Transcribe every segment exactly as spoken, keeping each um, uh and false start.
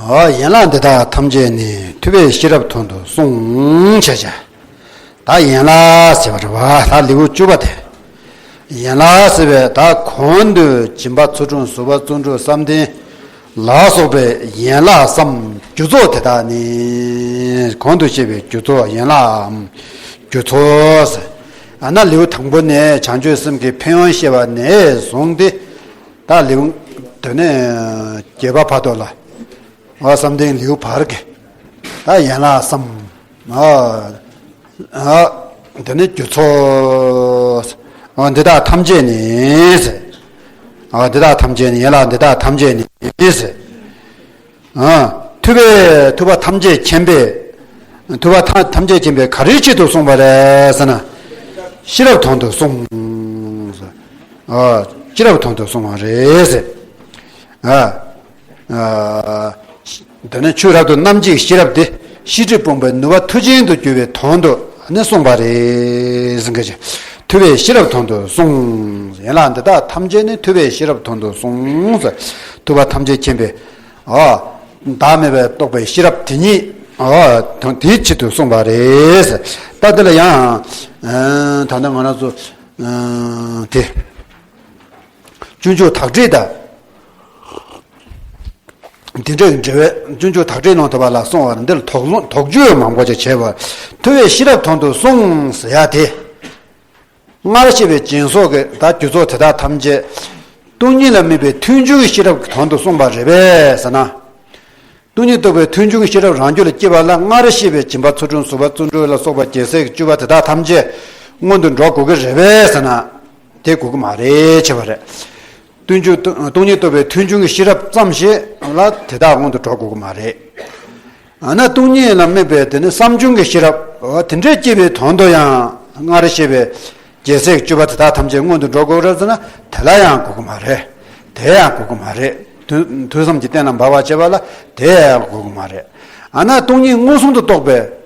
ཨོ། ཡན་ལག་འདི་དག་ཐམས་ཅད་ནི། ཐུབ་པས་ཤེས་རབ་དོན་དུ་གསུངས། བྱ་བྱ། ད་ཡན་ལག་ཟེར་བ་རེད་བ། ད་ལེའུ་བཅུ་པ་དེ། ཡན་ལག་ཟེར་བས་ད་གོང་དུ་སྦྱིན་པ་ཚུལ་ཁྲིམས་ཟུར་པ་བརྩོན་འགྲུས་བསམ་གཏན་ལ་སོགས་པའི་ཡན་ལག་སམ་རྒྱུ་ཚོགས་དེ་དག་ནི། གོང་དུ་བཤད་པའི་རྒྱུ་ཚོགས་ཡན་ལག་རྒྱུ་ཚོགས་ཟེར། ཨ་ན་ལེའུ་དང་པོ་ནས་བྱང་ཆུབ་སེམས་ཀྱི་ཕན་ཡོན་བཤད་པ་ནས་བཟུང་སྟེ། ད་ལེའུ་དེ་ནས་བརྒྱད་པ་བར་དུ་ལ། ཨོ། བསམ་གཏན་ལེའུ་བར་གྱི། ད་ཡན་ལག་སམ། ཨོ། ཨོ། དེ་ནི་རྒྱུ་ཚོགས། ཨོ། འདི་དག་ཐམས་ཅད་ནི་ཟེར། ཨོ། འདི་དག་ཐམས་ཅད་ནི། ཡན་ལག་འདི་དག་ཐམས་ཅད་ནི་ཟེར། ཨོ། ཐུབ་པས། ཐུབ་པ་ཐམས་ཅད་མཁྱེན་པས། ཐུབ་པ་ཐམས་ཅད་མཁྱེན་པས་ག་རེའི་ཆེད་དུ་གསུངས་པ་རེད་ཟེར་ན། ཤེས་རབ་དོན་དུ་གསུངས། ཨོ། ཤེས་རབ་དོན་དུ་གསུངས་པ་རེད་ཟེར། ཨ། ཨ། དེ་ནས་ཆོས་རབ་ཏུ་རྣམ་འབྱེད་ཤེས་རབ་དེ། ཤེས་སྒྲིབ་སྤོང་བའི་ནུས་པ་མཐུ་ཅན་དུ་གྱུར་པའི་དོན་དུ་ནི་གསུངས་པ་རེད་ཟེར་གྱི། ཐུབ་པས་ཤེས་རབ་དོན་དུ་གསུངས། ཡན་ལག་འདི་དག་ཐམས་ཅད་ནི། ཐུབ་པས་ཤེས་རབ་དོན་དུ་གསུངས། ཐུབ་པ་ཐམས་ཅད་མཁྱེན་པའི། ཨ། བདག་མེད་པའི་རྟོགས་པའི་ཤེས་རབ་དེ་ཉིད། ཨ། དོན་དེའི་ཆེད་དུ་གསུངས་པ་རེད། ད་འདི་ལ་ཡང་། ཨ། ད་ལྟ་ང་རང་ཚོ། ཨ། དེ། སྤྱོད་འཇུག་དག་སྒྲིལ་དང་། དེ་འདྲའི་འགྲེལ་བའི་སྤྱོད་འཇུག་དག་སྒྲིལ་ནང་དུ་བ་ལ་གསུངས་པ་འདིར་དོགས་སློང་དོགས་གཅོད་མང་པོ་ཅིག་བྱས་པ། ཐུབ་པས་ཤེས་རབ་དོན་དུ་གསུངས་ཟེར་ཡ་དེ། སྔར་བཤད་པའི་སྦྱིན་སོགས་ཀྱི་ད་རྒྱུ་ཚོགས་དེ་དག་ཐམས་ཅད། སྟོང་ཉིད་ལ་དམིགས་པའི་མཐུན་འཇུག་གི་ཤེས་རབ་ཀྱི་དོན་དུ་གསུངས་པ་རེད་པས་ཟེར་ན། སྟོང་ཉིད་རྟོགས་པའི་མཐུན་འཇུག་གི་ཤེས་རབ་རང་རྒྱུད་ལ་སྐྱེས་པ་ལ། སྔར་བཤད་པའི་སྦྱིན་པ་ཚུལ་ཁྲིམས་ཟུར་པ་བརྩོན་འགྲུས་ལ་སོགས་པ་རྒྱལ་སྲས་ཀྱི་སྤྱོད་པ་དེ་དག་ཐམས་ཅད་སྔོན་དུ་འགྲོ་དགོས་ཀྱི་རེད་པས་ཟེར་ན། དེ་དགོས་ཀྱི་མ་རེད། བྱས་པ་རེད། སྟོང་ཉིད་སྟོང་ཉིད་རྟོགས་པའི་མཐུན་འཇུག་གི་ཤེས་རབ་ཙམ་ཞིག་ལ་དེ་དག་སྔོན་དུ་འགྲོ་དགོས་ཀྱི་མ་རེད། ཨ་ན་སྟོང་ཉིད་ལ་དམིགས་པའི་དེ་ནི་བསམ་བྱུང་གི་ཤེས་རབ། འོ། དེ་འདྲའི་སྐྱེ་བའི་དོན་དུ་ཡང་སྔར་བཤད་པའི་རྒྱལ་སྲས་ཀྱི་སྤྱོད་པ་དེ་དག་ཐམས་ཅད་སྔོན་དུ་འགྲོ་དགོས་རེད་ཟེར་ན། དེ་ལ་ཡང་དགོས་ཀྱི་མ་རེད། དེ་ཡང་དགོས་ཀྱི་མ་རེད། ཐོས་ཐོས་བསམ་གྱིས་གཏན་ལ་འབེབས་པ་བྱས་པ་ལ་དེ་ཡང་དགོས་ཀྱི་མ་རེད། ཨ་ན་སྟོང་ཉིད་མངོན་སུམ་དུ་རྟོགས་པའི།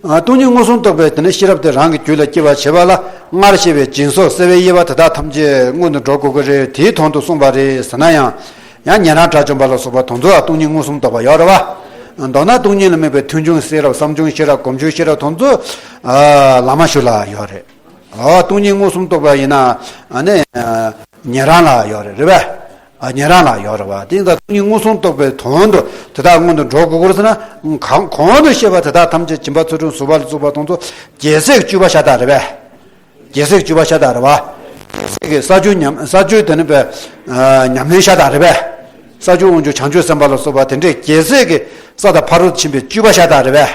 ཨ། སྟོང་ཉིད་མངོན་སུམ་རྟོགས་པའི་དེ་ནི་ཤེས་རབ་དེ་རང་གི་རྒྱུད་ལ་སྐྱེ་བར་བྱེད་པ་ལ། སྔར་བཤད་པའི་སྦྱིན་སོགས་བསྲེ་བའི་དབྱེ་བ་དེ་དག་ཐམས་ཅད་སྔོན་དུ་འགྲོ་དགོས་ཀྱི་རེད། དེའི་དོན་དུ་གསུངས་པ་རེད་ཟེར་ན་ཡང་། ཡང་ཉན་རང་དགྲ་བཅོམ་པ་ལ་སོགས་པ་དེ་ཚོ་ལ་སྟོང་ཉིད་མངོན་སུམ་རྟོགས་པ་ཡོད་རེད་བ། མདོར་ན་སྟོང་ཉིད་ལ་དམིགས་པའི་མཐུན་འཇུག་ཤེས་རབ། བསམ་བྱུང་ཤེས་རབ། གོམས་བྱུང་ཤེས་རབ་དེ་ཚོ། ཨ། བླ་མ་ཞིག་ལ་ཡོད་རེད། ཨ། སྟོང་ཉིད་མངོན་སུམ་རྟོགས་པ་ཡིན་ན། ཨ་ནི། ཉན་རང་ལ་ཡོད་རེད། རེད་པས། ཨ། ཉན་རང་ལ་ཡོད་རེད་བ། དེ་ཡིན་ཙང་སྟོང་ཉིད་མངོན་སུམ་རྟོགས་པའི་དོན་དུ་དེ་དག་སྔོན་དུ་འགྲོ་དགོས་ཀྱི་རེད་ཟེར་ན། གང་གོང་དུ་བཤད་པ་དེ་དག་ཐམས་ཅད་སྦྱིན་པ་ཚུལ་ཁྲིམས་ཟུར་པ་ལ་སོགས་པ་དེ་ཚོ་རྒྱལ་སྲས་ཀྱི་སྤྱོད་པ་ཤ་སྟག་རེད་པས། རྒྱལ་སྲས་ཀྱི་སྤྱོད་པ་ཤ་སྟག་རེད་བ། རྒྱལ་སྲས་ཀྱི་ས་བཅུ་ཉམས་ས་བཅུ་དེ་ནི་པའི། ཨ། ཉམས་ལེན་ཤ་སྟག་རེད་པས། ས་བཅུ་དབང་ཕྱུག་བྱང་ཆུབ་སེམས་དཔའ་ལ་སོགས་པ་དེ་འདྲའི་རྒྱལ་སྲས་ཀྱི་ས་དང་ཕ་རོལ་ཏུ་ཕྱིན་པའི་སྤྱོད་པ་ཤ་སྟག་རེད་པས།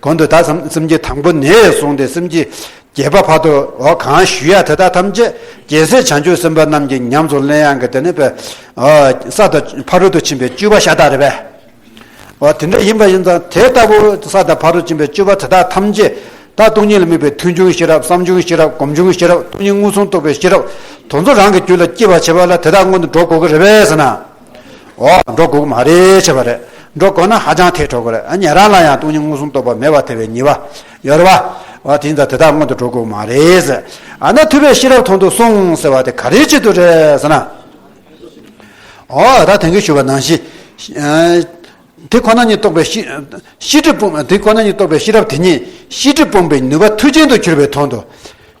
གོང་དུ་ད་སེམས་སེམས་བསྐྱེད་དང་པོ་ནས་བཟུང་སྟེ་སེམས་བསྐྱེད་བརྒྱད་པ་བར་དུ། འོ། གང་ཞུ་ཡ་དེ་དག་ཐམས་ཅད་རྒྱལ་སྲས་བྱང་ཆུབ་སེམས་དཔའ་རྣམས་ཀྱིས་ཉམས་སུ་ལེན་ཡག་གི་དེ་ནི་པའི། འོ། ས་དང་ཕ་རོལ་ཏུ་ཕྱིན་པའི་སྤྱོད་པ་ཤ་སྟག་རེད་པས། འོ། དེ་འདྲ་ཡིན་པ་ཡིན་ཙང་དེ་ལྟ་བུ་ས་དང་ཕ་རོལ་ཏུ་ཕྱིན་པའི་སྤྱོད་པ་དེ་དག་ཐམས་ཅད་ད་སྟོང་ཉིད་ལ་དམིགས་པའི་མཐུན་འཇུག་ཤེས་རབ། བསམ་བྱུང་ཤེས་རབ། གོམས་བྱུང་ཤེས་རབ། སྟོང་ཉིད་མངོན་སུམ་རྟོགས་པའི་ཤེས་རབ་དེ་ཚོ་རང་གི་རྒྱུད་ལ་སྐྱེ་བར་བྱེད་པ་ལ་དེ་དག་སྔོན་དུ་འགྲོ་དགོས་ཀྱི་རེད་པས་ཟེར་ན། འོ། འགྲོ་དགོས་ཀྱི་མ་རེད། བྱས་པ་རེད། འགྲོ་དགོས་ན་ཧ་ཅང་ཐལ་འགྲོ་གི་རེད། ཨ། ཉན་རང་ལ་ཡང་སྟོང་ཉིད་མངོན་སུམ་རྟོགས་པ་མེད་པར་ཐལ་བའི་ཉེས་པ་ཡོད་རེད་བ། འོ། དེ་ཡིན་ཙང་དེ་དག་སྔོན་དུ་འགྲོ་དགོས་ཀྱི་མ་རེད་ཟེར། ཨ་ན་ཐུབ་པས་ཤེས་རབ་དོན་དུ་གསུངས་ཟེར་བ་དེ་ག་རེའི་ཆེད་དུ་རེད་ཟེར་ན། འོ། ད་དེང་གི་ཞུས་པ་ནང་བཞིན། ཨ། དེ་ཁོ་ན་ཉིད་རྟོགས་པའི་ཤེས་ཤེས་སྒྲིབ་སྤོང་། དེ་ཁོ་ན་ཉིད་རྟོགས་པའི་ཤེས་རབ་དེ་ཉིད་ཤེས་སྒྲིབ་སྤོང་བའི་ནུས་པ་མཐུ་ཅན་དུ་གྱུར་པའི་དོན་དུ།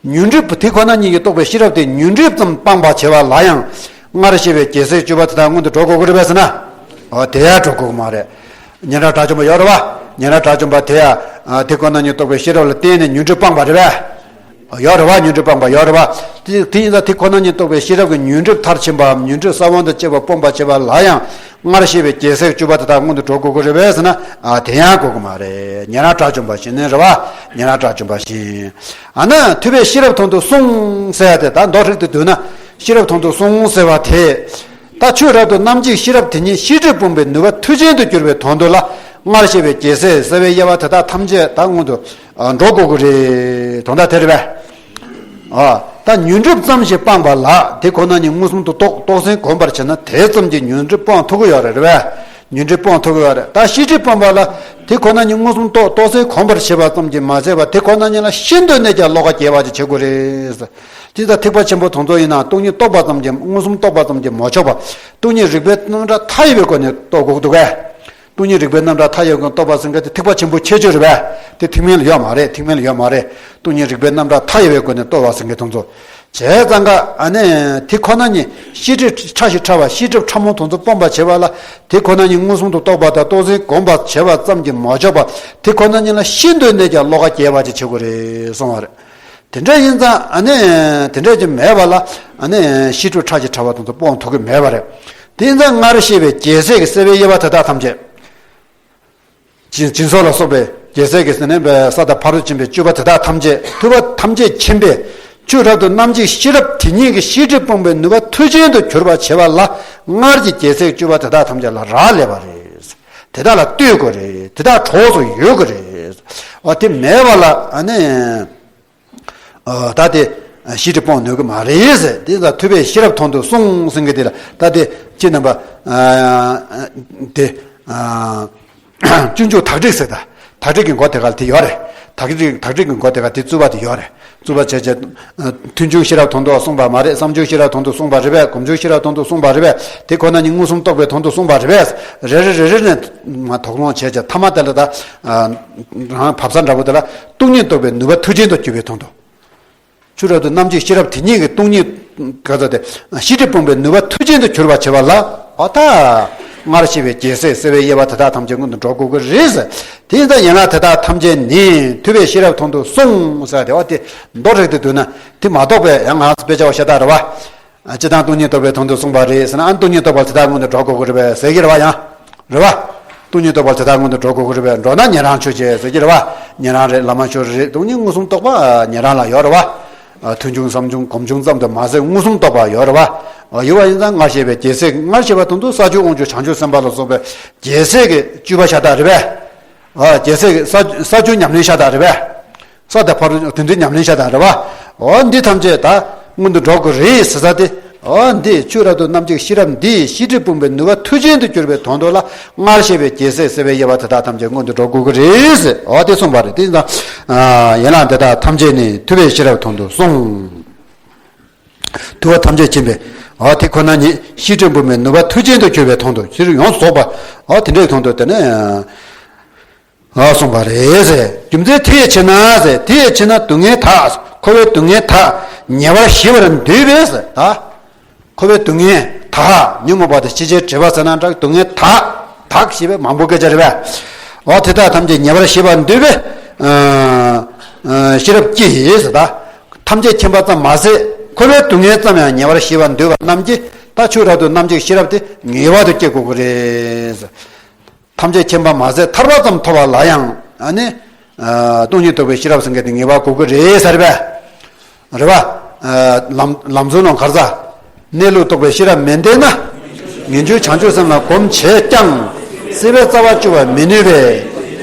ཉོན་སྒྲིབ། དེ་ཁོ་ན་ཉིད་ཀྱིས་རྟོགས་པའི་ཤེས་རབ་དེ་ཉོན་སྒྲིབ་ཙམ་སྤངས་པར་བྱེད་པ་ལ་ཡང་སྔར་བཤད་པའི་རྒྱལ་སྲས་སྤྱོད་པ་དེ་དག་སྔོན་དུ་འགྲོ་དགོས་ཀྱི་རེད་པས་ཟེར་ན། འོ། དེ་ཡང་འགྲོ་དགོས་ཀྱི་མ་རེད། ཉན་རང་དགྲ་བཅོམ་པ་ཡོད་རེད་བ། ཉན་རང་དགྲ་བཅོམ་པ་དེ་ཡང་། ཨ། དེ་ཁོ་ན་ཉིད་རྟོགས་པའི་ཤེས་རབ་ལ་བརྟེན་ནས་ཉོན་སྒྲིབ་སྤངས་པ་རེད་པས། ཡོད་རེད་བ། ཉོན་སྒྲིབ་སྤངས་པ་ཡོད་རེད་བ། དེ་དེ་ཡིན་ཙང་དེ་ཁོ་ན་ཉིད་རྟོགས་པའི་ཤེས་རབ་ཀྱིས་ཉོན་སྒྲིབ་མཐར་ཕྱིན་པའམ་ཉོན་སྒྲིབ་ས་བོན་དང་བཅས་པ་སྤོང་བར་བྱེད་པ་ལ་ཡང་སྔར་བཤད་པའི་རྒྱལ་སྲས་སྤྱོད་པ་དེ་དག་སྔོན་དུ་འགྲོ་དགོས་ཀྱི་རེད་པས་ཟེར་ན། ཨ། དེ་ཡང་དགོས་ཀྱི་མ་རེད། ཉན་རང་དགྲ་བཅོམ་པ་བཞིན་ནི་རེད་བ། ཉན་རང་དགྲ་བཅོམ་པ་བཞིན། ཨ་ན་ཐུབ་པས་ཤེས་རབ་དོན་དུ་གསུངས་ཟེར་ཡ་དེ་ད་མདོ་ཧྲིལ་དུ་བསྡུས་ན་ཤེས་རབ་དོན་དུ་གསུངས་ཟེར་བ་དེ། ད་ཆོས་རབ་ཏུ་རྣམ་འབྱེད་ཤེས་རབ་དེ་ཉིད་ཤེས་སྒྲིབ་སྤོང་བའི་ནུས་པ་མཐུ་ཅན་དུ་གྱུར་པའི་དོན་དུ་ལ། སྔར་བཤད་པའི་རྒྱལ་སྲས་བསྲེ་བའི་དབྱེ་བ་དེ་དག་ཐམས་ཅད་ད་སྔོན་དུ། ཨ། འགྲོ་དགོས་ཀྱི་རེད། དོན་དག་དེ་རེད་པས། ཨ། ད་ཉོན་སྒྲིབ་ཙམ་ཞིག་སྤངས་པ་ལ་དེ་ཁོ་ན་ཉིད་མངོན་སུམ་དུ་རྟོགས། རྟོགས་ཟིན་གོམས་པར་བྱས་ན་དེ་ཙམ་གྱིས་ཉོན་སྒྲིབ་སྤོང་ཐུབ་ཀྱི་ཡོད་རེད། རེད་པས། ཉོན་སྒྲིབ་སྤོང་ཐུབ་ཀྱི་ཡོད་རེད། ད་ཤེས་སྒྲིབ་སྤངས་པ་ལ་དེ་ཁོ་ན་ཉིད་མངོན་སུམ་རྟོགས། རྟོགས་ཟིན་གོམས་པར་བྱས་པ་ཙམ་གྱིས་མ་ཟད་པར་དེ་ཁོ་ན་ཉིད་ལ་ཤིན་ཏུ་ནས་ཀྱང་བློ་ཁ་རྒྱས་པ་ཅིག་བྱེད་དགོས་རེད། དེ་ལྟར་ཐེག་པ་ཆེན་པོ་དེ་ཚོ་ཡིན་ན་སྟོང་ཉིད་རྟོགས་པ་ཙམ་གྱིས། མངོན་སུམ་རྟོགས་པ་ཙམ་གྱིས་མ་ཆོག་པར་སྟོང་ཉིད་རིགས་པའི་རྣམ་གྲངས་མཐའ་ཡས་པའི་སྒོ་ནས་རྟོགས་དགོས་འདུག་གས། སྟོང་ཉིད་རིག་པའི་རྣམ་གྲངས་མཐའ་ཡས་སྒོ་ནས་རྟོགས་པ་ཟེར་མཁན་དེ་ཐེག་པ་ཆེན་པོའི་ཁྱད་ཆོས་རེད་པས། དེ་ཐེག་དམན་ལ་ཡོད་མ་རེད། ཐེག་དམན་ལ་ཡོད་མ་རེད། སྟོང་ཉིད་རིག་པའི་རྣམ་གྲངས་མཐའ་ཡས་པའི་སྒོ་ནས་རྟོགས་པ་ཟེར་མཁན་དེ་ཚོ། བྱས་ཙང་ཀ་ཨ་ནི་དེ་ཁོ་ན་ཉིད་ཤེས་སྒྲིབ་ཕྲ་ཞིང་ཕྲ་བ་ཤེས་སྒྲིབ་ཕྲ་མོ་དེ་ཚོ་སྤོང་བར་བྱེད་པ་ལ། དེ་ཁོ་ན་ཉིད་མངོན་སུམ་དུ་རྟོགས་པ་དང་རྟོགས་ཟིན་བསྒོམ་པར་བྱེད་པ་ཙམ་གྱིས་མ་ཆོག་པར། དེ་ཁོ་ན་ཉིད་ལ་ཤིན་ཏུ་ནས་ཀྱང་བློ་ཁ་རྒྱས་པ་ཅིག་བྱེད་དགོས་རེད་གསུངས་པ་རེད། དེ་འདྲ་ཡིན་ཙང་ཨ་ནི་དེ་འདྲ་ཅིག་མེད་པ་ལ་ཨ་ནི་ཤེས་སྒྲིབ་ཕྲ་ཞིང་ཕྲ་བ་དེ་ཚོ་སྤོང་ཐུབ་ཀྱི་མེད་པ་རེད། དེ་ཡིན་ཙང་སྔར་བཤད་པའི་རྒྱལ་སྲས་ཀྱི་སྲེད་པའི་དབྱེ་བ་དེ་དག་ཐམས་ཅད། སྦྱིན་སྦྱིན་སོགས་ལ་སོགས་པའི་རྒྱལ་སྲས་ཀྱི་ཟེར་ནས་པའི་ས་དང་ཕ་རོལ་ཕྱིན་པའི་སྤྱོད་པ་དེ་དག་ཐམས་ཅད་ཐུབ་པ་ཐམས་ཅད་མཁྱེན་པས། ཆོས་རབ་ཏུ་རྣམ་འབྱེད་ཤེས་རབ་དེ་ཉིད་ཀྱི་ཤེས་སྒྲིབ་སྤོང་བའི་ནུས་པ་མཐུ་ཅན་དུ་གྱུར་པར་བྱེད་པ་ལ། སྔར་གྱི་རྒྱལ་སྲས་ཀྱི་སྤྱོད་པ་དེ་དག་ཐམས་ཅད་ལ་རག་ལས་པ་རེད། དེ་དག་ལ་ལྟོས་དགོས་རེད། དེ་དག་གྲོགས་སུ་ཡོད་དགོས་རེད། འོ་དེ་མེད་པ་ལ་ཨ་ནི། ཨ་ད་དེ་ཤེས་སྒྲིབ་སྤོང་ནུས་ཀྱི་མ་རེད་ཟེར། དེ་ལ་ཐུབ་པས་ཤེས་རབ་དོན་དུ་གསུངས་ཟེར་མཁན་དེ་ལ་ད་དེ་ཁྱེད་རྣམ་པ་ཨ་དེ་ཨ་སྤྱོད་འཇུག་དག་སྒྲིག་ཟེར། ད་དག་སྒྲིག་གི་མགོ་དེ་ག་ལ་དེ་ཡོད་རེད། དག་སྒྲིག་དག་སྒྲིག་གི་མགོ་དེ་ག་དེ་རྩུབ་པ་དེ་ཡོད་རེད། རྩུབ་པ་བྱས་བྱས། མཐུན་འཇུག་ཤེས་རབ་དོན་དུ་གསུངས་པ་མ་རེད། བསམ་འཇུག་ཤེས་རབ་དོན་དུ་གསུངས་པ་རེད་པས། སྒོམ་འཇུག་ཤེས་རབ་དོན་དུ་གསུངས་པ་རེད་པས། དེ་ཁོ་ན་ཉིད་མངོན་སུམ་རྟོགས་པའི་དོན་དུ་གསུངས་པ་རེད་པས། རེ་རེ་རེ་རེ་ནས་མ་དོགས་སློང་བྱས་བྱས་ཐ་མ་དེ་ལ་ད་རང་བབས་ས་འདྲ་པོ་དེ་ལ་སྟོང་ཉིད་རྟོགས་པའི་ནུས་པ་མཐུ་ཅན་དུ་གྱུར་པའི་དོན་དུ། ཆོས་རབ་ཏུ་རྣམ་འབྱེད་ཤེས་རབ་དེ་ཉིད་ཀྱི་སྟོང་ཉིད་ག་ཚོད་དེ་ཤེས་སྒྲིབ་སྤོང་བའི་ནུས་པ་མཐུ་ཅན་དུ་གྱུར་པར་བྱེད་པ་ལ། འོ་ད་སྔར་བཤད་པའི་རྒྱལ་སྲས་སྲེད་པའི་དབྱེ་བ་དེ་དག་ཐམས་ཅད་སྔོན་དུ་འགྲོ་དགོས་ཀྱི་རེད་ཟེར། དེ་ཡིན་ཙང་ཡན་ལག་དེ་དག་ཐམས་ཅད་ནི་ཐུབ་པས་ཤེས་རབ་དོན་དུ་གསུངས་ཟེར་ཏེ། འོ་དེ་མདོ་རིག་ཏུ་བསྡུ་ན་དེ་མ་གཏོགས་པའི་ཡང་ང་ཚོ་དཔེ་ཆ་བ་ཤ་སྟག་རེད་བ། ཨ་སྤྱིར་བཏང་སྟོང་ཉིད་རྟོགས་པའི་དོན་དུ་གསུངས་པ་རེད་ཟེར་ན། ཨ་སྟོང་ཉིད་རྟོགས་པ་དེ་དག་སྔོན་དུ་འགྲོ་དགོས་ཀྱི་རེད་པས་ཟེར་གྱི་རེད་བ། ཡང་རེད་བ། སྟོང་ཉིད་རྟོགས་པ་དེ་དག་སྔོན་དུ་འགྲོ་དགོས་ཀྱི་རེད་པས། འགྲོ་ན་ཉན་རང་ཆོས་བྱེད་ཟེར་གྱི་རེད་བ། ཉན་རང་རེད། བླ་མ་ཆོས་རེད། སྟོང་ཉིད་མངོན་སུམ་རྟོགས་པ་ཉན་རང་ལ་ཡོད་རེད་བ། ཨ་མཐུན་འཇུག་བསམ་བྱུང་སྒོམ་བྱུང་ཙམ་དུ་མ་ཟད་མངོན་སུམ་རྟོགས་པ་ཡོད་རེད་བ། ཨ་ཡོད་པ་ཡིན་ཙང་སྔར་བཤད་པའི་རྒྱལ་སྲས། སྔར་བཤད་པ་དོན་དུ་ས་བཅུ་དབང་ཕྱུག་བྱང་ཆུབ་སེམས་དཔའ་ལ་སོགས་པའི་རྒྱལ་སྲས་ཀྱི་སྤྱོད་པ་ཤ་སྟག་རེད་པས། ཨ་རྒྱལ་སྲས་ཀྱི་ས་ས་བཅུ་ཉམས་ལེན་ཤ་སྟག་རེད་པས། ས་དང་ཕ་རོལ་དེ་ཚོའི་ཉམས་ལེན་ཤ་སྟག་རེད་བ། འོ་འདི་ཐམས་ཅད་ད་སྔོན་དུ་འགྲོ་དགོས་རེད་ཟེར་ས་དེ། འོ་འདི་ཆོས་རབ་ཏུ་རྣམ་འབྱེད་ཤེས་རབ་འདི་ཤེས་སྒྲིབ་སྤོང་བའི་ནུས་པ་མཐུ་ཅན་དུ་གྱུར་པའི་དོན་དུ་ལ། སྔར་བཤད་པའི་རྒྱལ་སྲས་སྲེད་པའི་དབྱེ་བ་དེ་དག་ཐམས་ཅད་སྔོན་དུ་འགྲོ་དགོས་ཀྱི་རེད་ཟེར། འོ་དེ་གསུངས་པ་རེད། དེ་ཡིན་ཙང་ཡན་ལག་འདི་དག་ཐམས་ཅད་ནི་ཐུབ་པས་ཤེས་རབ་དོན་དུ་གསུངས། ཐུབ་པ་ཐམས་ཅད་མཁྱེན་པས། འོ་དེ་ཁོ་ན་ཉིད་ཤེས་སྒྲིབ་སྤོང་བའི་ནུས་པ་མཐུ་ཅན་དུ་གྱུར་པའི་དོན་དུ། ཤེས་རབ་ཡོངས་རྫོགས་པ། འོ་དེ་འདྲའི་དོན་དུ་དེ་ནས། ཨ་གསུངས་པ་རེད་ཟེར། རྒྱུ་མཚན་དེ་ཡི་ཕྱིར་ན་ཟེར། དེ་ཡི་ཕྱིར་ན་སྡུག་བསྔལ་དག། འཁོར་བའི་སྡུག་བསྔལ་དག་ཉེ་བར་ཞི་བར་འདོད་པས་ཟེར། ད་འཁོར་བའི་སྡུག་བསྔལ་དག། ཉོན་མོངས་པ་དང་ཤེས་བྱའི་སྒྲིབ་པ་ཟེར་ན་འདྲ། སྡུག་བསྔལ་དག། དག་ཞེས་པའི་མང་པོ་སྐད་ཆ་རེད་པས། འོ་དེ་དག་ཐམས་ཅད་ཉེ་བར་ཞི་བར་འདོད་པས། ཨ་ཨ་ཤེས་རབ་ཀྱིས་ཟེར། ད་ཐམས་ཅད་མཁྱེན་པ་ཙམ་མ་ཟད་འཁོར་བའི་སྡུག་བསྔལ་ཙམ་ཡང་ཉེ་བར་ཞི་བར་འདོད་པ་རྣམས་ཀྱིས་ད་ཆོས་རབ་ཏུ་རྣམ་འབྱེད་ཤེས་རབ་དེ་ངེས་པར་དུ་སྐྱེ་དགོས་ཀྱི་རེད་ཟེར། ཐམས་ཅད་མཁྱེན་པ་མ་ཟད་ཐར་པ་ཙམ་ཐོབ་པ་ལ་ཡང་ཨ་ནི། ཨ་སྟོང་ཉིད་རྟོགས་པའི་ཤེས་རབ་ཟེར་མཁན་དེ་ངེས་པར་དགོས་ཀྱི་རེད་ཟེར་བས། རེད་བ། ཨ་ལམ་ལམ་གཙོ་ནང་གར་ས། གནས་ལུགས་རྟོགས་པའི་ཤེས་རབ་མི་ལྡན་ན། ངེས་འབྱུང་བྱང་ཆུབ་སེམས་ལ་གོམས་བྱས་ཀྱང་། སྲིད་པའི་རྩ་བ་གཅོད་པར་མི་ནུས་པས།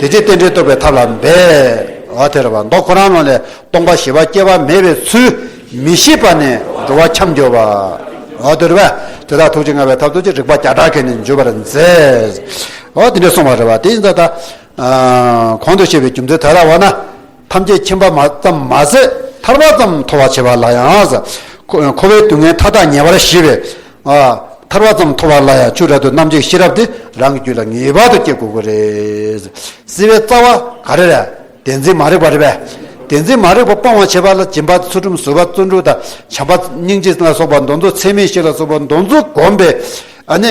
དེ་ཕྱིར་རྟེན་འབྲེལ་རྟོགས་པའི་ཐབས་ལ་འབད། འོ་དེ་རེད་བ། མདོ་ཁོ་རང་ནང་ལས། སྟོང་པ་ཞི་བ་སྐྱེ་བ་མེད་པའི་ཚུལ། མི་ཤེས་པ་ནི་འགྲོ་བ་འཁྱམས་འགྱུར་བ། འོ་དེ་རེད་བས། དེ་དག་ཐུགས་རྗེ་མངའ་བའི་ཐབས་ཏོག་ཅིག་རིགས་པ་བརྒྱ་ཕྲག་གིས་ནི་འཇུག་པར་མཛད། འོ་དེ་འདྲ་གསུངས་པ་རེད་བ། དེ་ཡིན་ཙང་ད་ཨ་གོང་དུ་བཤད་པའི་རྒྱུ་མཚན་དེ་ལྟ་བ་ན། ཐམས་ཅད་མཁྱེན་པ་མ་ཙམ་མ་ཟད་ཐར་པ་ཙམ་ཐོབ་པར་བྱེད་པ་ལ་ཡང་། འཁོར་བའི་སྡུག་བསྔལ་མཐའ་དག་ཉེ་བར་ཞི་བའི། ཨ་ཐར་པ་ཙམ་ཐོབ་པ་ལ་ཡང་ཆོས་རབ་ཏུ་རྣམ་འབྱེད་ཤེས་རབ་དེ་རང་གི་རྒྱུད་ལ་ངེས་པར་དུ་སྐྱེ་དགོས་ཀྱི་རེད། སྲིད་པའི་རྩ་བ་ག་རེ་རེད། བདེན་འཛིན་མ་རིག་པ་རེད་པས། བདེན་འཛིན་མ་རིག་པ་སྤོང་བར་བྱེད་པ་ལ་སྦྱིན་པ་ཚུལ་ཁྲིམས་ཟུར་པ་བརྩོན་འགྲུས་དང་བྱམས་པ་སྙིང་རྗེ་ལ་སོགས་པ་འདི་ཚོ། ཚད་མེད་བཞི་ལ་སོགས་པ་འདི་ཚོ་བསྒོམས་པས་ཨ་ནི་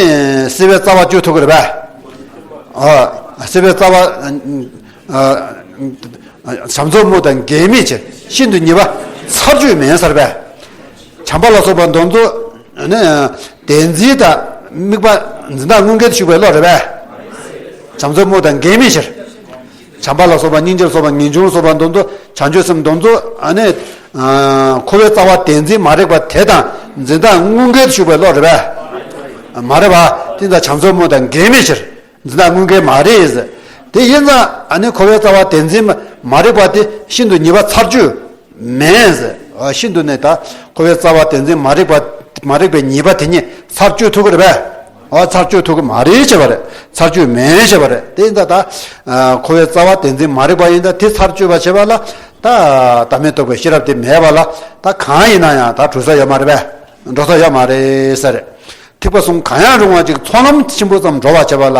སྲིད་པའི་རྩ་བ་གཅོད་ཐུབ་ཀྱི་རེད་པས། ཨ་སྲིད་པའི་རྩ་བ་ཨ་བྱམས་བརྩེ་མུ་མཐའ་འགལ་མེད་ཕྱིར། ཤིན་ཏུ་ཉེས་པ་ཚར་གཅོད་མིན་ཟེར་བས། བྱམས་པ་ལ་སོགས་པ་འདི་ཚོ་ནི་བདེན་འཛིན་དང་དམིགས་པ་འཛིན་སྟངས་དངོས་འགལ་དུ་ཞུགས་པའི་བློ་རེད་པས། བྱམས་བརྩེ་མུ་མཐའ་འགལ་མེད་ཕྱིར། བྱམས་པ་ལ་སོགས་པ་སྙིང་རྗེ་ལ་སོགས་པ་ངེས་འབྱུང་ལ་སོགས་པ་འདི་ཚོ། བྱང་ཆུབ་སེམས་འདི་ཚོ་ཨ་ནི་འཁོར་བའི་རྩ་བ་བདེན་འཛིན་མ་རིག་པ་དེ་དང་འཛིན་སྟངས་དངོས་འགལ་དུ་ཞུགས་པའི་བློ་རེད་པས། མ་རེད་པ། དེ་ཚོ་བྱམས་བརྩེ་མུ་མཐའ་འགལ་མེད་ཕྱིར། འཛིན་སྟངས་དངོས་འགལ་མ་རེད། དེ་ཡིན་ཙང་ཨ་ནི་འཁོར་བའི་རྩ་བ་བདེན་འཛིན་མ་རིག་པ་དེ་ཤིན་ཏུ་ཉེས་པ་ཚར་གཅོད་མིན། ཤིན་ཏུ་ནས་ད་འཁོར་བའི་རྩ་བ་བདེན་འཛིན་མ་རིག་པ་མ་རིག་པའི་ཉེས་པ་དེ་ཉིད་ཚར་གཅོད་ཐུབ་ཀྱི་རེད་པས། ཨ་ཚར་གཅོད་ཐུབ་ཀྱི་མ་རེད་བྱས་པ་རེད། ཚར་གཅོད་མིན་བྱས་པ་རེད། དེ་ཡིན་ཙང་ད་འཁོར་བའི་རྩ་བ་བདེན་འཛིན་མ་རིག་པ་ཡིན་ཙང་དེ་ཚར་གཅོད་པ་བྱེད་པ་ལ་ད་བདག་མེད་རྟོགས་པའི་ཤེས་རབ་དེ་མེད་པ་ལ་ད་གང་ཡིན་ན་ཡང་ད་གྲུབ་ས་ཡོད་མ་རེད་པས། འགྲོ་ས་ཡོད་མ་རེད་ཟེར། ཐེག་པ་གསུམ་གང་ཡང་རུང་བ་ཅིག་ཚོགས་ལམ་ཆེན་པོ་ཙམ་འགྲོ་བར་བྱེད་པ་ལ།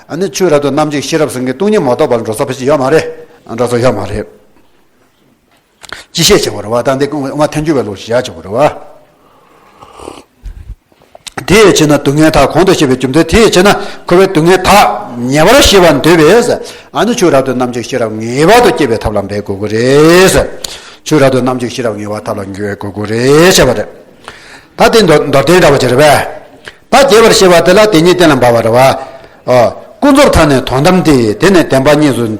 ཨ་ནི་ཆོས་རབ་ཏུ་རྣམ་འབྱེད་ཤེས་རབ་ཟེར་མཁན་སྟོང་ཉིད་མ་རྟོགས་པར་འགྲོ་ས་ཕལ་ཆེར་ཡོད་མ་རེད། འགྲོ་ས་ཡོད་མ་རེད། ཅི་ཤེས་བྱེད་པ་རེད་བ། ད་འདི་ཨ་མ་ཐལ་འགྱུར་བའི་ལུགས་ཤིག་བྱེད་པ་རེད་བ། དེ་ཡི་ཕྱིར་ན་སྡུག་བསྔལ་དག་གོང་དུ་བཤད་པའི་རྒྱུ་མཚན། དེ་ཡི་ཕྱིར་ན་འཁོར་བའི་སྡུག་བསྔལ་དག་ཉེ་བར་ཞི་བར་འདོད་པས། ཨ་ནི་ཆོས་རབ་ཏུ་རྣམ་འབྱེད་ཤེས་རབ་ངེས་པར་དུ་སྐྱེ་བའི་ཐབས་ལ་འབད་དགོས་ཀྱི་རེད། ཆོས་རབ་ཏུ་རྣམ་འབྱེད་ཤེས་རབ་ངེས་པའི་ཐབས་ལ་འགྱུར་བའི་དགོས་ཀྱི་རེད་བྱས་པ་རེད། ད་དེ་མདོར་མདོར་བསྟན་འདྲ་བ་ཅིག་རེད་པས། ད་རྒྱས་པར་བཤད་པ་དེ་ལ་དེ་ཉིད་གཏན་ལ་འབེབས་པ་རེད་བ། ཨོ། ཀུན་རྫོབ་མཐའ་ནི་དོན་དམ་སྟེ། དེ་ནི་བདེན་པ་གཉིས་སུ་འདོད།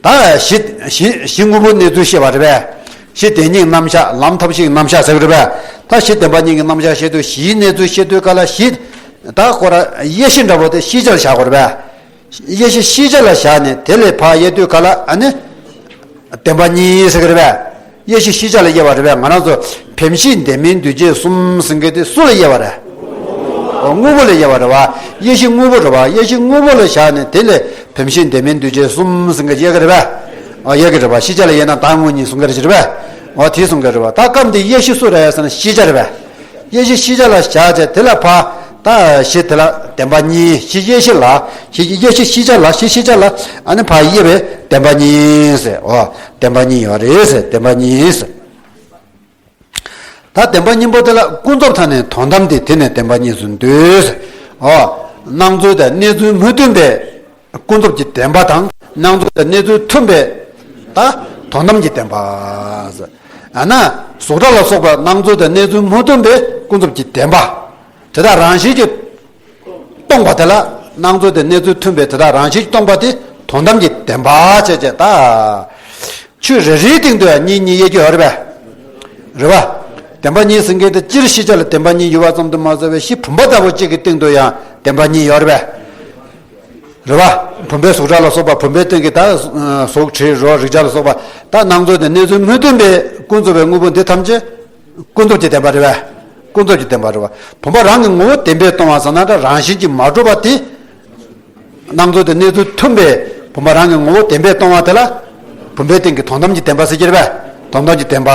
ད་གཞི་གཞི་གཞི་དངོས་པོའི་གནས་ཚུལ་བཤད་པ་རེད་པས། གཞི་བདེན་གཉིས་རྣམ་གཞག་ལམ་ཐབས་ཤེས་རྣམ་གཞག་ཟེར་གི་རེད་པས། ད་གཞི་བདེན་པ་གཉིས་ཀྱི་རྣམ་གཞག་བཤད་དུས་གཞིའི་གནས་ཚུལ་བཤད་དུས་ག་ལ་གཞི། ད་ཁོ་ར་དབྱེ་གཞི་འདྲ་པོ་དེ་ཤེས་བྱ་ལ་བཞག་དགོས་རེད་པས། དབྱེ་གཞི་ཤེས་བྱ་ལ་བཞག་ནས་དེ་ལས་ཕར་དབྱེ་དུས་ག་ལ་ཨ་ནི། བདེན་པ་གཉིས་ཟེར་གི་རེད་པས། དབྱེ་གཞི་ཤེས་བྱ་ལ་དབྱེ་བ་རེད་པས། ང་རང་ཚོ་བེམ་ཤེས་ལྡན་མིན་འདུས་བྱས་གསུམ་ཟེར་མཁན་དེ་སུ་ལ་དབྱེ་བ་རེད། ཨོ། དངོས་པོ་ལ་དབྱེ་བ་རེད་པ། དབྱེ་གཞི་དངོས་པོ་རེད་པ། དབྱེ་གཞི་དངོས་པོ་ལ་བཞག་ནས་དེ་ལས་བེམ་ཤེས་ལྡན་མིན་འདུས་བྱས་གསུམ་ཟེར་མཁན་དབྱེ་གི་རེད་པས། ཨོ། དབྱེ་གི་རེད་པ། ཤེས་བྱ་ལ་དབྱེ་ན་བདག་དངོས་གཉིས་གསུང་གི་རེད་པས། ཨོ། དེ་གསུང་གི་རེད་པ། ད་སྐབས་འདི་དབྱེ་གཞི་སུ་རེད་ཟེར་ན་ཤེས་བྱ་རེད་པས། དབྱེ་གཞི་ཤེས་བྱ་ལ་བཞག་བྱས་དེ་ལ་ཕར། ད་གཞི་དེ་ལ་བདེན་པ་གཉིས། གཞི་དབྱེ་གཞི་ལ། གཞི་དབྱེ་གཞི་ཤེས་བྱ་ལ། གཞི་ཤེས་བྱ་ལ་ཨ་ནི་ཕར་དབྱེ་བས་བདེན་པ་གཉིས་ཟེར། ཨོ། བདེན་པ་གཉིས་ཡོད་རེད་ཟེར། བདེན་པ་གཉིས་ཟེར། ད་བདེན་པ་གཉིས་པོ་དེ་ལ་ཀུན་རྫོབ་མཐའ་ནི་དོན་དམ་སྟེ། དེ་ནི་བདེན་པ་གཉིས་སུ་འདོད་ཟེར། ཨོ། སྣང་ཚུལ་དང་གནས་ཚུལ་མི་མཐུན་པའི་ཀུན་རྫོབ་ཀྱི་བདེན་པ་དང་། སྣང་ཚུལ་དང་གནས་ཚུལ་མཐུན་པའི་ད་དོན་དམ་གྱི་བདེན་པ་ཟེར། ཨ་ན་གཟུགས་སྒྲ་ལ་སོགས་པ་སྣང་ཚུལ་དང་གནས་ཚུལ་མི་མཐུན་པའི་ཀུན་རྫོབ་ཀྱི་བདེན་པ། དེ་དག་རང་བཞིན་གྱིས་སྟོང་པ་དེ་ལ། སྣང་ཚུལ་དེ་གནས་ཚུལ་མཐུན་པའི་དེ་དག་རང་བཞིན་གྱིས་སྟོང་པ་དེ་དོན་དམ་གྱི་བདེན་པ་བྱས་བྱས་ད། ཆོས་རེ་རེའི་སྟེང་དུ་ཡང་གཉིས་གཉིས་དབྱེ་རྒྱུ་ཡོད་རེད་པས། རེད་པ། བདེན་པ་གཉིས་ཟེར་མཁན་དེ་སྤྱིར་ཤེས་བྱ་ལ་བདེན་པ་གཉིས་ཡོད་པ་ཙམ་དུ་མ་ཟད་པའི་གཞི་བུམ་པ་ལྟ་བུ་གཅིག་གི་སྟེང་དུ་ཡང་བདེན་པ་གཉིས་ཡོད་རེད་པས། རེད་པ། བུམ་པའི་གཟུགས་སྒྲ་ལ་སོགས་པ། བུམ་པའི་སྟེང་གི་ད་གཟུགས་དྲི་རོ་རེག་བྱ་ལ་སོགས་པ། ད་སྣང་ཚུལ་དེ་གནས་ཚུལ་མི་མཐུན་པའི་ཀུན་རྫོབ་པའི་དངོས་པོ་འདི་ཐམས་ཅད། ཀུན་རྫོབ་ཀྱི་བདེན་པ་རེད་པས། ཀུན་རྫོབ་ཀྱི་བདེན་པ་རེད་པ། བུམ་པ་རང་གི་ངོ་བོ་བདེན་པས་སྟོང་བ་ཟེར་ན་ད་རང་བཞིན་གྱིས་མ་གྲུབ་པ་དེ། སྣང་ཚུལ་དེ་གནས་ཚུལ་མཐུན་པའི་བུམ་པ་རང་གི་ངོ་བོ་བདེན་པས་སྟོང་བ་དེ་ལ། བུམ་པའི་སྟེང་གི་དོན་དམ་གྱི་བདེན་པ་ཟེར་གྱི་རེད་པས། དོན་དམ་གྱི་བདེན་པ་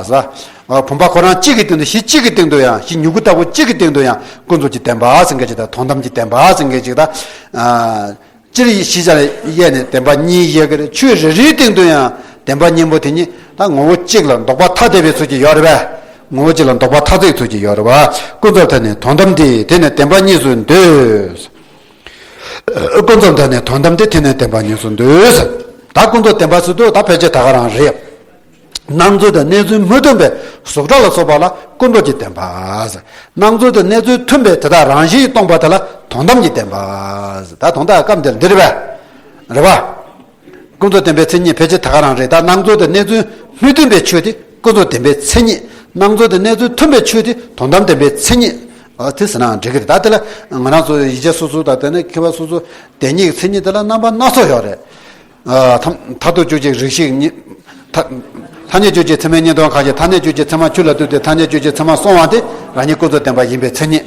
ཟེར། ཨ། བུམ་པ་ཁོ་རང་གཅིག་གི་སྟེང་དུ། གཞི་གཅིག་གི་སྟེང་དུ་ཡང་། གཞི་མྱུ་གུ་ལྟ་བུ་གཅིག་གི་སྟེང་དུ་ཡང་ཀུན་རྫོབ་ཀྱི་བདེན་པ་ཟེར་མཁན་ཅིག་དང་། དོན་དམ་གྱི་བདེན་པ་ཟེར་མཁན་ཅིག་དང་། ཨ། སྤྱིར་ཤེས་བྱ་ལ་དབྱེ་ནས་བདེན་པ་གཉིས་དབྱེ་གི་རེད། ཆོས་རེ་རེའི་སྟེང་དུ་ཡང་བདེན་པ་གཉིས་པོ་དེ་ཉིད་ད་ངོ་བོ་གཅིག་ལ་ལྡོག་པ་ཐ་དད་པའི་ཚུལ་གྱིས་ཡོད་རེད་པས། ངོ་བོ་གཅིག་ལ་ལྡོག་པ་ཐ་དད་ཚུལ་གྱིས་ཡོད་རེད་པ། ཀུན་རྫོབ་མཐའ་ནི་དོན་དམ་སྟེ། དེ་ནི་བདེན་པ་གཉིས་སུ་འདོད། ཀུན་རྫོབ་མཐའ་ནི་དོན་དམ་སྟེ། དེ་ནི་བདེན་པ་གཉིས་སུ་འདོད། ད་ཀུན་རྫོབ་བདེན་པ་ཟེར་དུས་ད་ཕལ་ཆེར་ད་ག་རང་རེད། སྣང་ཚུལ་དང་གནས་ཚུལ་མི་མཐུན་པའི་གཟུགས་སྒྲ་ལ་སོགས་པ་ལ་ཀུན་རྫོབ་ཀྱི་བདེན་པ། སྣང་ཚུལ་དང་གནས་ཚུལ་མཐུན་པའི་དེ་དག་རང་བཞིན་གྱིས་སྟོང་པ་དེ་ལ་དོན་དམ་གྱི་བདེན་པ། ད་དོན་དག་སྐབས་འདིར་འདི་རེད་པས། རེད་པ། ཀུན་རྫོབ་བདེན་པའི་མཚན་ཉིད་ཕལ་ཆེར་ད་ག་རང་རེད། ད་སྣང་ཚུལ་དང་གནས་ཚུལ་མི་མཐུན་པའི་ཆོས་དེ་ཀུན་རྫོབ་བདེན་པའི་མཚན་ཉིད། སྣང་ཚུལ་དང་གནས་ཚུལ་མཐུན་པའི་ཆོས་དེ་དོན་དམ་བདེན་པའི་མཚན་ཉིད། ཨ། དེ་ཟེར་ནའང་འགྲིག་གི་རེད། ད་དེ་ལ་ང་རང་ཚོ་ཡིག་ཆ་སོ་སོ་དང་། དེ་ནས་མཁས་པ་སོ་སོ་བདེན་གཉིས་ཀྱི་མཚན་ཉིད་དེ་ལ་རྣམ་པ་སྣ་ཚོགས་ཡོད་རེད། ཨ། ཐ་མཐར་ཐུག་དཔྱོད་བྱེད་རིགས་ཤེས་གཉིས། ཐ་ཐ་སྙད་དཔྱོད་བྱེད་ཚད་མའི་གཉིས་སྟོང་ཁ་ཤས། ཐ་སྙད་དཔྱོད་བྱེད་ཚད་མ་ཆུ་ལ་ལྟོས་ཏེ། ཐ་སྙད་དཔྱོད་བྱེད་ཚད་མ་སོང་བ་དེ་རང་ཉིད་ཀུན་རྫོབ་བདེན་པ་ཡིན་པའི་མཚན་ཉིད།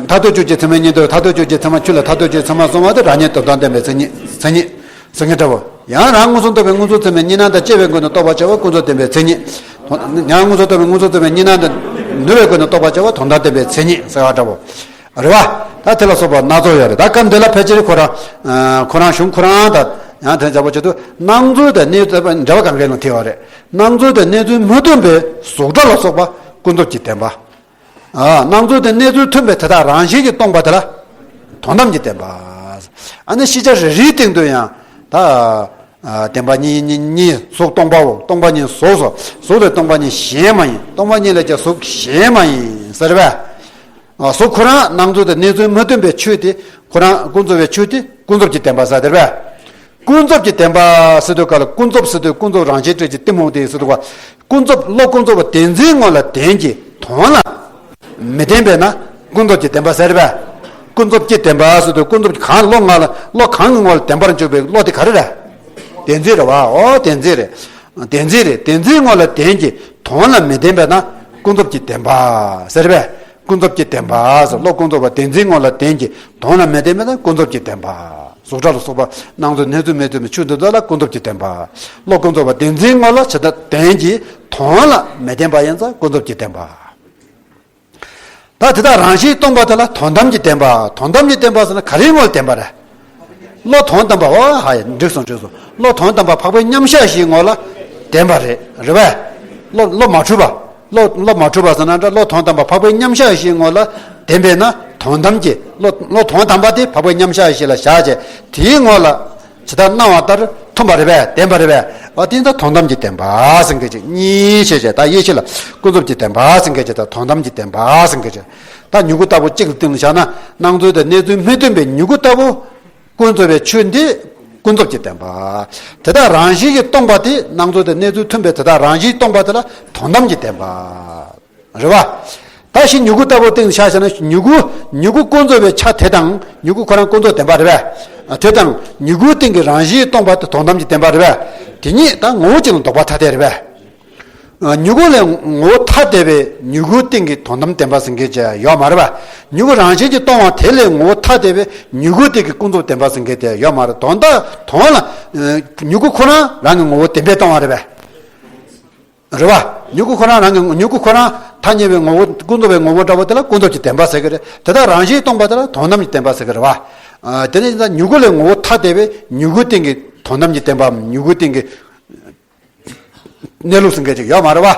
མཐར་ཐུག་དཔྱོད་བྱེད་ཚད་མའི་གཉིས་སྟོང་། མཐར་ཐུག་དཔྱོད་བྱེད་ཚད་མ་ཆུ་ལ། མཐར་ཐུག་དཔྱོད་བྱེད་ཚད་མ་སོང་བ་དེ་རང་ཉིད་དོན་དམ་བདེན་པའི་མཚན་ཉིད། མཚན་ཉིད་ཟེར་མཁན་འདྲ་པོ། ཡང་རང་མངོན་སུམ་རྟོགས་པའི་མངོན་རྫོགས་ཚད་མའི་གཉིས་སྣང་དང་བཅས་པའི་སྒོ་ནས་རྟོགས་པར་བྱ་བ་ཀུན་རྫོབ་བདེན་པའི་མཚན་ཉིད། ཡང་མངོན་སུམ་རྟོགས་པའི་མངོན་རྫོགས་ཚད་མའི་གཉིས་སྣང་དང་ནུས་པའི་སྒོ་ནས་རྟོགས་པར་བྱ་བ་དོན་དམ་བདེན་པའི་མཚན་ཉིད་ཟེར་བ་འདྲ་པོ། རེད་པ། ད་དེ་ལ་སོགས་པ་སྣ་ཚོགས་ཡོད་རེད། ད་སྐབས་འདི་ལ་ཕལ་ཆེར་ཁོ་རང་། ཨ། ཁོ་རང་གཞུང་ཁོ་རང་དང་ཡང་དེ་འཇགས་པོ་བྱེད་དུས། སྣང་ཚུལ་དང་གནས་ཚུལ། འགྲེལ་པ་སྒང་གའི་ནང་དེ་ཡོད་རེད། སྣང་ཚུལ་དང་གནས་ཚུལ་མི་མཐུན་པའི་གཟུགས་སྒྲ་ལ་སོགས་པ་ཀུན་རྫོབ་ཀྱི་བདེན་པ། ཨ། སྣང་ཚུལ་དང་གནས་ཚུལ་མཐུན་པའི་དེ་དག་རང་བཞིན་གྱིས་སྟོང་པ་དེ་ལ་དོན་དམ་གྱི་བདེན་པ། ཨ་ནི་ཤེས་བྱ་རེ་རེའི་སྟེང་དུ་ཡང་ད། ཨ། བདེན་པ་གཉིས་གཉིས་གཉིས། གཟུགས་སྟོང་པའོ། སྟོང་པ་ཉིད་གཟུགས་སོ། གཟུགས་ལས་སྟོང་པ་ཉིད་གཞན་མ་ཡིན། སྟོང་པ་ཉིད་ལས་ཀྱང་གཟུགས་གཞན་མ་ཡིན་ཟེར་བས། ཨ། གཟུགས་ཁོ་རང་སྣང་ཚུལ་དང་གནས་ཚུལ་མི་མཐུན་པའི་ཆོས་དེ། ཁོ་རང་ཀུན་རྫོབ་པའི་ཆོས་དེ་ཀུན་རྫོབ་ཀྱི་བདེན་པ་ཟེར་དེ་རེད་པས། ཀུན་རྫོབ་ཀྱི་བདེན་པ་ཟེར་དུས་ག་ལ། ཀུན་རྫོབ་ཟེར་དུས་ཀུན་རྫོབ་རང་བཞིན་སྤྲོས་བཅས་གཏི་མུག་དེ་ཟེར་དུས་ག། ཀུན་རྫོབ། བློ་ཀུན་རྫོབ་པ་བདེན་འཛིན་དངོས་ལ་བདེན་གྱི་དོན་ལ་མི་ལྡན་པས་ན་ཀུན་རྫོབ་ཀྱི་བདེན་པ་ཟེར་བས། ཀུན་རྫོབ་ཀྱི་བདེན་པ་ཟེར་དུས་ཀུན་རྫོབ་གང་བློ་ལྔ་ལ། བློ་གང་གི་ངོ་ལ་བདེན་པར་འཇོག་པའི་བློ་དེ་ག་རེ་རེད། བདེན་འཛིན་རེད་བ། ཨོ། བདེན་འཛིན་རེད། བདེན་འཛིན་རེད། བདེན་འཛིན་དངོས་ལ་བདེན་གྱི་དོན་ལ་མི་ལྡན་པས་ན་ཀུན་རྫོབ་ཀྱི་བདེན་པ་ཟེར་བས། ཀུན་རྫོབ་ཀྱི་བདེན་པ་ཟེར། བློ་ཀུན་རྫོབ་པ་བདེན་འཛིན་དངོས་ལ་བདེན་གྱི་དོན་ལ་མི་ལྡན་པས་ན་ཀུན་རྫོབ་ཀྱི་བདེན་པ། གཟུགས་སྒྲ་ལ་སོགས་པ་སྣང་ཚུལ་གནས་ཚུལ་མི་མཐུན་པའི་ཆོས་འདི་དག་ལ་ཀུན་རྫོབ་ཀྱི་བདེན་པ། བློ་ཀུན་རྫོབ་པ་བདེན་འཛིན་དངོས་ལ་ཇི་ལྟར་བདེན་གྱི་དོན་ལ་མི་ལྡན་པ་ཡིན་ཙང་ཀུན་རྫོབ་ཀྱི་བདེན་པ། ད་དེ་དག་རང་བཞིན་སྟོང་པ་དེ་ལ་དོན་དམ་གྱི་བདེན་པ། དོན་དམ་གྱི་བདེན་པ་ཟེར་ན་ག་རེའི་ངོ་ལ་བདེན་པ་རེད། བློ་དོན་དམ་པ། འོ་ཧ་ཡ། འགྲིག་སོང་འགྲིག་སོང་། བློ་དོན་དམ་པ་འཕགས་པའི་མཉམ་གཞག་བཞིའི་ངོ་ལ་བདེན་པ་རེད། རེད་པས། བློ་བློ་མ་འཁྲུལ་བ། བློ་བློ་མ་འཁྲུལ་བ་ཟེར་ན་འདྲ། བློ་དོན་དམ་པ་འཕགས་པའི་མཉམ་གཞག་བཞིའི་ངོ་ལ་བདེན་པས་ན། དོན་དམ་གྱི་བློ་བློ་དོན་དམ་པ་དེ་འཕགས་པའི་མཉམ་གཞག་བཞི་ལ་བཞག་བྱས། དེའི་ངོ་ལ་ཇི་ལྟར་སྣང་བ་ལྟར་མཐུན་པ་རེད་པས། བདེན་པ་རེད་པས། འོ་དེ་ད་དོན་དམ་གྱི་བདེན་པ་ཟེར་མཁན་ཅིག་གཉིས་བྱས་བྱས། ད་དབྱེ་གཞི་ལ་ཀུན་རྫོབ་ཀྱི་བདེན་པ་ཟེར་མཁན་ཅིག་དང་། དོན་དམ་གྱི་བདེན་པ་ཟེར་མཁན་ཅིག་ད་མྱུ་གུ་ལྟ་བུ་གཅིག་ལ་སྟེང་ལ་བཞག་ན། སྣང་ཚུལ་དང་གནས་ཚུལ་མི་མཐུན་པའི་མྱུ་གུ་ལྟ་བུ་ཀུན་རྫོབ་པའི་ཆོས་འདི་ཀུན་རྫོབ་ཀྱི་བདེན་པ། དེ་དག་རང་བཞིན་གྱིས་སྟོང་པ་དེ། སྣང་ཚུལ་དང་གནས་ཚུལ་མཐུན་པའི་དེ་དག་རང་བཞིན་སྟོང་པ་དེ་ལ་དོན་དམ་གྱི་བདེན་པ། རེད་པ། ད་གཞི་མྱུ་གུ་ལྟ་བུ་སྟེང་དུ་ཆ་བཞག་ན། མྱུ་གུ་མྱུ་གུ་ཀུན་རྫོབ་པའི་ཆ་དེ་དང་། མྱུ་གུ་ཁོ་རང་ཀུན་རྫོབ་བདེན་པ་རེད་པས། དེ་དང་མྱུ་གུའི་སྟེང་གི་རང་བཞིན་སྟོང་པ་དེ་དོན་དམ་གྱི་བདེན་པ་རེད་པས། དེ་གཉིས་ད་ངོ་བོ་གཅིག་ལ་ལྡོག་པ་ཐ་དད་རེད་པས། མྱུ་གུ་ལས་ངོ་བོ་ཐ་དད་པའི་མྱུ་གུའི་སྟེང་གི་དོན་དམ་བདེན་པ་ཟེར་མཁན་ཅིག་ཡོད་མ་རེད་པས། མྱུ་གུ་རང་བཞིན་གྱིས་སྟོང་བ་དེ་ལས་ངོ་བོ་ཐ་དད་པའི་མྱུ་གུའི་སྟེང་གི་ཀུན་རྫོབ་བདེན་པ་ཟེར་མཁན་དེ་ཡོད་མ་རེད། དོན་དག་དོན་ལ། མྱུ་གུ་ཁོ་རང་རང་གི་ངོ་བོ་བདེན་པས་སྟོང་བ་རེད་པས། རེད་པ། མྱུ་གུ་ཁོ་རང་རང་གི་མྱུ་གུ་ཁོ་རང་ཐ་སྙད་པའི་ངོ་བོ། ཀུན་རྫོབ་པའི་ངོ་བོ་འདྲ་བོ་དེ་ལ་ཀུན་རྫོབ་ཀྱི་བདེན་པ་ཟེར་གི་རེད། དེ་དག་རང་བཞིན་སྟོང་པ་དེ་ལ་དོན་དམ་གྱི་བདེན་པ་ཟེར་གི་རེད་པ། དེ་ནས་ད་མྱུ་གུ་ལས་ངོ་བོ་ཐ་དད་པའི་མྱུ་གུའི་སྟེང་གི་དོན་དམ་གྱི་བདེན་པའམ། མྱུ་གུའི་སྟེང་གི་གནས་ལུགས་ཟེར་མཁན་ཅིག་ཡོད་མ་རེད་པ།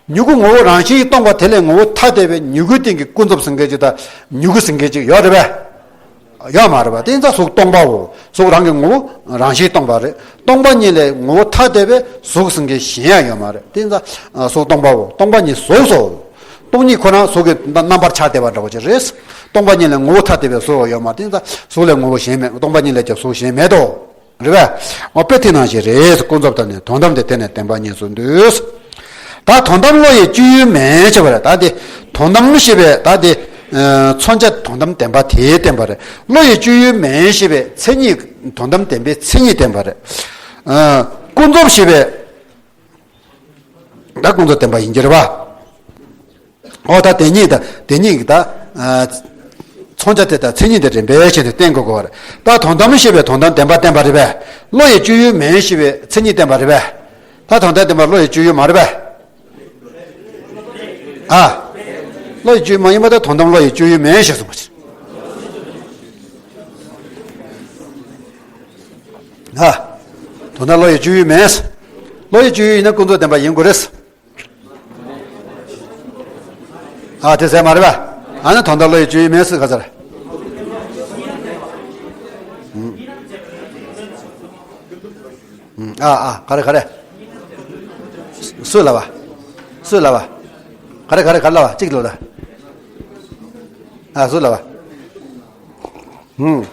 མྱུ་གུ་ངོ་བོ་རང་བཞིན་སྟོང་པ་དེ་ལས་ངོ་བོ་ཐ་དད་པའི་མྱུ་གུའི་སྟེང་གི་ཀུན་རྫོབ་ཟེར་མཁན་ཅིག་དང་མྱུ་གུ་ཟེར་མཁན་ཅིག་ཡོད་རེད་པས། ཡོད་མ་རེད་པ། དེ་ཡིན་ཙང་གཟུགས་སྟོང་པའོ། གཟུགས་རང་གི་ངོ་བོ་རང་བཞིན་སྟོང་པ་རེད། སྟོང་པ་ཉིད་ལས་ངོ་བོ་ཐ་དད་པའི་གཟུགས་ཟེར་མཁན་གཞན་ཡང་ཡོད་མ་རེད། དེ་ཡིན་ཙང་གཟུགས་སྟོང་པའོ། སྟོང་པ་ཉིད་གཟུགས་སོ། སྟོང་ཉིད་ཁོ་རང་གཟུགས་ཀྱི་རྣམ་པར་ཆགས་བསྡད་པ་འདྲ་བོ་ཅིག་རེད། སྟོང་པ་ཉིད་ལས་ངོ་བོ་ཐ་དད་པའི་གཟུགས་ཡོད་མ་རེད། དེ་ཡིན་ཙང་གཟུགས་ལས་ངོ་བོ་གཞན་མེད། སྟོང་པ་ཉིད་ལས་ཀྱང་གཟུགས་གཞན་མེད་དོ། རེད་པས། འོ་དཔེ་དེ་ནང་བཞིན་རེད། ཀུན་རྫོབ་ལྟར་ནི་དོན་དམ་དེ། དེ་ནི་བདེན་པ་ཉིད་སུ་འདོད། ད་དོན་དམ་བློ་ཡི་སྤྱོད་ཡུལ་མིན་ཞེས་པ་རེད། ད་དེ་དོན་དམ་ཞེས་པའི་ད་དེ་མཚོན་བྱ་དོན་དམ་བདེན་པ་དེ་བསྟན་པ་རེད། བློ་ཡི་སྤྱོད་ཡུལ་མིན་ཞེས་པའི་མཚན་ཉིད། དོན་དམ་བདེན་པའི་མཚན་ཉིད་བསྟན་པ་རེད། ཀུན་རྫོབ་ཞེས་པའི། ད་ཀུན་རྫོབ་བདེན་པ་ཡིན་གྱི་རེད་པ། འོ་ད་དེ་ཉིད་ད་དེ་ཉིད་ཀྱི་ད་མཚོན་བྱ་དེ་དང་མཚན་ཉིད་དེ་རིམ་པས་བྱས་ནས་བསྟན་དགོས་དགོས་པ་རེད། ད་དོན་དམ་ཞེས་པའི་དོན་དམ་བདེན་པ་བསྟན་པ་རེད་པས། བློ་ཡི་སྤྱོད་ཡུལ་མིན་ཞེས་པའི་མཚན་ཉིད་བསྟན་པ་རེད་པས། ད་དོན་དམ་བདེན་པ་བློ་ཡི་སྤྱོད་ཡུལ་མ་རེད་པས། ཨ། བློ་ཡི་སྤྱོད་ཡུལ་མ་ཡིན་པ་དེ་དོན་དམ་བློ་ཡི་སྤྱོད་ཡུལ་མིན་ཞེས་གསུངས་པ་རེད། ཨ། དོན་དམ་བློ་ཡི་སྤྱོད་ཡུལ་མིན། བློ་ཡི་སྤྱོད་ཡུལ་ཡིན་ན་ཀུན་རྫོབ་བདེན་པ་ཡིན་དགོས་རེད། ཨ། དེ་ཟེར་མ་རེད་པ། ཨ་ནི་དོན་དམ་བློ་ཡི་སྤྱོད་ཡུལ་མིན་ཟེར་ག་ཚར། ཨ་ཨ། ག་རེ་ག་རེ། སུས་ལབ་པ། སུས་ལབ་པ། ག་རེ་ག་རེ་ག་རེ་ལབ་པ། གཅིག་ལབ་ད། ཨ། སུས་ལབ་པ། ཧུམ།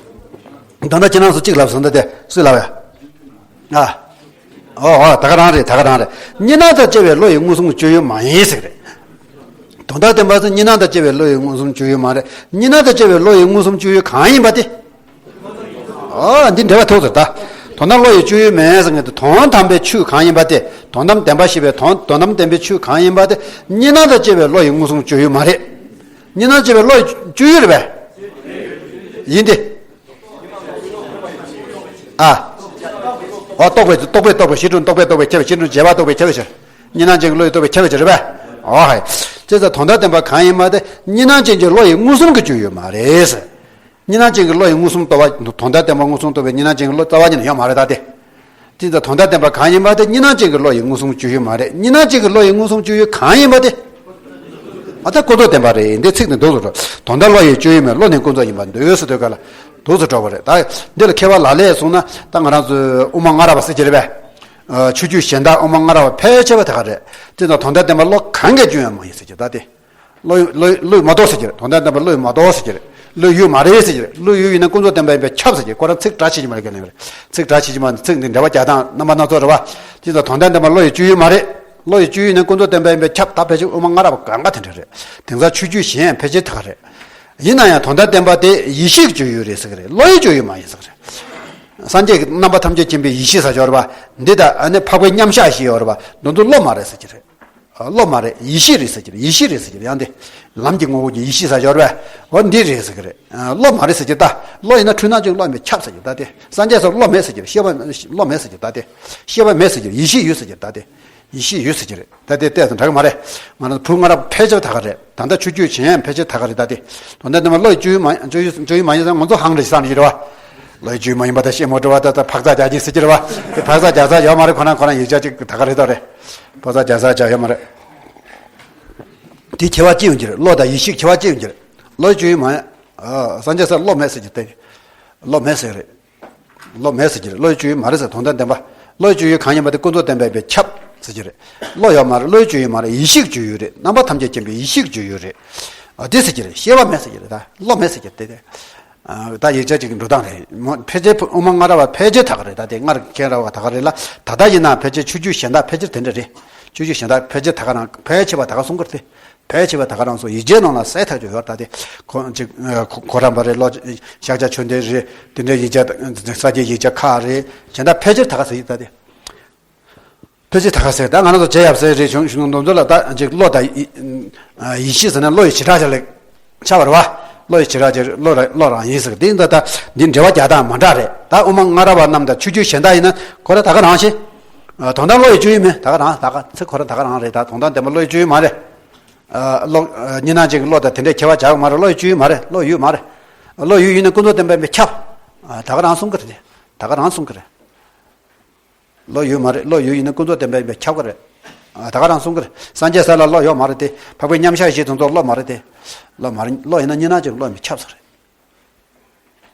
ད་ལྟ་ཁྱེད་རང་ཚོ་གཅིག་ལབ་སོང་ད་དེ་སུས་ལབ་པ། ཨ། ཨོ་ཨོ། ད་ག་རང་རེད། ད་ག་རང་རེད། གཉིས་སྣང་དང་བཅས་པའི་བློ་ཡི་མངོན་སུམ་སྤྱོད་ཡུལ་མ་ཡིན་ཟེར་གི་རེད། དོན་དམ་བདེན་པ་ཚོ་གཉིས་སྣང་དང་བཅས་པའི་བློ་ཡི་མངོན་སུམ་སྤྱོད་ཡུལ་མ་རེད། གཉིས་སྣང་དང་བཅས་པའི་བློ་ཡི་མངོན་སུམ་སྤྱོད་ཡུལ་གང་ཡིན་པ་དེ། ཨོ་འདི་འགྲེལ་པ་ཐུག་ཟེར་ད། དོན་དམ་བློ་ཡི་སྤྱོད་ཡུལ་མིན་ཟེར་མཁན་དེ་དོན་དམ་པའི་ཆོས་གང་ཡིན་པ་དེ། དོན་དམ་བདེན་པ་ཞེས་པའི་དོན་དོན་དམ་བདེན་པའི་ཆོས་གང་ཡིན་པ་དེ་གཉིས་སྣང་དང་བཅས་པའི་བློ་ཡི་མངོན་སུམ་སྤྱོད་ཡུལ་མ་རེད། གཉིས་སྣང་བཅས་པའི་བློ་ཡི་སྤྱོད་ཡུལ་རེད་པས། ཡིན་ཏེ། ཨ། ཨོ་རྟོག་པས་རྟོག་པས་རྟོག་པའི་གཞི་གྲུབ། རྟོག་པས་རྟོག་པའི་ཁྱབ་པའི་གཞི་གྲུབ། བྱས་པས་རྟོག་པའི་ཁྱབ་པའི་ཕྱིར། གཉིས་སྣང་ཅན་གྱི་བློ་ཡིས་རྟོགས་པའི་ཁྱབ་པའི་ཕྱིར་རེད་པས། ཨོ་ཧའི། ཅེས་པ་དོན་དམ་བདེན་པ་གང་ཡིན་པ་དེ་གཉིས་སྣང་ཅན་གྱི་བློ་ཡི་མངོན་སུམ་གྱི་སྤྱོད་ཡུལ་མ་རེད། གཉིས་སྣང་ཅན་གྱི་བློ་ཡི་མངོན་སུམ་རྟོགས་པ། དོན་དམ་བདེན་པ་མངོན་སུམ་རྟོགས་པའི་གཉིས་སྣང་ཅན་གྱི་བློ་རྩ་བ་ཉིད་ནས་ཡོད་མ་རེད་ད་དེ། དེ་ཙང་དོན་དམ་བདེན་པ་གང་ཡིན་པ་དེ་གཉིས་སྣང་ཅན་གྱི་བློ་ཡི་མངོན་སུམ་སྤྱོད་ཡུལ་མ་རེད། གཉིས་སྣང་ཅན་གྱི་བློ་ཡི་མངོན་སུམ་སྤྱོད་ཡུལ་གང་ཡིན་པ་དེ། ཨ་ད་ཀུན་རྫོབ་བདེན་པ་རེད། འདི་ཚིག་ནི་འདུག་སེ་འགྲོ། དོན་དམ་བློ་ཡི་སྤྱོད་ཡུལ་མིན། བློ་ནི་ཀུན་རྫོབ་ཡིན་པར་འདོད་ཟེར་དུས་ག་ལ་འདུག་སེ་འགྲོ་བ་རེད། ད་འདི་ལ་མཁས་པ་ལག་ལེན་གསུངས་ན་ད་ང་རང་ཚོས་དབུ་མ་ལྔ་རབ་པ་ཟེར་གྱི་རེད་པས། ཆོས་བརྒྱུད་གཞན་དག་དབུ་མ་ལྔ་རབ་པ་ཕལ་ཆེ་བ་དེ་ག་རེད། དེ་ཙང་དོན་དམ་བདེན་པ་བློ་གང་གིས་སྐྱོང་ཡང་མ་ཡིན་ཟེར་གྱི་ད་དེ། བློ་བློ་བློས་མ་རྟོགས་ཟེར་གྱི་རེད། དོན་དམ་བདེན་པ་བློས་མ་རྟོགས་ཟེར་གྱི་རེད། བློའི་ཡུལ་མ་རེད་ཟེར་གྱི་རེད། བློའི་ཡུལ་ཡིན་ན་ཀུན་རྫོབ་བདེན་པ་ཡིན་པས་ཁྱབ་ཟེར་གྱི་ཁོ་རང་ཚིག་སྒྲ་ཆེ་ཆུང་མ་ལ་ག་ལེན་རེད། ཚིག་སྒྲ་ཆེ་ཆུང་མ་ནི་ཚིག་འདི་འགྲེལ་པ་རྒྱག་སྟངས་རྣམ་པ་སྣ་ཚོགས་རེད་པ། དེ་ཙང་དོན་དམ་བདེན་པ་བློ་ཡི་སྤྱོད་ཡུལ་མ་རེད། བློ་ཡི་སྤྱོད་ཡུལ་ཡིན་ན་ཀུན་རྫོབ་བདེན་པ་ཡིན་པས་ཁྱབ། ད་ཕལ་ཆེར་དབུ་མ་ལྔ་རབ་པ་གང་ག་དེ་འདྲ་རེད། དེང་སང་ཆོས་བརྒྱུད་གཞན་ཡང་ཕལ་ཆེར་དེ་ག་རེད། ཡིན་ན་ཡང་དོན་དམ་བདེན་པ་དེ་ཡེ་ཤེས་ཀྱི་སྤྱོད་ཡུལ་རེད་ཟེར་གྱི་རེད། བློ་ཡི་སྤྱོད་ཡུལ་མ་ཡིན་ཟེར་གྱི་རེད། སངས་རྒྱས་ཀྱི་རྣམ་པ་ཐམས་ཅད་མཁྱེན་པའི་ཡེ་ཤེས་ཟེར་ཡོད་རེད་པ། འདི་དང་ཨ་ནི་འཕགས་པའི་མཉམ་གཞག་བཞི་ཡོད་རེད་པ། འདི་ཚོ་བློ་མ་རེད་ཟེར་གྱི་རེད། བློ་མ་རེད། ཡེ་ཤེས་རེད་ཟེར་གྱི་རེད། ཡེ་ཤེས་རེད་ཟེར་གྱི་རེད། ཡང་དེ་ལམ་གྱི་ངོ་བོ་གྱི་ཡེ་ཤེས་ཟེར་ཡོད་རེད་པ། འོ་འདི་རེད་ཟེར་གྱི་རེད། བློ་མ་རེད་ཟེར་གྱི་ད། བློ་ཡིན་ན་འཁྲུལ་སྣང་ཅན་བློ་ཡིན་པས་ཁྱབ་ཟེར་གྱི་ད་དེ། སངས་རྒྱས་སོགས་བློ་མེད་ཟེར་གྱི་རེད། ཤེས་པ་བློ་མེད་ཟེར་གྱི་ད་དེ། ཤེས་པ་མེད་ཟེར་གྱི་རེད། ཡེ་ཤེས་ཡོད་ཟེར་གྱི་རེད་ད་དེ། ཡིད་ཤེས་ཡོད་ཟེར་གྱི་རེད། ད་དེ་ལྟས་དང་འདྲ་གི་མ་རེད། ང་རང་བུ་ང་རང་ཕལ་ཆེར་ད་ག་རེད། ད་ལྟ་ཆོས་བརྒྱུད་གཞན་ཡང་ཕལ་ཆེར་ད་ག་རེད། ད་དེ་དོན་དག་འདི་མ་བློ་ཡི་སྤྱོད་ཡུལ་མ་སྤྱོད་ཡུལ་སྤྱོད་ཡུལ་མ་ཡིན་ཙང་ང་ཚོ་ཧང་རེད་བསམ་གྱི་རེད་བ། བློ་ཡི་སྤྱོད་ཡུལ་མ་ཡིན་པ་དང་ཤེས་མོ་འགྲོ་བ་ད་ད་འཕག་འཚག་རྒྱག་གྱིན་ཟེར་གྱི་རེད་བ། དེ་འཕག་འཚག་རྒྱག་ས་ཡོད་མ་རེད། ཁོ་རང་ཁོ་རང་ཡིག་ཆ་གཅིག་ད་ག་རེད་ད་རེད། འཕག་འཚག་རྒྱག་ས་ཅང་ཡོད་མ་རེད། དེ་ཁྱད་པར་ཅི་ཡོང་གྱི་རེད། བློ་དང་ཡིད་ཤེས་ཁྱད་པར་ཅི་ཡོང་གྱི་རེད། བློ་ཡི་སྤྱོད་ཡུལ་མ་ཡིན། སངས་རྒྱས་སར་བློ་མེད་ཟེར་གྱི་དེ། བློ་མེད་ཟེར་རེད། བློ་མེད་ཟེར་གྱི་རེད། བློ་ཡི་སྤྱོད་ཡུལ་མ་རེད་ཟེར། དོན་དམ་བདེན་པ། བློ་ཡི་སྤྱོད་ཡུལ་གང་ཡིན་པ་དེ་ཀུན་རྫོབ་བདེན་པ་ཡིན་པས་ཁྱབ་ཟེར་གྱི་རེད། བློ་ཡོད་མ་རེད། བློ་ཡི་སྤྱོད་ཡུལ་མ་རེད། ཡིད་ཤེས་ཀྱི་སྤྱོད་ཡུལ་རེད། རྣམ་པ་ཐམས་ཅད་མཁྱེན་པའི་ཡིད་ཤེས་ཀྱི་སྤྱོད་ཡུལ་རེད། ཨ་དེ་ཟེར་གྱི་རེད། ཤེས་པ་མེད་ཟེར་གྱི་རེད། ད་བློ་མེད་ཟེར་གྱི་རེད་དེ། ད་ཡིག་ཆ་གཅིག་གི་འགྲོ་སྟངས་རེད། མོ་ཕལ་ཆེར་དབུ་མ་སྔ་རབས་པ་ཕལ་ཆེར་ད་ག་རེད། ད་དེ་སྔར་མཁན་རབས་པ་ད་ག་རེད་ལ། ད་ལྟ་ཡིན་ན་ཕལ་ཆེར་ཆོས་བརྒྱུད་གཞན་དག་ཕལ་ཆེར་དེ་འདྲ་རེད། ཆོས་བརྒྱུད་གཞན་དག་ཕལ་ཆེར་ད་ག་རང་ཕལ་ཆེ་བ་ད་ག་གསུང་གི་རེད་དེ། ཕལ་ཆེ་བ་ད་ག་རང་སོ་ཡིག་ཆའི་ནང་ལ་གསལ་ཐག་ཆོད་ཡོད་ད་དེ། ཁོ་ཅིག་ཁོ་ཁོ་རམ་པ་རེད། ལོ་ཤཱཀྱ་ཆོས་འདོན་རེད། དེ་འདྲའི་ཡིག་ཆ་ས་སྐྱའི་ཡིག་ཆ་ཁག་རེད། གཞན་དག་ཕལ་ཆེར་ད་ག་ཟེར་ཡིག་ད་དེ། ཕལ་ཆེར་ད་ག་ཟེར། ད་ང་རང་ཚོ་རྗེ་ཡབ་སྲས་རེད། གཞུང་གཞུང་དུ་འདོན་ཚུལ་ལ་ད་ཅིག་བློ་དང་ཡིད་ཤེས་ཟེར་ན་བློ་ཡི་བྱེ་བྲག་ཅིག་ལ་ཆགས་པ་རེད་བ། བློ་ཡི་བྱེ་བྲག་ཅིག་བློ་ར་བློ་རང་ཡིན་ཟེར། དེ་འདི་ད་འདི་འགྲེལ་པ་རྒྱག་སྟངས་མ་འདྲ་རེད། ད་དབུ་མ་སྔ་རབས་པ་རྣམས་དང་ཆོས་བརྒྱུད་གཞན་དག་ཡིན་ན་ཁོ་ར་ད་ག་རང་བཞིན། དོན་དམ་བློ་ཡི་སྤྱོད་ཡུལ་མིན། ད་ག་རང་ད་ག་ཚེ་ཁོ་ར་ད་ག་རང་རེད། ད་དོན་དམ་བདེན་པ་བློ་ཡི་སྤྱོད་ཡུལ་མ་རེད། ཨ་བློ་ཨ་གཉིས་སྣང་ཅན་གྱི་བློ་དང་དེ་འདྲའི་ཁྱད་པར་བྱ་གི་མ་རེད། བློ་ཡི་སྤྱོད་ཡུལ་མ་རེད། བློ་ཡུལ་མ་རེད། བློ་ཡུལ་ཡིན་ན་ཀུན་རྫོབ་བདེན་པ་ཡིན་པས་ཁྱབ། ཨ་ད་ག་རང་གསུང་གི་རེད། ད་ག་རང་གསུང་གི་རེད། བློ་ཡུལ་མ་རེད། བློ་ཡུལ་ཡིན་ན་ཀུན་རྫོབ་བདེན་པ་ཡིན་པས་ཁྱབ་གི་རེད། ཨ་ད་ག་རང་གསུང་གི་རེད། སངས་རྒྱས་ས་ལ་བློ་ཡོད་མ་རེད་དེ། འཕགས་པའི་མཉམ་གཞག་བཞི་དེ་ཚོ་བློ་མ་རེད་དེ། བློ་མ་རེད། བློ་ཡིན་ན་གཉིས་སྣང་ཅན་གྱི་བློ་ཡིན་པས་ཁྱབ་ས་རེད།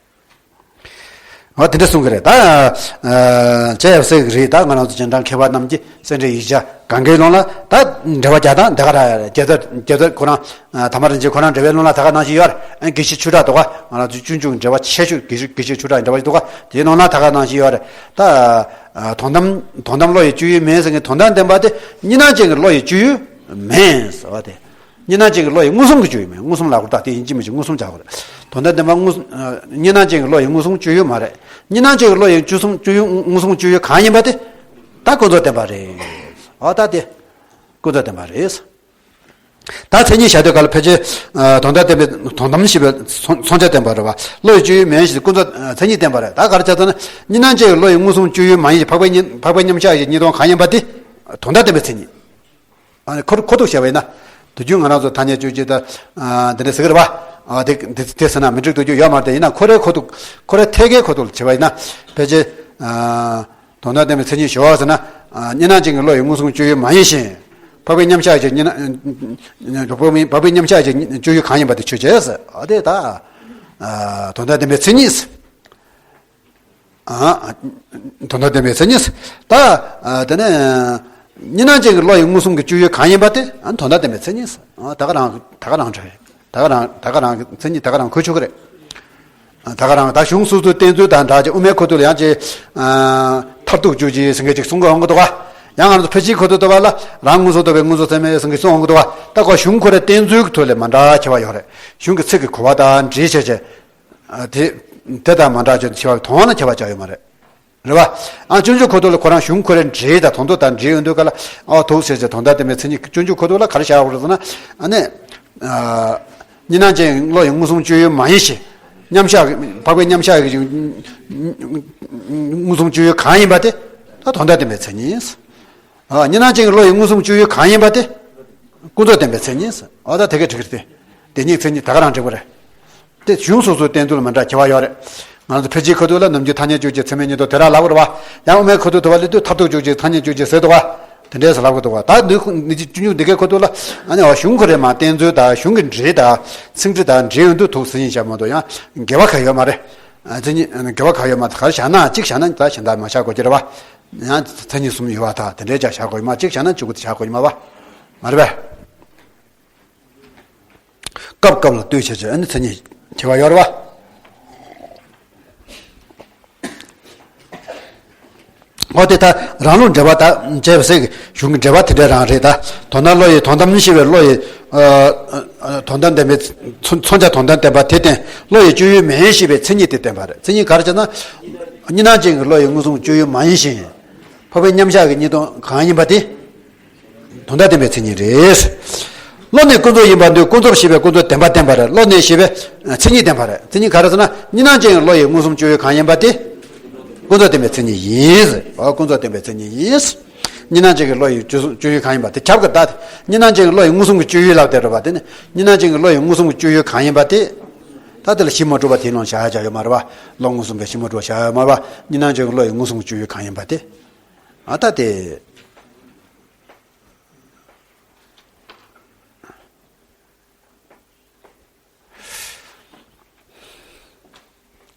འོ་དེ་འདྲ་གསུང་གི་རེད། ད་ཨ་ཅེ་ཡབ་སྲས་ཀྱི་རེད། ད་ང་རང་ཚོ་སྤྱན་དྲངས་མཁས་པ་རྣམས་ཀྱིས་སེ་འབྲས་ཡིག་ཆ་གང་གའི་ནང་ལ་ད་འགྲེལ་པ་རྒྱག་སྟངས་འདི་ག་ར་རྒྱལ་ཚབ་རྒྱལ་ཚབ་ཁོ་རང་ཨ་དྷརྨ་རིན་ཆེན་ཁོ་རང་འགྲེལ་པའི་ནང་ལ་ད་ག་ནང་བཞིན་ཡོད་རེད། ཨ་དགེ་བཤེས་ཆོས་གྲགས་འདུག་ག་ང་རང་ཚོ་སྤྱོད་འཇུག་འགྲེལ་པ་ཆེ་ཤོས་དགེ་བཤེས་དགེ་བཤེས་ཆོས་གྲགས་འགྲེལ་པ་ཞིག་འདུག་ག་དེའི་ནང་ལ་ད་ག་ནང་བཞིན་ཡོད་རེད། ད་ཨ་དོན་དམ་དོན་དམ་བློ་ཡི་སྤྱོད་ཡུལ་མིན་ཟེར་མཁན་དོན་དམ་བདེན་པ་དེ་གཉིས་སྣང་ཅན་གྱི་བློ་ཡི་སྤྱོད་ཡུལ་མིན་ཟེར་བ་དེ། གཉིས་སྣང་ཅན་གྱི་བློ་ཡི་མངོན་སུམ་གྱི་སྤྱོད་ཡུལ་མིན། མངོན་སུམ་ལབ་དགོས། ད་དེ་ཡིན་གཅིག་མིན་གཅིག་མངོན་སུམ་བྱ་དགོས་རེད། དོན་དམ་བདེན་པ་མངོན་སུམ་ཨ་གཉིས་སྣང་ཅན་གྱི་བློ་ཡི་མངོན་སུམ་སྤྱོད་ཡུལ་མ་རེད། གཉིས་སྣང་ཅན་གྱི་བློ་ཡི་སྤྱོད་སུམ་སྤྱོད་ཡུལ་མངོན་སུམ་སྤྱོད་ཡུལ་གང་ཡིན་པ་དེ་ད་ཀུན་རྫོབ་བདེན་པ་རེད། ཨ་ད་དེ་ཀུན་རྫོབ་བདེན་པ་རེད། ད་མཚན་ཉིད་བཞག་དུས་སྐབས་ལ་ཕལ་ཆེར་ཨ་དོན་དམ་བདེན་པའི་དོན་དམ་ཞེས་པའི་མཚོན་མཚོན་བྱ་བསྟན་པ་རེད་བ། བློ་ཡི་སྤྱོད་ཡུལ་མིན་ཞེས་ཀུན་རྫོབ་ཨ་མཚན་ཉིད་བསྟན་པ་རེད། ད་ག་རེ་བྱས་ཙང་ན་གཉིས་སྣང་ཅན་གྱི་བློ་ཡི་མངོན་སུམ་སྤྱོད་ཡུལ་མ་ཡིན་ཞིང་འཕགས་པའི་མཉམ་འཕགས་པའི་མཉམ་གཞག་གི་གཉིས་སྟོང་གང་ཡིན་པ་དེ་དོན་དམ་བདེན་པའི་མཚན་ཉིད། ཨ་ནི་ཁོ་ཁོ་ཐུག་བྱས་པ་ཡིན་ན། དུས་རྒྱུན་ང་རང་ཚོ་ཐ་སྙད་སྤྱོད་བྱེད་དང་། ཨ་འདི་འདྲ་ཟེར་གི་རེད་བ། ཨ་དེ་དེ་དེ་ཟེར་ན་མི་འགྲིག་དུས་རྒྱུ་ཡོད་མ་རེད་དེ། ཡིན་ན་ཁོ་རའི་ཁོ་ཐུག་ཁོ་རའི་ཐད་ཀའི་ཁོ་ཐུག་བྱས་པ་ཡིན་ན། ཕལ་ཆེར། ཨ་དོན་དམ་བདེན་པའི་མཚན་ཉིད་ཞུ་བ་ཟེར་ན། ཨ་གཉིས་སྣང་ཅན་གྱི་བློ་ཡི་མངོན་སུམ་སྤྱོད་ཡུལ་མ་ཡིན་ཞིང་། འཕགས་པའི་མཉམ་གཞག་གི་གཉིས་སྣང་། འཕགས་པའི་འཕགས་པའི་མཉམ་གཞག་གི་སྤྱོད་ཡུལ་གང་ཡིན་པ་དེ་ཆོས་ཅན་ཟེར། ཨ་དེ་ད། ཨ་དོན་དམ་བདེན་པའི་མཚན་ཉིད་ཟེར། ཨ། དོན་དམ་བདེན་པའི་མཚན་ཉིད། ད། ཨ་དེ་ནས། གཉིས་སྣང་ཅན་གྱི་བློ་ཡི་མངོན་སུམ་གྱི་སྤྱོད་ཡུལ་གང་ཡིན་པ་དེ། ཨ་དོན་དམ་བདེན་པའི་མཚན་ཉིད། ཨ་ད་ག་རང་ད་ག་རང་འདྲ་རེད། ད་ག་རང་ད་ག་རང་གི་མཚན་ཉིད་ད་ག་རང་འཁོད་ཆོག་གི་རེད། ཨ་ད་ག་རང་ད་གཞུང་སོ་སོའི་བསྟན་ཚུལ་དང་འདྲ་ཅིག་དབུ་མའི་ཁ་ཐུག་ལ་ཡང་ཅིག་ཨ་མཐར་ཐུག་གྱུར་ཅིག་ཟེར་མཁན་ཅིག་གསུང་གི་ཡོང་གི་འདུག་ག་ཡང་ང་ཚོ་ཕལ་ཆེར་ཁ་ཐུག་ལྟ་བ་ལ་རང་མངོན་སུམ་རྟོགས་པའི་མངོན་སུམ་ཚད་མས་ཟེར་མཁན་གསུང་ཡོང་གི་འདུག་ག་ད་ཁོ་གཞུང་ཁོ་རའི་བསྟན་ཚུལ་གྱི་ཐོག་ལ་མ་འདྲ་ཁྱད་པར་ཡོད་རེད། གཞུང་གི་ཚིག་གི་གོ་བ་དང་འབྲེལ་བྱས་བྱས། ཨ་དེ་དེ་དང་མ་འདྲ་ཅིག་ཆེ་བ་དོན་ལ་ཁྱད་པར་ཅང་ཡོད་མ་རེད། རེད་བ། ཨ་སྤྱོད་འཇུག་ཁ་ཐུག་ལ་ཁོ་རང་གཞུང་ཁོ་རའི་འགྲེལ་དང་དོན་དུ་དང་འགྲེལ་ཡོང་དུས་སྐབས་ལ་ཨ་ཐུག་ཟེར་ཟེར་དོན་དམ་བདེན་པའི་མཚན་ཉིད་སྤྱོད་འཇུག་ཁ་ཐུག་ལ་ག་རེ་བཞག་དགོས་རེད་ཟེར་ན། ཨ་ནི། ཨ་གཉིས་སྣང་ཅན་བློ་ཡི་མངོན་སུམ་སྤྱོད་ཡུལ་མ་ཡིན་ཞིང་། མཉམ་གཞག་འཕགས་པའི་མཉམ་གཞག་གི་མངོན་སུམ་སྤྱོད་ཡུལ་གང་ཡིན་པ་དེ་ད་དོན་དམ་བདེན་པའི་མཚན་ཉིད། ཨ་གཉིས་སྣང་ཅན་གྱི་བློ་ཡི་མངོན་སུམ་སྤྱོད་ཡུལ་གང་ཡིན་པ་དེ། ཀུན་རྫོབ་བདེན་པའི་མཚན་ཉིད། ཨ་ད་དེ་ག་འགྲིག་གི་རེད། དེ་གཉིས་མཚན་ཉིད་ད་ག་རང་འགྲིག་པ་རེད། དེ་གཞུང་སོ་སོའི་བསྟན་ཚུལ་མི་འདྲ་ཁྱད་པར་ཡོད་རེད། ང་ཚོ་ཕལ་ཆེར་ཁ་ཐུག་ལ་ནམ་རྒྱུན་ཐ་སྙད་སྤྱོད་བྱེད་ཚད་མའི་ཉིད་དུ་དེ་རང་ལབ་པ་རེད་བ། ཡང་དབུ་མའི་ཁ་ཐུག་དུ་བ་ལས་དུས་མཐར་ཐུག་སྤྱོད་བྱེད་ཐ་སྙད་སྤྱོད་བྱེད་ཟེར་འདུག་བ། དེ་འདྲས་ལབ་གི་འདུག་བ། ད་འདི་ཁུ་འདི་ཅི་ཅུང་ཅུང་འདི་གའི་ཁ་ཐུག་ལ་ཨ་ནི་བ་གཞུང་ཁོ་རའི་མ་བསྟན་ཚུལ་དང་གཞུང་གི་འགྲེལ་དང་ཚིག་འགྲེལ་དང་འགྲེལ་ཡོང་དུས་ཐུག་ཟིན་ཡིན་བྱ་མ་གཏོགས་ཡང་འགལ་བ་ག་ཡོད་མ་རེད། ཨ་མཚན་ཉིད་འགལ་བ་ག་ཡོད་མ་རེད། ག་རེ་བཞག་ན་གཅིག་བཞག་ན་ད་གཞན་དག་མ་བཞག་དགོས་ཀྱི་རེད་བ། ཡང་མཚན་ཉིད་གསུམ་ཡོད་བ་ད་དེ་འདྲས་ཀྱང་བཞག་དགོས་ཡོད་མ། གཅིག་བཞག་ན་གཅིག་པུ་དེ་བཞག་དགོས་ཡོད་མ་བ། མ་རེད་པས། སྐབས་སྐབས་ལ་ལྟོས་བྱས་བྱས་ཨ་ནི་མཚན་ཉིད་ཁྱད་པར་ཡོད་རེད་བ། འོ་དེ་ལྟར་རང་ལུགས་འགྲེལ་པ་དག་ཅེས་པ་ཟེར་གི་གཞུང་གི་འགྲེལ་པ་དེ་འདྲ་རང་རེད་ད། དོན་དམ་བློ་ཡི་དོན་དམ་ཞེས་པའི་བློ་ཡི། ཨ་ཨ་དོན་དམ་བདེན་པའི་མཚོན་མཚོན་བྱ་དོན་དམ་བདེན་པ་དེ་བསྟན། བློ་ཡི་སྤྱོད་ཡུལ་མིན་ཞེས་པའི་མཚན་ཉིད་དེ་བསྟན་པ་རེད། མཚན་ཉིད་ག་རེ་བྱས་ན། གཉིས་སྣང་ཅན་གྱི་བློ་ཡི་མངོན་སུམ་སྤྱོད་ཡུལ་མ་ཡིན་ཞིང་། འཕགས་པའི་མཉམ་གཞག་གི་གཉིས་སྟོང་གང་ཡིན་པ་དེ། དོན་དམ་བདེན་པའི་མཚན་ཉིད་རེད། བློ་ནི་ཀུན་རྫོབ་ཡིན་པར་འདོད། ཀུན་རྫོབ་ཞེས་པའི་ཀུན་རྫོབ་བདེན་པ་བསྟན་པ་རེད། བློ་ནི་ཞེས་པའི་མཚན་ཉིད་བསྟན་པ་རེད། མཚན་ཉིད་ག་རེ་ཟེར་ན་གཉིས་སྣང་ཅན་གྱི་བློ་ཡི་མངོན་སུམ་སྤྱོད་ཡུལ་གང་ཡིན་པ་དེ། ཀུན་རྫོབ་བདེན་པའི་མཚན་ཉིད་ཡིན། འོ་ཀུན་རྫོབ་བདེན་པའི་མཚན་ཉིད་ཡིན། གཉིས་སྣང་ཅན་གྱི་བློ་ཡི་སྤྱོད་སྤྱོད་ཡུལ་གང་ཡིན་པ་དེ་ཁྱབ་དགོས། ད་དེ་གཉིས་སྣང་ཅན་གྱི་བློ་ཡི་མངོན་སུམ་གྱི་སྤྱོད་ཡུལ་ལབ་དེ་རེད་པ། དེ་ནི་གཉིས་སྣང་ཅན་གྱི་བློ་ཡི་མངོན་སུམ་གྱི་སྤྱོད་ཡུལ་གང་ཡིན་པ་དེ། ད་དེ་ལ་གཞི་མ་གྲུབ་པ་དེའི་ལུང་བཞག་ཡ་ཅིག་ཡོད་མ་རེད་པ། བློ་མངོན་སུམ་པའི་གཞི་མ་གྲུབ་པ་བཞག་ཡ་ཡོད་མ་རེད་པ། གཉིས་སྣང་ཅན་གྱི་བློ་ཡི་མངོན་སུམ་གྱི་སྤྱོད་ཡུལ་གང་ཡིན་པ་དེ། ཨ་ད་དེ།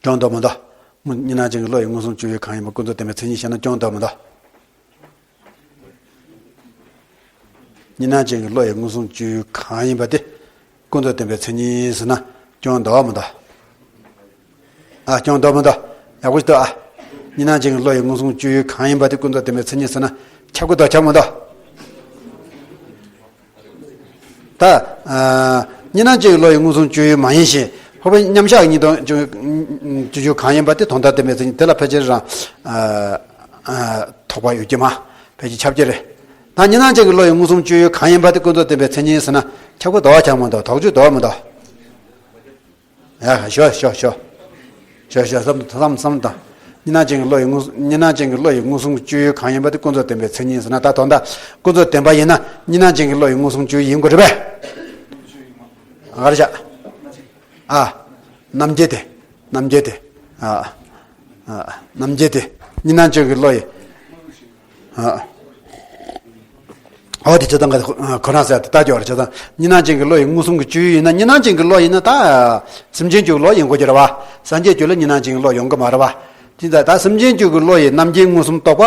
སྐྱོན་འདུག་མི་འདུག་གཉིས་སྣང་ཅན་གྱི་བློ་ཡི་མངོན་སུམ་སྤྱོད་ཡུལ་གང་ཡིན་པ་ཀུན་རྫོབ་བདེན་པའི་མཚན་ཉིད་ཤེས་ན་སྐྱོན་འདུག་མི་འདུག་གཉིས་སྣང་ཅན་གྱི་བློ་ཡི་མངོན་སུམ་སྤྱོད་ཡུལ་གང་ཡིན་པ་དེ་ཀུན་རྫོབ་བདེན་པའི་མཚན་ཉིད་ཟེར་ན་སྐྱོན་འདུག་མི་འདུག་ཨ། སྐྱོན་འདུག་མི་འདུག་ཡག་པོ་ཞིག་འདུག་ཨ། གཉིས་སྣང་ཅན་གྱི་བློ་ཡི་མངོན་སུམ་སྤྱོད་ཡུལ་གང་ཡིན་པ་དེ་ཀུན་རྫོབ་བདེན་པའི་མཚན་ཉིད་ཟེར་ན་ཁྱབ་ཀྱི་འདུག་ཁྱབ་མི་འདུག་ད། ཨ། གཉིས་སྣང་ཅན་གྱི་བློ་ཡི་མངོན་སུམ་སྤྱོད་ཡུལ་མ་ཡིན་ཞིང་། འཕགས་པའི་མཉམ་གཞག་གཉིས་སྟོང་སྤྱོད་ཡུལ་གང་ཡིན་པ་དེ་དོན་དམ་བདེན་པའི་མཚན་ཉིད་དེ་ལ་ཕལ་ཆེར་རང་། ཨ། ཨ། ཐོགས་པ་ཡོད་ཀྱི་མ། ཕལ་ཆེར་ཁྱབ་ཀྱི་རེད། ད་གཉིས་སྣང་ཅན་གྱི་བློ་ཡི་མངོན་སུམ་སྤྱོད་ཡུལ་གང་ཡིན་པ་དེ་ཀུན་རྫོབ་བདེན་པའི་མཚན་ཉིད་ཟེར་ན་ཁྱབ་ཀྱི་འདུག་ཁྱབ་མི་འདུག་དོགས་གཅོད་འདུག་མི་འདུག་ཡ། ཞོ་ཞོ་ཞོ། ཞོ་ཞོ་བསམ་བསམ་བསམ་དང་། གཉིས་སྣང་ཅན་གྱི་བློ་ཡི་མངོན་གཉིས་སྣང་ཅན་གྱི་བློ་ཡི་མངོན་སུམ་སྤྱོད་ཡུལ་གང་ཡིན་པ་དེ་ཀུན་རྫོབ་བདེན་པའི་མཚན་ཉིད་ཟེར་ན། ད་དོན་དག་ཀུན་རྫོབ་བདེན་པ་ཡིན་ན་གཉིས་སྣང་ཅན་གྱི་བློ་ཡི་མངོན་སུམ་སྤྱོད་ཡུལ་ཡིན་དགོས་རེད་པས། ག་རེ་བྱ། ཨ། རྣམ་འབྱེད་དེ། རྣམ་འབྱེད་དེ། ཨ། ཨ། རྣམ་འབྱེད་དེ། གཉིས་སྣང་ཅན་གྱི་བློ་ཡི། ཨ། འོ་དེ་བྱས་ཙང་ཁོ་རང་ཟེར་དེ་ལྟ་རྒྱུ་བར་བྱས་ཙང་། གཉིས་སྣང་ཅན་གྱི་བློ་ཡི་མངོན་སུམ་གྱི་སྤྱོད་ཡུལ་ཡིན་ན། གཉིས་སྣང་ཅན་གྱི་བློ་ཡིན་ན་ད་སེམས་ཅན་གྱི་བློ་ཡིན་དགོས་ཀྱི་རེད་པ། སངས་རྒྱས་རྒྱུད་ལ་གཉིས་སྣང་ཅན་གྱི་བློ་ཡོང་གི་མ་རེད་པ། དེ་ད་ད་སེམས་ཅན་གྱི་བློ་ཡི་རྣམ་འབྱེད་མངོན་སུམ་རྟོག་པ་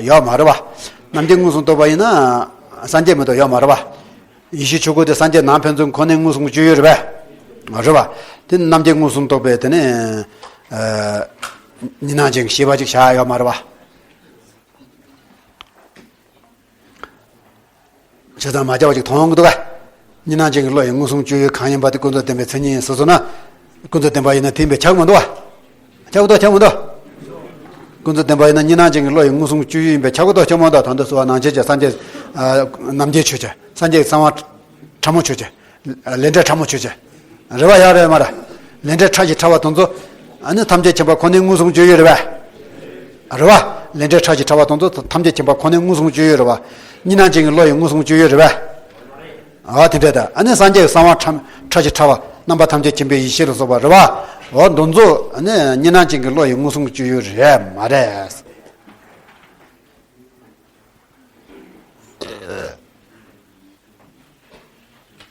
ཡོད་མ་རེད་པ། རྣམ་འབྱེད་མངོན་སུམ་རྟོག་པ་ཡིན་ན་སངས་རྒྱས་མི་རྟོགས་ཡོད་མ་རེད་པ། ཡེ་ཤེས་ཆོས་སྐུ་དེ་སངས་རྒྱས་ནང་ཕན་ཚུན་ཁོ་ནའི་མངོན་སུམ་སྤྱོད་ཡུལ་རེད་པས། རེད་པ། དེ་རྣམ་འབྱེད་མངོན་སུམ་རྟོག་པའི་དེ་ནས། ཨ། གཉིས་སྣང་ཅན་གྱི་ཤེས་པ་ཅིག་བཞག་ཡོད་མ་རེད་པ། བྱས་ཙང་མ་ཁྱབ་པ་ཅིག་མཐོང་གི་འདུག་ག་གཉིས་སྣང་ཅན་གྱི་བློ་ཡི་མངོན་སུམ་སྤྱོད་ཡུལ་གང་ཡིན་པ་དེ་ཀུན་རྫོབ་བདེན་པའི་མཚན་ཉིད་ཡིན་ཟེར་སོང་ན། ཀུན་རྫོབ་བདེན་པ་ཡིན་ན་དེ་ཡིན་པས་ཁྱབ་མི་འདུག་པ། ཁྱབ་ཀྱི་འདུག་ཁྱབ་མི་འདུག་ཀུན་རྫོབ་བདེན་པ་ཡིན་ན་གཉིས་སྣང་ཅན་གྱི་བློ་ཡི་མངོན་སུམ་སྤྱོད་ཡུལ་ཡིན་པས་ཁྱབ་ཀྱི་འདུག་ཁྱབ་མི་འདུག་ད་ལྟ་གསོལ་བ་ནང་བྱེད་ཀྱི་སངས་རྒྱས། ཨ། རྣམ་འབྱེད་ཆོས་ཅན། སངས་རྒྱས་གསང་བ་ཕྲ་མོ་ཆོས་ཅན། ལས་འབྲས་ཕྲ་མོ་ཆོས་ཅན། རེད་པ། ཡང་རེད་མ་རེད། ལས་འབྲས་ཕྲ་ཞིང་ཕྲ་བ་དེ་ཚོ། ཨ་ནི་ཐམས་ཅད་མཁྱེན་པ་ཁོ་ནའི་མངོན་སུམ་སྤྱོད་ཡུལ་རེད་པས། རེད་པ། ལས་འབྲས་ཕྲ་ཞིང་ཕྲ་བ་དེ་ཚོ་ཐམས་ཅད་མཁྱེན་པ་ཁོ་ནའི་མངོན་སུམ་སྤྱོད་ཡུལ་རེད་པ། གཉིས་སྣང་ཅན་གྱི་བློ་ཡི་མངོན་སུམ་སྤྱོད་ཡུལ་རེད་པས། ཨ། དེ་འདྲ་ད། ཨ་ནི་སངས་རྒྱས་ཀྱི་གསང་བ་ཕྲ་ཕྲ་ཞིང་ཕྲ་བ། རྣམ་པ་ཐམས་ཅད་མཁྱེན་པའི་ཡེ་ཤེས་ལ་སོགས་པ་རེད་པ། འོ་དེ་ཚོ་ཨ་ནི་གཉིས་སྣང་ཅན་གྱི་བློ་ཡི་མངོན་སུམ་སྤྱོད་ཡུལ་རེད་མ་རེད།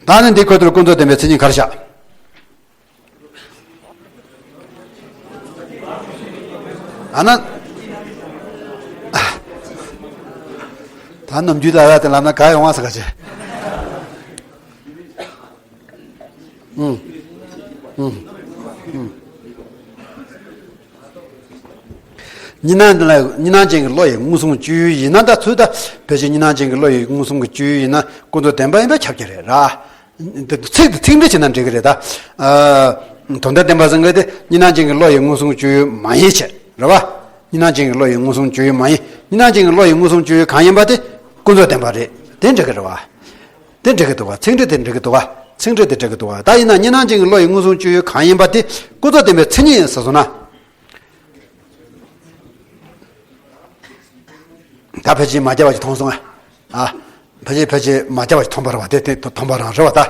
ད་ནི་འདི་ཁོ་ཚོར་ཀུན་རྫོབ་བདེན་པའི་མཚན་ཉིད་ག་རེ་བཞག་ཨ་ན། ད་ནམ་རྒྱུན་ལ་ཡ་དེ་ལབ་ན་ག་ཡོང་བ་ཟེར་ག་བྱེད། ཨུམ། ཨུམ། ཨུམ། གཉིས་སྣང་ལ་གཉིས་སྣང་ཅན་གྱི་བློ་ཡི་མངོན་སུམ་སྤྱོད་ཡུལ་ཡིན་ན། ད་ཚུལ་ད་ཕལ་ཆེར་གཉིས་སྣང་ཅན་གྱི་བློ་ཡི་མངོན་སུམ་གྱི་སྤྱོད་ཡུལ་ཡིན་ན་ཀུན་རྫོབ་བདེན་པ་ཡིན་པས་ཁྱབ་ཀྱི་རེད་ར། འདི་ཚིག་འདི་ཚིག་འགྲེལ་བྱས་ན་འགྲིག་གི་རེད་ད། ཨ། དོན་དམ་བདེན་པ་ཟེར་མཁན་དེ་གཉིས་སྣང་ཅན་གྱི་བློ་ཡི་མངོན་སུམ་སྤྱོད་ཡུལ་མ་ཡིན་བྱས་རེད་པ། གཉིས་སྣང་ཅན་གྱི་བློ་ཡི་མངོན་སུམ་སྤྱོད་ཡུལ་མ་ཡིན། གཉིས་སྣང་ཅན་གྱི་བློ་ཡི་མངོན་སུམ་སྤྱོད་ཡུལ་གང་ཡིན་པ་དེ་ཀུན་རྫོབ་བདེན་པ་རེད། དེ་འགྲིག་གི་རེད་པ། དེ་འགྲིག་གི་འདུག་པ། ཚིག་འགྲེལ་དེ་འགྲིག་གི་འདུག་པ། ཚིག་འགྲེལ་དེ་འགྲིག་གི་འདུག་པ། ད་ཡིན་ན་གཉིས་སྣང་ཅན་གྱི་བློ་ཡི་མངོན་སུམ་སྤྱོད་ཡུལ་གང་ཡིན་པ་དེ་ཀུན་རྫོབ་བདེན་པའི་མཚན་ཉིད་ཡིན་ཟེར་སོང་ན། ད་ཕལ་ཆེར་མ་ཁྱབ་པ་ཞིག་མཐོང་སོང་ང་། ཨ། ཕལ་ཆེར་ཕལ་ཆེར་མ་ཁྱབ་པ་ཞིག་མཐོང་པ་རེད་པ། དེ་དེ་མཐོང་པ་རང་རེད་པ་ད།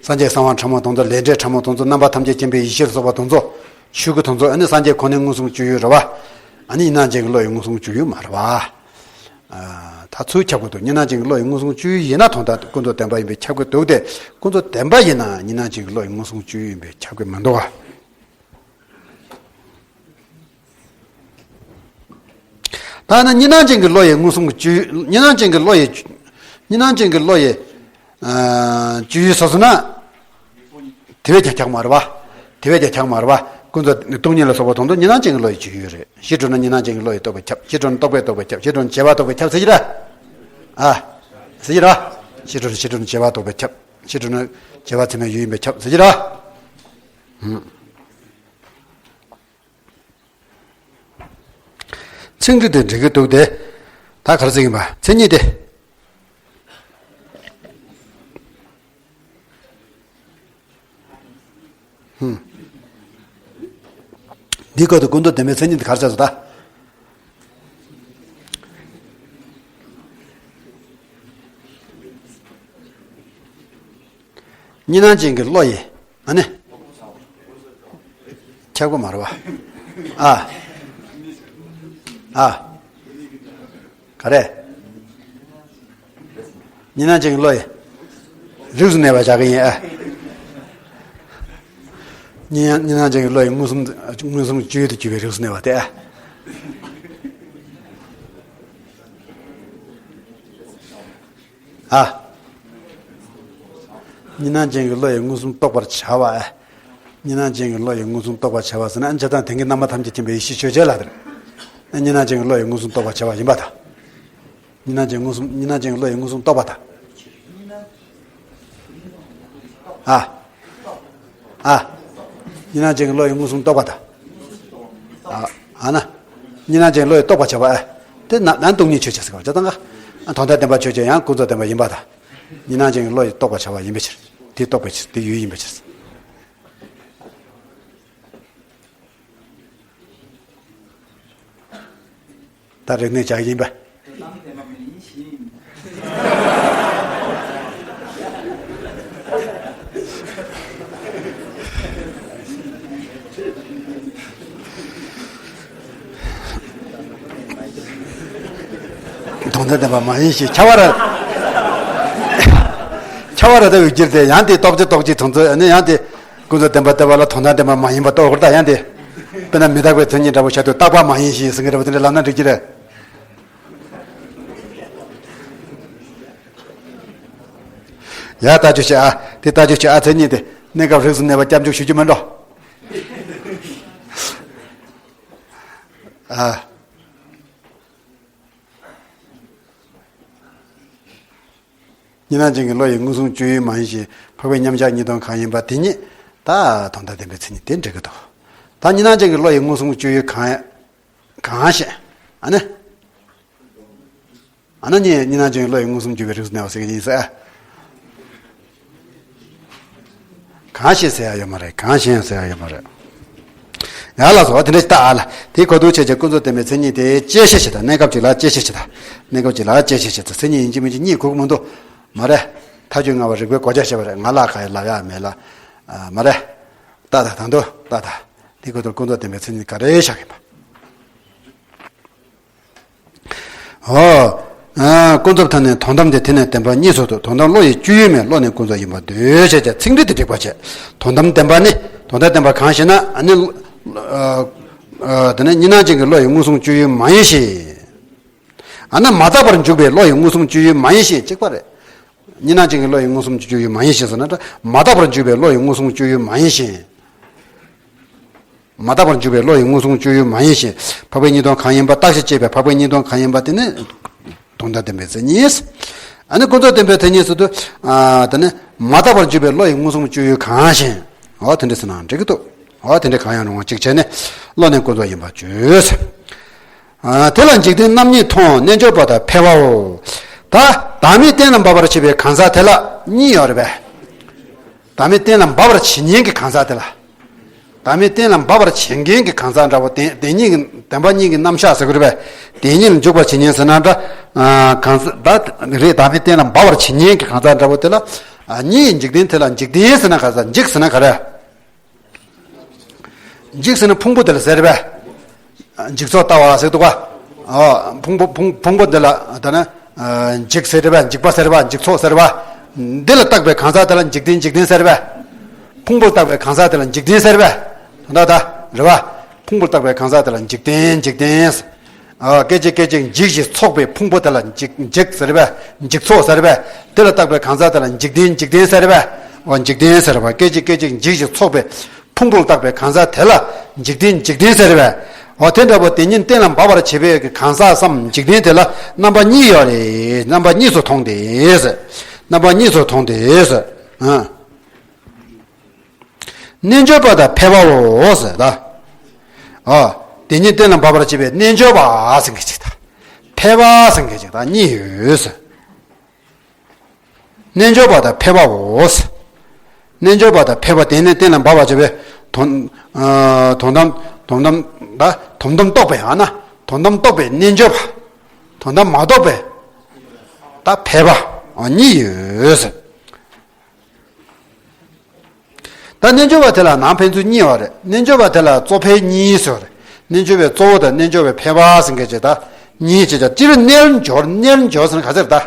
སངས་རྒྱས་གསང་བ་ཕྲ་མོ་དེ་ཚོ། ལས་འབྲས་ཕྲ་མོ་དེ་ཚོ། རྣམ་པ་ཐམས་ཅད་མཁྱེན་པའི་ཡེ་ཤེས་ལ་སོགས་པ་དེ་ཚོ། ཆོས་སྐུ་དེ་ཚོ་ཨ་ནི་སངས་རྒྱས་ཁོ་ནའི་མངོན་སུམ་སྤྱོད་ཡུལ་རེད་པ། ཨ་ནི་གཉིས་སྣང་ཅན་གྱི་བློ་ཡི་མངོན་སུམ་སྤྱོད་ཡུལ་མ་རེད་པ། ཨ། ད་ཚུལ་ཁྱབ་ཀྱི་འདུག་གཉིས་སྣང་ཅན་གྱི་བློ་ཡི་མངོན་སུམ་སྤྱོད་ཡུལ་ཡིན་ན་དོན་དམ་ཀུན་རྫོབ་བདེན་པ་ཡིན་པས་ཁྱབ་ཀྱི་འདུག་སྟེ། ཀུན་རྫོབ་བདེན་པ་ཡིན་ན་གཉིས་སྣང་ཅན་གྱི་བློ་ཡི་མངོན་སུམ་སྤྱོད་ཡུལ་ཡིན་པས་ཁྱབ་ཀྱི་མི་འདུག་པ། ད་ནི་གཉིས་སྣང་ཅན་གྱི་བློ་ཡི་མངོན་སུམ་གྱི་སྤྱོད་ཡུལ། གཉིས་སྣང་ཅན་གྱི་བློ་ཡི། གཉིས་སྣང་ཅན་གྱི་བློ་ཡི། ཨ། སྤྱོད་ཡུལ་ཟེར་སོང་ན། དེ་བས་ཀྱང་ཁྱབ་མ་རེད་པ། དེ་བས་ཀྱང་ཁྱབ་མ་རེད་པ། ཀུན་རྫོབ་སྟོང་ཉིད་ལ་སོགས་པ་དང་དུ་གཉིས་སྣང་ཅན་གྱི་བློ་ཡི་སྤྱོད་ཡུལ་རེད། ཞི་གྲོལ་ན་གཉིས་སྣང་ཅན་གྱི་བློ་ཡི་རྟོག་པས་ཁྱབ། ཞི་གྲོལ་ན་རྟོག་པའི་རྟོག་པས་ཁྱབ། ཞི་གྲོལ་ན་བྱས་པ་རྟོགས་པས་ཁྱབ་ཟེར་གྱི་རེད། ཨ། ཟེར་གྱི་རེད། ཞི་གྲོལ་ན་ཞི་གྲོལ་ན་བྱས་པ་རྟོགས་པས་ཁྱབ། ཞི་གྲོལ་ན་བྱས་པ་ཚད་མའི་ཡུལ་ཡིན་པས་ཁྱབ་ཟེར་གྱི་རེད། ཨུམ། ཚིག་འགྲེལ་དེ་འགྲིག་གི་འདུག་སྟེ། ད་ག་རེ་ཟེར་གྱི་ཡིན་པ། མཚན་ཉིད་དེ། ཧུམ། འདི་སྐབས་དུ་ཀུན་རྟོག་བདེན་པའི་མཚན་ཉིད་དེ་ག་རེ་བྱས་སོང་ད། གཉིས་སྣང་ཅན་གྱི་བློ་ཡིས། ཨ་ནི། ཁྱབ་ཀྱི་མ་རེད་བ། ཨ། ཨ། ག་རེ། གཉིས་སྣང་ཅན་གྱི་བློ་ཡིས། རིགས་སུ་གནས་པ་བཞག་གི་ཡིན་ཨ། གཉིས་གཉིས་སྣང་ཅན་གྱི་བློ་ཡིས་མངོན་སུམ་མངོན་སུམ་སྤྱོད་ཡུལ་དུ་གྱུར་པའི་རིགས་སུ་གནས་པ་སྟེ་ཨ། ཨ། གཉིས་སྣང་ཅན་གྱི་བློ་ཡིས་མངོན་སུམ་རྟོགས་པར་བྱ་བ། གཉིས་སྣང་ཅན་གྱི་བློ་ཡིས་མངོན་སུམ་རྟོགས་པར་བྱ་བ་ཟེར་ན་ཨ་ནི་བྱས་ཙང་དེང་གི་རྣམ་པ་ཐམས་ཅད་མཁྱེན་པའི་ཡེ་ཤེས་ཆོས་ཅན་ལ་དེར། གཉིས་སྣང་ཅན་གྱི་བློ་ཡིས་མངོན་སུམ་རྟོགས་པར་བྱ་བ་ཡིན་པ་དང་། གཉིས་སྣང་ཅན་མངོན་སུམ་གཉིས་སྣང་ཅན་གྱི་བློ་ཡིས་མངོན་སུམ་རྟོགས་པ་དང་། ཨ། ཨ། གཉིས་སྣང་ཅན་གྱི་བློ་ཡིས་མངོན་སུམ་རྟོགས་པ་དང་། ཨ། ཨ་ན། གཉིས་སྣང་ཅན་གྱི་བློ་ཡིས་རྟོགས་པར་བྱ་བ་ཨ། དེ་ན་ན་སྟོང་ཉིད་ཆོས་ཅན་ཟེར་བ་ཅ་དང་ག་དོན་དམ་བདེན་པ་ཆོས་ཅན་ཡང་ཀུན་རྫོབ་བདེན་པ་ཡིན་པ་དང་། གཉིས་སྣང་ཅན་གྱི་བློ་ཡིས་རྟོགས་པར་བྱ་བ་ཡིན་པའི་ཕྱིར། དེ་རྟོགས་པའི་ཕྱིར་དེ་ཡུལ་ཡིན་པའི་ཕྱིར། ད་རིག་གནས་བྱ་ཡིན་པ། དོན་དམ་བདེན་པ་མ་ཡིན་ཞེས་ཁྱབ་པ་ར། ཁྱབ་པ་ར་ལྟ་བུའི་རྒྱུར་ཏེ་ཡང་དེ་རྟོགས་བྱེད་རྟོགས་བྱེད་དོན་ཚོ་ནི་ཡང་དེ། ཀུན་རྫོབ་བདེན་པ་ལྟ་བ་ལ་དོན་དམ་བདེན་པ་མ་ཡིན་པ་རྟོགས་དགོས་ད་ཡང་དེ། དཔེར་ན་མི་རྟག་པའི་མཚན་ཉིད་འདྲ་བོ་བྱ་དུས་རྟག་པ་མ་ཡིན་ཞེས་ཟེར་མཁན་འདྲ་བོ་དེ་འདྲ་ལབ་ན་འགྲིག་གི་རེད། ཡ་ལྟ་རྒྱུ་བྱེད་ཨ། དེ་ལྟ་རྒྱུ་བྱེད་ཨ་མཚན་ཉིད་དེ་གནས་སྐབས་རིགས་སུ་གནས་པ་སྐྱབས་འཇུག་ཞུ་རྒྱུ་མིན་འགྲོ། ཨ། གཉིས་སྣང་ཅན་གྱི་བློ་ཡིས་མངོན་སུམ་སྤྱོད་ཡུལ་མ་ཡིན་ཞིང་འཕགས་པའི་མཉམ་གཞག་གཉིས་སྟོང་གང་ཡིན་པ་དེ་ཉིད་ད་དོན་དམ་བདེན་པའི་མཚན་ཉིད་དེ་འགྲིག་གི་འདུག་ད་གཉིས་སྣང་ཅན་གྱི་བློ་ཡིས་མངོན་སུམ་སྤྱོད་ཡུལ་གང་གང་ཞེས་ཨ་ནི། ཨ་ན་ཉིད་གཉིས་སྣང་ཅན་གྱི་བློ་ཡིས་མངོན་སུམ་གྱུར་པའི་རིགས་སུ་གནས་པ་ཟེར་གྱི་ཡིན་ཟེར། གང་ཞེས་ཟེར་ཡ་ཡོད་མ་རེད། གང་ཞེས་ཟེར་ཡ་ཡོད་མ་རེད། ཡ་ལགས་སོ་དེ་འདྲ་ཞིག་ལྟ་ཨ་ལ་དེའི་གོ་དུ་བྱས་ཀྱི་ཀུན་རྫོབ་བདེན་པའི་མཚན་ཉིད་དེ་བཅད་ཤེས་བྱེད་དང་གནས་སྐབས་གཅིག་ལ་བཅད་ཤེས་བྱེད་དང་གནས་སྐབས་གཅིག་ལ་བཅད་ཤེས་བྱེད་དང་མཚན་ཉིད་ཡིན་གཅིག་མིན་གཅིག་གཉིས་གོ་གི་མི་འདུག་མ་རེད། མཐའ་དཔྱོད་ལྔ་པ་རིགས་པའི་གོ་ཆ་བཤད་པ་རེད། ང་ལ་ཁ་ཡ་ལ་ཡ་མེད་ལ། མ་རེད། ལྟ་ད་དང་དུ་ལྟ་ད་དེའི་གོ་དུ་ཀུན་རྫོབ་བདེན་པའི་མཚན་ཉིད་ག་རེ་བཞག་ཡིན་པ། ཨོ། ཀུན་རྫོབ་ཐ་ནས་དོན་དམ་དེ་དེ་ནས་བདེན་པ་གཉིས་སུ་འདོད། དོན་དམ་བློ་ཡི་སྤྱོད་ཡུལ་མིན་བློ་ནི་ཀུན་རྫོབ་ཡིན་པར་འདོད་ཅེས་བྱ་ཚིག་འགྲེལ་དེ་འགྲིག་པ་བྱས། དོན་དམ་བདེན་པ་ནི་དོན་དམ་བདེན་པ་གང་ཞེ་ན་ཨ་ནི། དེ་ནི་གཉིས་སྣང་ཅན་གྱི་བློ་ཡི་མངོན་སུམ་སྤྱོད་ཡུལ་མ་ཡིན་ཞིང་། ཨ་ན་མ་དག་པར་འཇུག་པའི་བློ་ཡི་མངོན་སུམ་སྤྱོད་ཡུལ་མ་ཡིན་ཞིང་གཅིག་པ་རེད། གཉིས་སྣང་ཅན་གྱི་བློ་ཡི་མངོན་སུམ་སྤྱོད་ཡུལ་མ་ཡིན་ཞིང་ཟེར་ན་འདྲ་མ་དག་པར་འཇུག་པའི་བློ་ཡི་མངོན་སུམ་སྤྱོད་ཡུལ་མ་ཡིན་ཞིང་། མ་དག་པར་འཇུག་པའི་བློ་ཡི་མངོན་སུམ་སྤྱོད་ཡུལ་མ་ཡིན་ཞིང་། འཕགས་པའི་གཉིས་སྟོང་གང་ཡིན་པ་བརྟག་ཤིང་དཔྱད་པའི་འཕགས་པའི་གཉིས་སྟོང་གང་ཡིན་པ་དེ་ནི། དོན་དམ་བདེན་པའི་མཚན་ཉིད། ཨ་ནི་ཀུན་རྫོབ་བདེན་པའི་མཚན་ཉིད་ཟེར་དུས། དེ་ནི་མ་དག་པར་འཇུག་པའི་བློ་ཡི་མངོན་སུམ་སྤྱོད་ཡུལ་གང་ཞིང་། འོ་དེ་འདྲ་ཟེར་ན་འགྲིག་གི་འདུག་འོ་དེ་འདྲ་གང་ཡང་རུང་བ་གཅིག་བྱས་ནས་བློ་ནི་ཀུན་རྫོབ་ཡིན་པར་བརྗོད། དེ་ལ་འཇིག་རྟེན་རྣམ་གཉིས་མཐོང་། རྣལ་འབྱོར་པ་དང་ཕལ་པའོ། ད་བདག་མེད་གཏན་ལ་འབབ་པར་བྱེད་པའི་གང་ཟག་དེ་ལ་གཉིས་ཡོད་རེད་པས། བདག་མེད་གཏན་ལ་འབབ་པར་བྱེད་མཁན་གྱི་གང་ཟག་དེ་ལ། བདག་མེད་གཏན་ལ་འབབ་པར་བྱེད་མཁན་གྱི་གང་ཟག་འདྲ་བོ་དེ་དེ་ཉིད་ཀྱི་བདེན་པ་གཉིས་ཀྱི་རྣམ་གཞག་ཟེར་གྱི་རེད་པས། དེ་ཉིད་ལ་འཇུག་པར་བྱེད་མཁན་ཟེར་ན་འདྲ། གང་ཟག་ད་རེད་བདག་མེད་གཏན་ལ་འབབ་པར་བྱེད་མཁན་གྱི་གང་ཟག་འདྲ་བོ་དེ་ལ། གཉིས་འཇིག་རྟེན་དེ་ལ་འཇིག་རྟེན་ཟེར་ན་ག་ཟེར་འཇིག་ཟེར་ན་ག་རེ། འཇིག་ཟེར་ན་ཕུང་པོ་དེ་ལ་ཟེར་བས། འཇིག་ཚོགས་ལྟ་བ་ཟེར་འདུག་ག་ཨ། ཕུང་པོ་ཕུང་ཕུང་པོ་འདི་ལ་ད་ནི། འཇིག་ཟེར་བས་འཇིག་པ་ཟེར་བ་འཇིག་ཚོགས་ཟེར་བ། འདི་ལ་བཏགས་པའི་གང་ཟག་དེ་ལ་འཇིག་རྟེན་འཇིག་རྟེན་ཟེར་བས། ཕུང་པོ་ལ་བཏགས་པའི་གང་ཟག་དེ་ལ་འཇིག་རྟེན་ཟེར་བས། ད་ད་རེད་བ། ཕུང་པོ་ལ་བཏགས་པའི་གང་ཟག་དེ་ལ་འཇིག་རྟེན་འཇིག་རྟེན། ཨ། སྐད་ཅིག་སྐད་ཅིག་འཇིག་ཞིང་ཚོགས་པའི་ཕུང་པོ་དེ་ལ་འཇིག་འཇིག་ཟེར་བས། འཇིག་ཚོགས་ཟེར་བས། དེ་ལ་བཏགས་པའི་གང་ཟག་དེ་ལ་འཇིག་རྟེན་འཇིག་རྟེན་ཟེར་བས། འོ་འཇིག་རྟེན་ཟེར་བ་སྐད་ཅིག་སྐད་ཅིག་འཇིག་ཞིང་ཚོགས་པའི་ཕུང་པོ་ལ་བཏགས་པའི་གང་ཟག་དེ་ལ་འཇིག་རྟེན་འཇིག་རྟེན་ཟེར་བས། འོ་དེ་འདྲ་བོ་དེ་ཉིད་གཏན་ལ་འབབ་པར་བྱེད་པའི་གང་ཟག་སམ་འཇིག་རྟེན་དེ་ལ་རྣམ་པ་གཉིས་ཡོད་རེད། རྣམ་པ་གཉིས་སུ་མཐོང་སྟེ། རྣམ་པ་གཉིས་སུ་མཐོང་སྟེ། ཨ། རྣལ་འབྱོར་པ་དང་ཕལ་པའོ་ཟེར་ད། ཨ། དེ་ཉིད་གཏན་ལ་འབབ་པར་བྱེད་པའི་རྣལ་འབྱོར་པ་ཟེར་མཁན་ཅིག་དང་། ཕལ་པ་ཟེར་མཁན་ཅིག་དང་གཉིས་ཡོད་ཟེར། རྣལ་འབྱོར་པ་དང་ཕལ་པའོ་ཟེར། རྣལ་འབྱོར་པ་དང་ཕལ་པ་དེ་ནི་གཏན་ལ་འབབ་པར་བྱེད་པའི་དོན། ཨ། དོན་དམ་དོན་དམ་ད་དོན་དམ་རྟོགས་པའི་ཨ་ན་དོན་དམ་རྟོགས་པའི་རྣལ་འབྱོར་པ། དོན་དམ་མ་རྟོགས་པའི་ད་ཕལ་པ་གཉིས་ཡོད་ཟེར། ད་རྣལ་འབྱོར་པ་དེ་ལ་ནང་ཕན་ཚུན་གཉིས་ཡོད་རེད། རྣལ་འབྱོར་པ་དེ་ལ་གཙོ་ཕལ་གཉིས་ཡོད་རེད། རྣལ་འབྱོར་པའི་གཙོ་བོ་དང་རྣལ་འབྱོར་པའི་ཕལ་པ་ཟེར་མཁན་ཅིག་ད་གཉིས་ཅིག་ད་སྤྱིར་རྣལ་འབྱོར། རྣལ་འབྱོར་ཟེར་ན་ག་ཚོད་རེད་ད།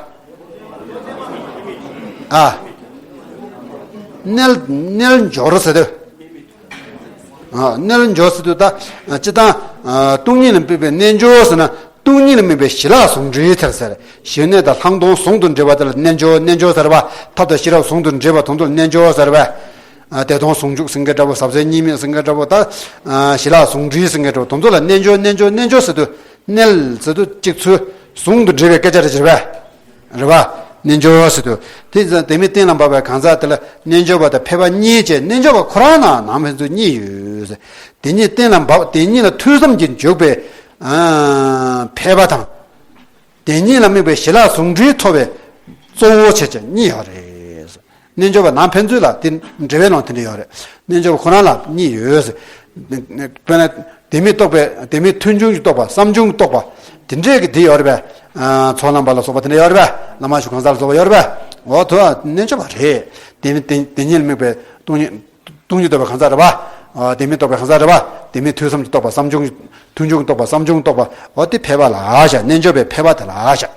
ཨ། རྣལ་རྣལ་འབྱོར་ཟེར་དུས། ཨ། རྣལ་འབྱོར་ཟེར་དུས་ད་སྤྱིར་བཏང་ཨ་སྟོང་ཉིད་ལ་དམིགས་པའི་རྣལ་འབྱོར་ཟེར་ན། སྟོང་ཉིད་ལ་དམིགས་པའི་ཞི་ལྷག་ཟུང་འབྲེལ་དེར་ཟེར། ཞི་གནས་དང་ལྷག་མཐོང་ཟུང་དུ་འབྲེལ་བ་དེ་ལ་རྣལ་འབྱོར། རྣལ་འབྱོར་ཟེར་བ། ཐབས་དང་ཤེས་རབ་ཟུང་དུ་འབྲེལ་བ་དེ་ཚོ་ལ་རྣལ་འབྱོར་ཟེར་བས། ཨ། བདེ་སྟོང་ཟུང་འཇུག་ཟེར་མཁན་འདྲ་པོ། ཟབ་གསལ་གཉིས་མེད་ཟེར་མཁན་འདྲ་པོ། ད་ཨ་ཞི་ལྷག་ཟུང་འབྲེལ་ཟེར་མཁན་འདྲ་པོ། དེ་ཚོ་ལ་རྣལ་འབྱོར། རྣལ་འབྱོར། རྣལ་འབྱོར་ཟེར་དུས། རྣལ་ཟེར་དུས་གཅིག་ཚུལ་ཟུང་དུ་འབྲེལ་བའི་སྐད་ཆ་རེད་ཟེར་བས། རེད་པ། རྣལ་འབྱོར་ཟེར་དུས། དེ་ཙམ་དེ་མིན་གཏན་ལ་འབབ་པའི་གང་ཟག་དེ་ལ་རྣལ་འབྱོར་པ་དང་ཕལ་པ་གཉིས་བྱས། རྣལ་འབྱོར་པ་ཁོ་རང་ན་ནང་ཕན་ཚུན་གཉིས་ཡོད། དེ་གཉིས་གཏན་ལ་འབབ། དེ་གཉིས་ལ་ཐོས་བསམ་གྱིས་འཇུག་པའི་ཨ་ཕལ་པ་དང་། དེ་གཉིས་ལ་དམིགས་པའི་ཞི་ལྷག་ཟུང་འབྲེལ་ཐོབ་པའི་གཙོ་བོ་བྱས་བྱས་གཉིས་ཡོད་རེད། རྣལ་འབྱོར་པ་ནང་ཕན་ཚུན་ལ་དེ་འབྲེལ་བའི་ནང་དེ་འདྲ་ཡོད་རེད། རྣལ་འབྱོར་པ་ཁོ་རང་ལ་གཉིས་ཡོད། དཔེར་ན་དེ་མིན་རྟོག་པའི། དེ་མིན་ཐུན་མོང་གི་རྟོག་པ། བསམ་བྱུང་གི་རྟོག་པ། དེ་འདྲས་ཀྱི་དེ་ཡོད་རེད་པས། ཨ། ཚོགས་ལམ་པ་ལ་སོགས་པ་དེ་འདྲ་ཡོད་རེད་པས། བླ་མ་ཞུ་གང་ཟག་ལ་སོགས་པ་ཡོད་རེད་པས། འོ་དེ་རྣལ་འབྱོར་པ་རེད། དེ་མིན་དེ་དེ་གཉིས་ལ་དམིགས་པའི་སྟོང་ཉིད། སྟོང་ཉིད་རྟོགས་པའི་གང་ཟག་རེད་པ། ཨ། དེ་མིན་རྟོག་པའི་གང་ཟག་རེད་པ། དེ་མིན་ཐོས་བསམ་གྱི་རྟོག་པ། བསམ་བྱུང་གི། ཐུན་མོང་གི་རྟོག་པ། བསམ་བྱུང་རྟོག་པ། འོ་དེ་ཕལ་པ་ལ་བཞག་རྣལ་འབྱོར་པའི་ཕལ་པ་དེ་ལ་བཞག་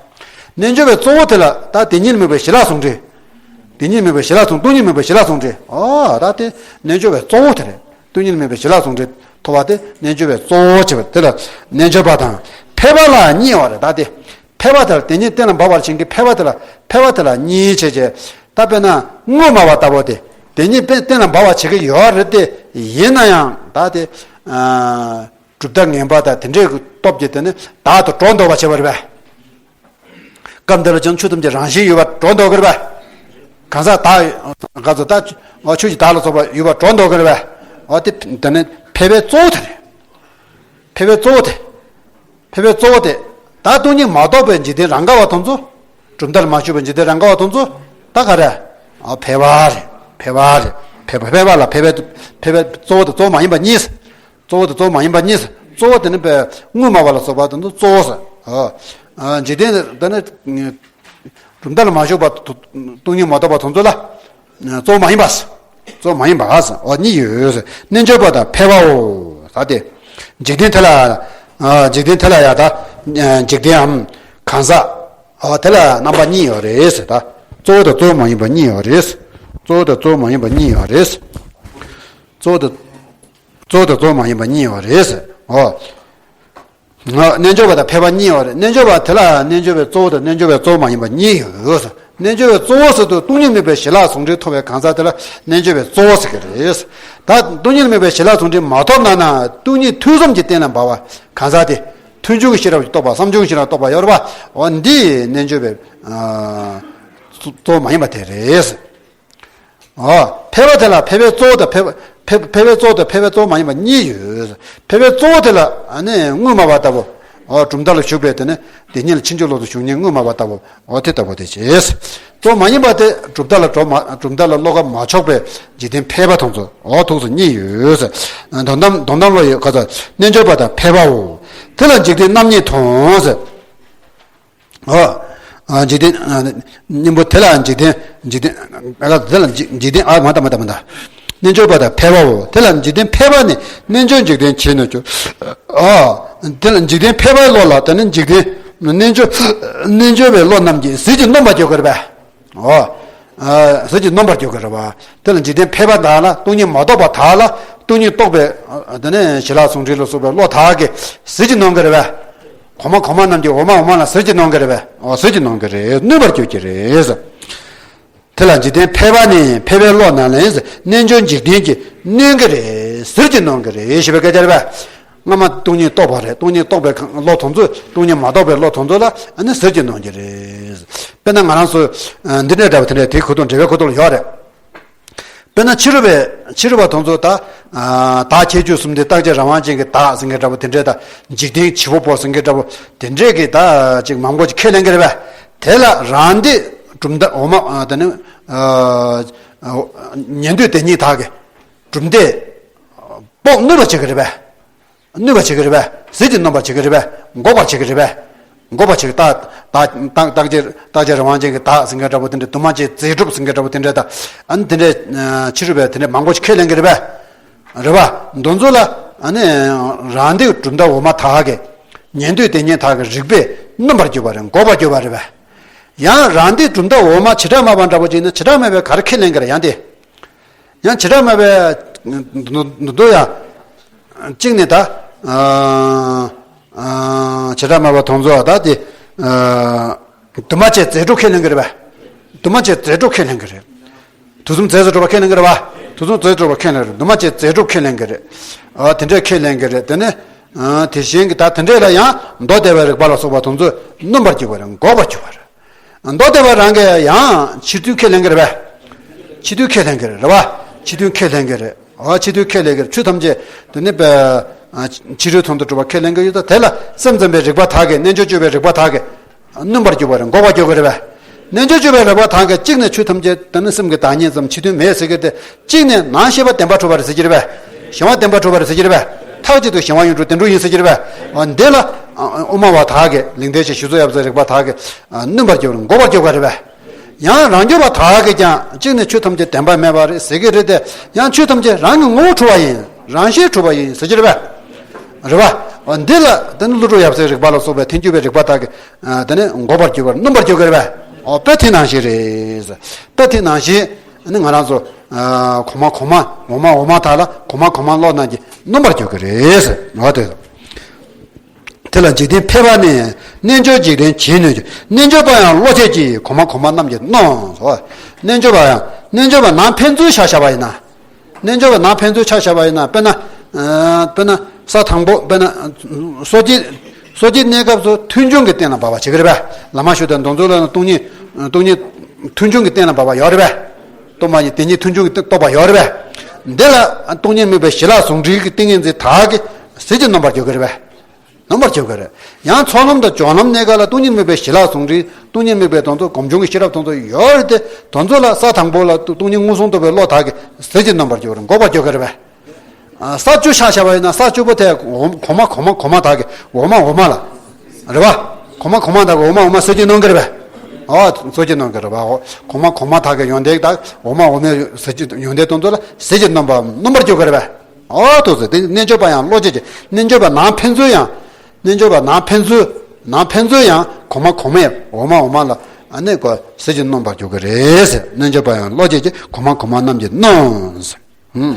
རྣལ་འབྱོར་པའི་གཙོ་བོ་དེ་ལ་ད་དེ་གཉིས་ལ་དམིགས་པའི་ཞི་ལྷག་ཟུང་འབྲེལ། དེ་གཉིས་ལ་དམིགས་པའི་ཞི་ལྷག་ཟུང་། སྟོང་ཉིད་དམིགས་པའི་ཞི་ལྷག་ཟུང་འབྲེལ། ཨོ་ད་དེ་རྣལ་འབྱོར་པའི་གཙོ་བོ་དེ་རེད། སྟོང་ཉིད་ལ་དམིགས་པའི་ཞི་ལྷག་ཟུང་འབྲེལ་ཐོབ་པ་དེ་རྣལ་འབྱོར་པའི་གཙོ་བོ་བྱེད་པ་དེ་ལ་རྣལ་འབྱོར་པ་དང་ཕལ་པ་ལ་གཉིས་ཡོད་རེད། ད་དེ་ཕལ་པ་དེ་ལ། དེ་གཉིས་གཏན་ལ་འབབ་པར་བྱེད་མཁན་ཕལ་པ་དེ་ལ། ཕལ་པ་དེ་ལ་གཉིས་བྱས་བྱས། ད་དཔེར་ན་དངོས་སྨྲ་བ་ལྟ་བུ་དེ། དེ་གཉིས་དཔེ་གཏན་ལ་འབབ་པར་བྱེད་ཀྱི་ཡོད་རེད་དེ། ཡིན་ན་ཡང་ད་དེ་ཨ་གྲུབ་མཐའ་ངན་པ་དང་དེ་འདྲའི་གི་སྟོབས་ཀྱིས་དེ་ནི་བདག་ཏུ་འགྲོ་འདོད་པ་བྱེད་པ་རེད་པས། སྐབས་འདི་ལ་ཀྱང་ཆོས་ཐམས་ཅད་རང་བཞིན་ཡོད་པར་འགྲོ་འདོད་ཀྱི་རེད་པས། གང་ཟག་བདག་ག་ཚོད་ད་ཆོས་ཀྱི་བདག་ལ་སོགས་པ་ཡོད་པར་འགྲོ་འདོད་ཀྱི་རེད་པས། འོ་དེ་དེ་ནི་ཕལ་པའི་གཙོ་བོ་དེ་རེད། ཕལ་པའི་གཙོ་བོ་དེ། ཕལ་པའི་གཙོ་བོ་དེ། ད་སྟོང་ཉིད་མ་རྟོགས་པའི་འཇིག་རྟེན་རང་ག་བ་དེ་ཚོ། གྲུབ་མཐའ་ལ་མ་ཞུགས་པའི་འཇིག་རྟེན་རང་ག་བ་དེ་ཚོ། ད་ག་རེ། ཨ། ཕལ་པ་རེད། ཕལ་པ་རེད། ཕལ་པ། ཕལ་པ་ལ་ཕལ་པའི། ཕལ་པའི་གཙོ་བོ་དང་གཙོ་བོ་མ་ཡིན་པ་གཉིས། གཙོ་བོ་དང་གཙོ་བོ་མ་ཡིན་པ་གཉིས། གཙོ་བོ་དེ་ནི་པའི་དངོས་སྨྲ་བ་ལ་སོགས་པ་དེ་ཚོ་གཙོ་བོ་ཟེར། ཨ། ཨ། འཇིག་རྟེན་དེ་ནི། གྲུབ་མཐའ་ལ་མ་ཞུགས་པ། སྟོང་ཉིད་མ་རྟོགས་པ་དེ་ཚོ་ལ་གཙོ་བོ་མ་ཡིན་པ། གཙོ་བོ་མ་ཡིན་པ། འོ་གཉིས་ཡོད། རྣལ་འབྱོར་པ་དང་ཕལ་པའོ། ད་དེ་འཇིག་རྟེན་དེ་ལ། ཨ། འཇིག་རྟེན་དེ་ལ་ཡང་ད་འཇིག་རྟེན་འམ་གང་ཟག་འོ་དེ་ལ་རྣམ་པ་གཉིས་ཡོད་རེད་ཟེར། ད་གཙོ་བོ་དང་གཙོ་བོ་མ་ཡིན་པ་གཉིས་ཡོད་རེད། གཙོ་བོ་དང་གཙོ་བོ་མ་ཡིན་པ་གཉིས་ཡོད་རེད། གཙོ་བོ་དང་གཙོ་བོ་དང་གཙོ་བོ་མ་ཡིན་པ་གཉིས་ཡོད་རེད་ཟེར། འོ། རྣལ་འབྱོར་པ་དང་ཕལ་པ་གཉིས་ཡོད་རེད། རྣལ་འབྱོར་པ་དེ་ལ་རྣལ་འབྱོར་པའི་གཙོ་བོ་དང་རྣལ་འབྱོར་པའི་གཙོ་བོ་མ་ཡིན་པ་གཉིས་ཡོད། རྣལ་འབྱོར་པའི་གཙོ་བོ་ཟེར་དུས་སྟོང་ཉིད་དམིགས་པའི་ཞི་ལྷག་ཟུང་འབྲེལ་ཐོབ་པའི་གང་ཟག་དེ་ལ་རྣལ་འབྱོར་པའི་གཙོ་བོ་ཟེར་གྱི་རེད། ད་སྟོང་ཉིད་དམིགས་པའི་ཞི་ལྷག་ཟུང་འབྲེལ་མ་ཐོབ་ན་ན། སྟོང་ཉིད་ཐོས་བསམ་གྱི་སྟེང་ལ་འབབ་པ་གང་ཟག་དེ། ཐུན་མོང་གི་ཤེས་རབ་ཀྱིས་རྟོགས་པ། བསམ་བྱུང་གི་ཤེས་རབ་རྟོགས་པ་ཡོད་རེད་པ། འོ་འདི་རྣལ་འབྱོར་པའི་ཨ་གཙོ་བོ་མ་ཡིན་པ་དེ་རེད། ཨ། ཕལ་པ་དེ་ལ་ཕལ་པའི་གཙོ་བོ་དང་ཕལ་པ། ཕལ་ཕལ་པའི་གཙོ་བོ་དང་ཕལ་པའི་གཙོ་བོ་མ་ཡིན་པ་གཉིས་ཡོད། ཕལ་པའི་གཙོ་བོ་དེ་ལ་ཨ་ནི་དངོས་སྨྲ་བ་ལྟ་བུ། ཨ། གྲུབ་མཐའ་ལ་ཞུགས་པའི་དེ་ནི་དེ་ཉིད་ལ་ཕྱིན་ཅི་ལོག་ཏུ་ཞུགས་མཁན་དངོས་སྨྲ་བ་ལྟ་བུ། འོ་དེ་ལྟ་བུ་དེ་བྱས། གཙོ་བོ་མ་ཡིན་པ་དེ་གྲུབ་མཐའ་ལ་འགྲོ་མ། གྲུབ་མཐའ་ལ་བློ་ཁ་མ་ཕྱོགས་པའི་འཇིག་རྟེན་ཕལ་པ་དེ་ཚོ། འོ་ཐུགས་སུ་གཉིས་ཡོད། དོན་དམ་དོན་དམ་བློ་ཡི་ག་ཚོད། རྣལ་འབྱོར་པ་དང་ཕལ་པའོ། དེ་ལ་འཇིག་རྟེན་རྣམ་གཉིས་མཐོང་ཟེར། ཨོ། ཨ། འཇིག་རྟེན། ཨ། གཉེན་པོ་དེ་ལ་འཇིག་རྟེན། འཇིག་རྟེན། ཨ། དེ་ལ་འཇིག་འཇིག་རྟེན། ཨ། མ་ད་མ་ད་མ་ད། རྣལ་འབྱོར་པ་དང་ཕལ་པའོ། དེ་ལ་འཇིག་རྟེན་ཕལ་པ་ནི་རྣལ་འབྱོར་འཇིག་རྟེན་བྱེད་ནུས་ཀྱང་། ཨ། དེ་ལ་འཇིག་རྟེན་ཕལ་པའི་བློ་ལ་དེ་ནི་འཇིག་རྟེན་རྣལ་འབྱོར། རྣལ་འབྱོར་པའི་བློ་རྣམས་ཀྱིས་ཟིལ་གྱིས་གནོན་པར་འགྱུར་གྱི་རེད་པས། ཨོ། ཨ། ཟིལ་གྱིས་གནོན་པར་འགྱུར་གྱི་རེད་པ། དེ་ལ་འཇིག་རྟེན་ཕལ་པ་དག་ལ། སྟོང་ཉིད་མ་རྟོགས་པ་དག་ལ། སྟོང་ཉིད་རྟོགས་པའི། ཨ། དེ་ནས་ཞི་ལྷག་ཟུང་འབྲེལ་ལ་སོགས་པའི་བློ་དག་གིས་ཟིལ་གྱིས་གནོན་གྱི་རེད་པས། གོང་མ་གོང་མ་རྣམས་ཀྱིས་འོག་མ་འོག་མ་ལ་ཟིལ་གྱིས་གནོན་གྱི་རེད་པས། འོ་ཟིལ་གྱིས་གནོན་གྱི་རེད། གནོན་པར་འགྱུར་གྱི་རེད། དེ་ལ་འཇིག་རྟེན་ཕལ་པ་ནི་ཕལ་པའི་བློ་རྣམས་ལ་རྣལ་འབྱོར་འཇིག་རྟེན་གྱིས་གནོན་གྱི་རེད། ཟིལ་གྱིས་གནོན་གྱི་རེད་ཞེས་པའི་སྐད་ཆ་རེད་པས། སྔ་མ་སྟོང་ཉིད་རྟོགས་པ་རེད། སྟོང་ཉིད་རྟོགས་པའི་བློ་དེ་ཚོ། སྟོང་ཉིད་མ་རྟོགས་པའི་བློ་དེ་ཚོ་ལ་ཨ་ནི་ཟིལ་གྱིས་གནོན་གྱི་རེད། དཔེར་ན་ང་རང་ཚོ་འདི་འདྲའི་འདྲ་བ་དེ་འདྲའི་དེའི་ཁུ་ཐུག་འབྲེལ་བའི་ཁུ་ཐུག་ལ་ཡོད་རེད། དཔེར་ན་ཕྱི་རོལ་པའི། ཕྱི་རོལ་པ་དེ་ཚོ་ད་བདག་ཁྱད་ཆོས་གསུམ་ལྡན། རྟག་ཆད་རང་དབང་ཅན་གྱི་བདག་ཟེར་མཁན་འདྲ་བོ་དེ་འདྲའི། ད་འཇིག་རྟེན་བྱེད་པོ་པོ་ཟེར་མཁན་འདྲ་བོ་དེ་འདྲའི་གི་ད་ཅིག་མང་པོ་ཅིག་ཁས་ལེན་གྱི་རེད་པས། དེ་ལ་རང་སྡེ་གྲུབ་མཐའ། འོག་མ། དེ་ནི་ཉན་ཐོས་དེ་ཉིད་དག་གི་གྲུབ་མཐས་དཔོག་གནོན་པར་བྱེད་ཀྱི་རེད་པས། གནོན་པར་བྱེད་ཀྱི་རེད་པས། ཟིལ་གྱིས་གནོན་པར་བྱེད་ཀྱི་རེད་པས། འགོག་པར་བྱེད་ཀྱི་རེད་པས། འགོག་པར་བྱེད་ཀྱི། ད་ བདག་བདག་བདག་ཅེས་བདག་ཅེས་རང་དབང་ཅན་གྱི་བདག་ཟེར་མཁན་འདྲ་པོ་དེ་འདྲ། འདུས་མ་བྱས་རྫས་གྲུབ་ཟེར་མཁན་འདྲ་པོ་དེ་འདྲ་དང་། ཨ་ནི་དེ་འདྲའི་ཕྱི་རོལ་པའི་དེ་འདྲའི་མང་པོ་ཞིག་ཁས་ལེན་གྱི་རེད་པས། རེད་པ། འདི་ཚོ་ལ་ཨ་ནི་རང་སྡེའི་གྲུབ་མཐའ་འོག་མ་དག་གི་ཉན་ཐོས་དེ་ཉིད་དག་གི་རིགས་པས་སྣོམ་པར་གྱུར་པ་རེད། འགོག་པར་གྱུར་པ་རེད་པས། ཡང་རང་སྡེའི་གྲུབ་མཐའ་འོག་མ་བྱེ་བྲག་སྨྲ་བ་འདྲ་པོ་ཅིག་ནི་བྱེ་བྲག་སྨྲ་བས་ག་རེ་ཁས་ལེན་གྱི་རེད། ཡང་དེ། ཡང་བྱེ་བྲག་སྨྲ་བས་འདུ་འདུ་ཡང་གཅིག་ནས་ད་ཨ་ཨ་བྱེ་བྲག་སྨྲ་བ་དང་ཚོ་ད་དེ་ཨ་འདུས་མ་བྱས་རྫས་གྲུབ་ཁས་ལེན་གྱི་རེད་པས། འདུས་མ་བྱས་རྫས་གྲུབ་ཁས་ལེན་གྱི་རེད། དུས་གསུམ་རྫས་སུ་གྲུབ་པ་ཁས་ལེན་གྱི་རེད་པ། དུས་གསུམ་རྫས་སུ་གྲུབ་པ་ཁས་ལེན་གྱི་རེད། འདུས་མ་བྱས་རྫས་གྲུབ་ཁས་ལེན་གྱི་རེད། ཨ་དེ་འདྲ་ཁས་ལེན་གྱི་རེད། དེ་ནས་ཨ་དེ་བཞིན་གྱི་ད་དེ་འདྲས་ལ་ཡང་མདོ་སྡེ་པའི་རིགས་པ་ལ་སོགས་པ་དང་ཚོ་སྣོམ་པར་གྱུར་པ་རེད། འགོག་པར་གྱུར་པ་རེད། མདོ་སྡེ་པ་རང་གིས་ཡང་ཕྱི་དོན་ཁས་ལེན་གྱི་རེད་པས། ཕྱི་དོན་ཁས་ལེན་གྱི་རེད། རེད་པ། ཕྱི་དོན་ཁས་ལེན་གྱི་རེད། འོ་ཕྱི་དོན་ཁས་ལེན་གྱི་རེད། ཆོས་ཐམས་ཅད་དེ་ནི་པའི་ཕྱི་རོལ་དོན་དུ་གྲུབ་པ་ཁས་ལེན་གྱི་ཡོད་ད། དེ་ལ་སེམས་ཙམ་པའི་རིགས་པ་དག་གིས། རྣལ་འབྱོར་སྤྱོད་པའི་རིགས་པ་དག་གིས་སྣོམ་པར་གྱུར་པ་རེད། འགོག་པར་གྱུར་གྱི་རེད་པས། རྣལ་འབྱོར་སྤྱོད་པའི་རིགས་པ་དག་གིས་གཅིག་ནས་ཆོས་ཐམས་ཅད་དེ་ནི་སེམས་ཀྱི་བདག་ཉིད་ཙམ་ཕྱི་དོན་མེད་ཟེར་གྱི་དེ། གཅིག་ནས་ནང་ཤེས་པ་བདེན་པར་གྲུབ་པ་རེད་ཟེར་གྱི་རེད་པས། གཞན་དབང་བདེན་པར་གྲུབ་པ་རེད་ཟེར་གྱི་རེད་པས། མཐའ་གཅིག་ཏུ་གཞན་དབང་ཡོངས་གྲུབ་བདེན་གྲུབ་ཡིན་ཟེར་གྱི་རེད་པས། འོ་འདི་ལ་དབུ་མ་བ་དག་གིས། ལེགས་ལྡན་འབྱེད་ཞུ་ཚོ་ཡབ་སྲས་རིགས་པ་དག་གིས་སྣོམ་པར་གྱུར་པ་རེད། འགོག་པར་གྱུར་པ་རེད་པས། ཡང་རང་རྒྱུད་པ་དག་གིས་ཀྱང་གཅིག་ནས་ཆོས་ཐམས་ཅད་བདེན་པ་མེད་པ་རེད་ཟེར་གྱི་རེད་དེ། ཡང་ཆོས་ཐམས་ཅད་རང་གི་ངོ་བོ་གྲུབ་པ་ཡིན། རང་བཞིན་གྲུབ་པ་ཡིན་ཟེར་གྱི་རེད་པས། རེད་པ། འདི་ལ་དེ་ནི་ཀླུ་སྒྲུབ་ཡབ་སྲས་རིགས་པ་ལ་སོགས་པའི་ཐལ་འགྱུར་བའི་རིགས་པ་དག་གིས་དེ་ནི་འགོག་པར་གྱུར་པར། སྣོམ་པར་གྱུར་གྱི་རེད་པས། འོ་དཔེ་དེ་ནང་བཞིན་རེད། དཔེ་དེ་ནང་བཞིན་ནི་ང་རང་ཚོ་གོང་མ་གོང་མ་འོག་མ་འོག་མ་དག་ལ་གོང་མ་གོང་མ་བློ་རྣམས་ཀྱིས་སྣོམ་པར་གྱུར་གྱི་རེད། འོ་དེ། དེ་ལ་འཇིག་རྟེན་ཕལ་པ་ནི། རྣལ་འབྱོར་འཇིག་རྟེན་བྱེད་ནུས་ཀྱི། རྣལ་འབྱོར་པ་ཡང་བློ་སྐྱེད་ཀྱིས། གོང་མ་གོང་མ་རྣམས་ཀྱིས་སྣོམ། རྣལ་འབྱོར་པ་ཡང་། རྣལ་འབྱོར་པ་ནང་ཕན་ཚུན་ཆ་བཞག་པ་ཡིན་ན། རྣལ་འབྱོར་པ་ནང་ཕན་ཚུན་ཆ་བཞག་པ་ཡིན་ན། དཔེར་ན། དཔེར་ན་ས་དང་པོ། དཔེར་ན་སོ་སྐྱེ། སོ་སྐྱེའི་གནས་སྐབས་སུ་མཐུན་འབྱུང་གི་རྟེན་ལ་འབབ་པ་བྱེད་ཀྱི་རེད་པས། ལམ་མ་ཞུགས་དང་དོན་རྫོགས་ལ་སྟོང་ཉིད། སྟོང་ཉིད་མཐུན་འབྱུང་གི་རྟེན་ལ་འབབ་པ་ཡོད་རེད་པས། སྟོང་པ་ཉིད་དེ་ཉིད་མཐུན་འབྱུང་གི་རྟེན་རྟོགས་པ་ཡོད་རེད་པས། འདི་ལ་སྟོང་ཉིད་དམིགས་པའི་ཞི་ལྷག་ཟུང་འབྲེལ་གྱི་ཏིང་ངེ་འཛིན་དག་གིས་ཟིལ་གྱིས་གནོན་པར་འགྱུར་གྱི་རེད་པས། གནོན་པར་འགྱུར་གྱི་རེད། ཡང་ཚོགས་ལམ་དང་སྦྱོར་ལམ་གནས་སྐབས་ལ་སྟོང་ཉིད་དམིགས་པའི་ཞི་ལྷག་ཟུང་འབྲེལ། སྟོང་ཉིད་དམིགས་པའི་དོན་རྟོགས་སྒོམ་བྱུང་གི་ཤེས་རབ་དོན་རྟོགས་ཡོད་རེད་དེ། དོན་རྫོགས་ལ་ས་དང་པོ་ལ་སྟོང་ཉིད་མངོན་སུམ་རྟོགས་པའི་བློ་དག་གིས་ཟིལ་གྱིས་གནོན་པར་འགྱུར་བར། འགོག་པར་འགྱུར་གྱི་རེད་པས། ས་བཅུ་ཆ་བཞག་པ་ཡིན་ན། ས་བཅུ་པོ་དེ་འོག་གོང་མ་གོང་མ་གོང་མ་དག་གིས་འོག་མ་འོག་མ་ལ། རེད་པ། གོང་མ་གོང་མ་དག་གིས་འོག་མ་འོག་མ་ཟིལ་གྱིས་གནོན་གྱི་རེད་པས། ཨོ་ཟིལ་གྱིས་གནོན་གྱི་རེད་པ། འོ་གོང་མ་གོང་མ་དག་གི་ཡོན་ཏན་དག་འོག་མ་འོག་མའི་ཟིལ་གྱིས་ཡོན་ཏན་དོན་རྫོགས་ལ་ཟིལ་གྱིས་གནོན་པ་གནོན་པར་འགྱུར་གྱི་རེད་པས། ཨོ་ཐུགས་སུ་དེ་རྣལ་འབྱོར་པ་ཡང་བློ་སྐྱེད་ཀྱིས། རྣལ་འབྱོར་པ་ནང་ཕན་ཚུན་ཡང་། རྣལ་འབྱོར་པ་ནང་ཕན་ཚུན། ནང་ཕན་ཚུན་ཡང་གོང་མ་གོང་མས་འོག་མ་འོག་མ་ལ་ཨ་ནི་ཀོ་ཟིལ་གྱིས་གནོན་པར་འགྱུར་གྱི་རེད་ཟེར། རྣལ་འབྱོར་པ་ཡང་བློ་སྐྱེད་ཀྱིས་གོང་མ་གོང་མ་རྣམས་ཀྱིས་གནོན་ཟེར། ཧུམ།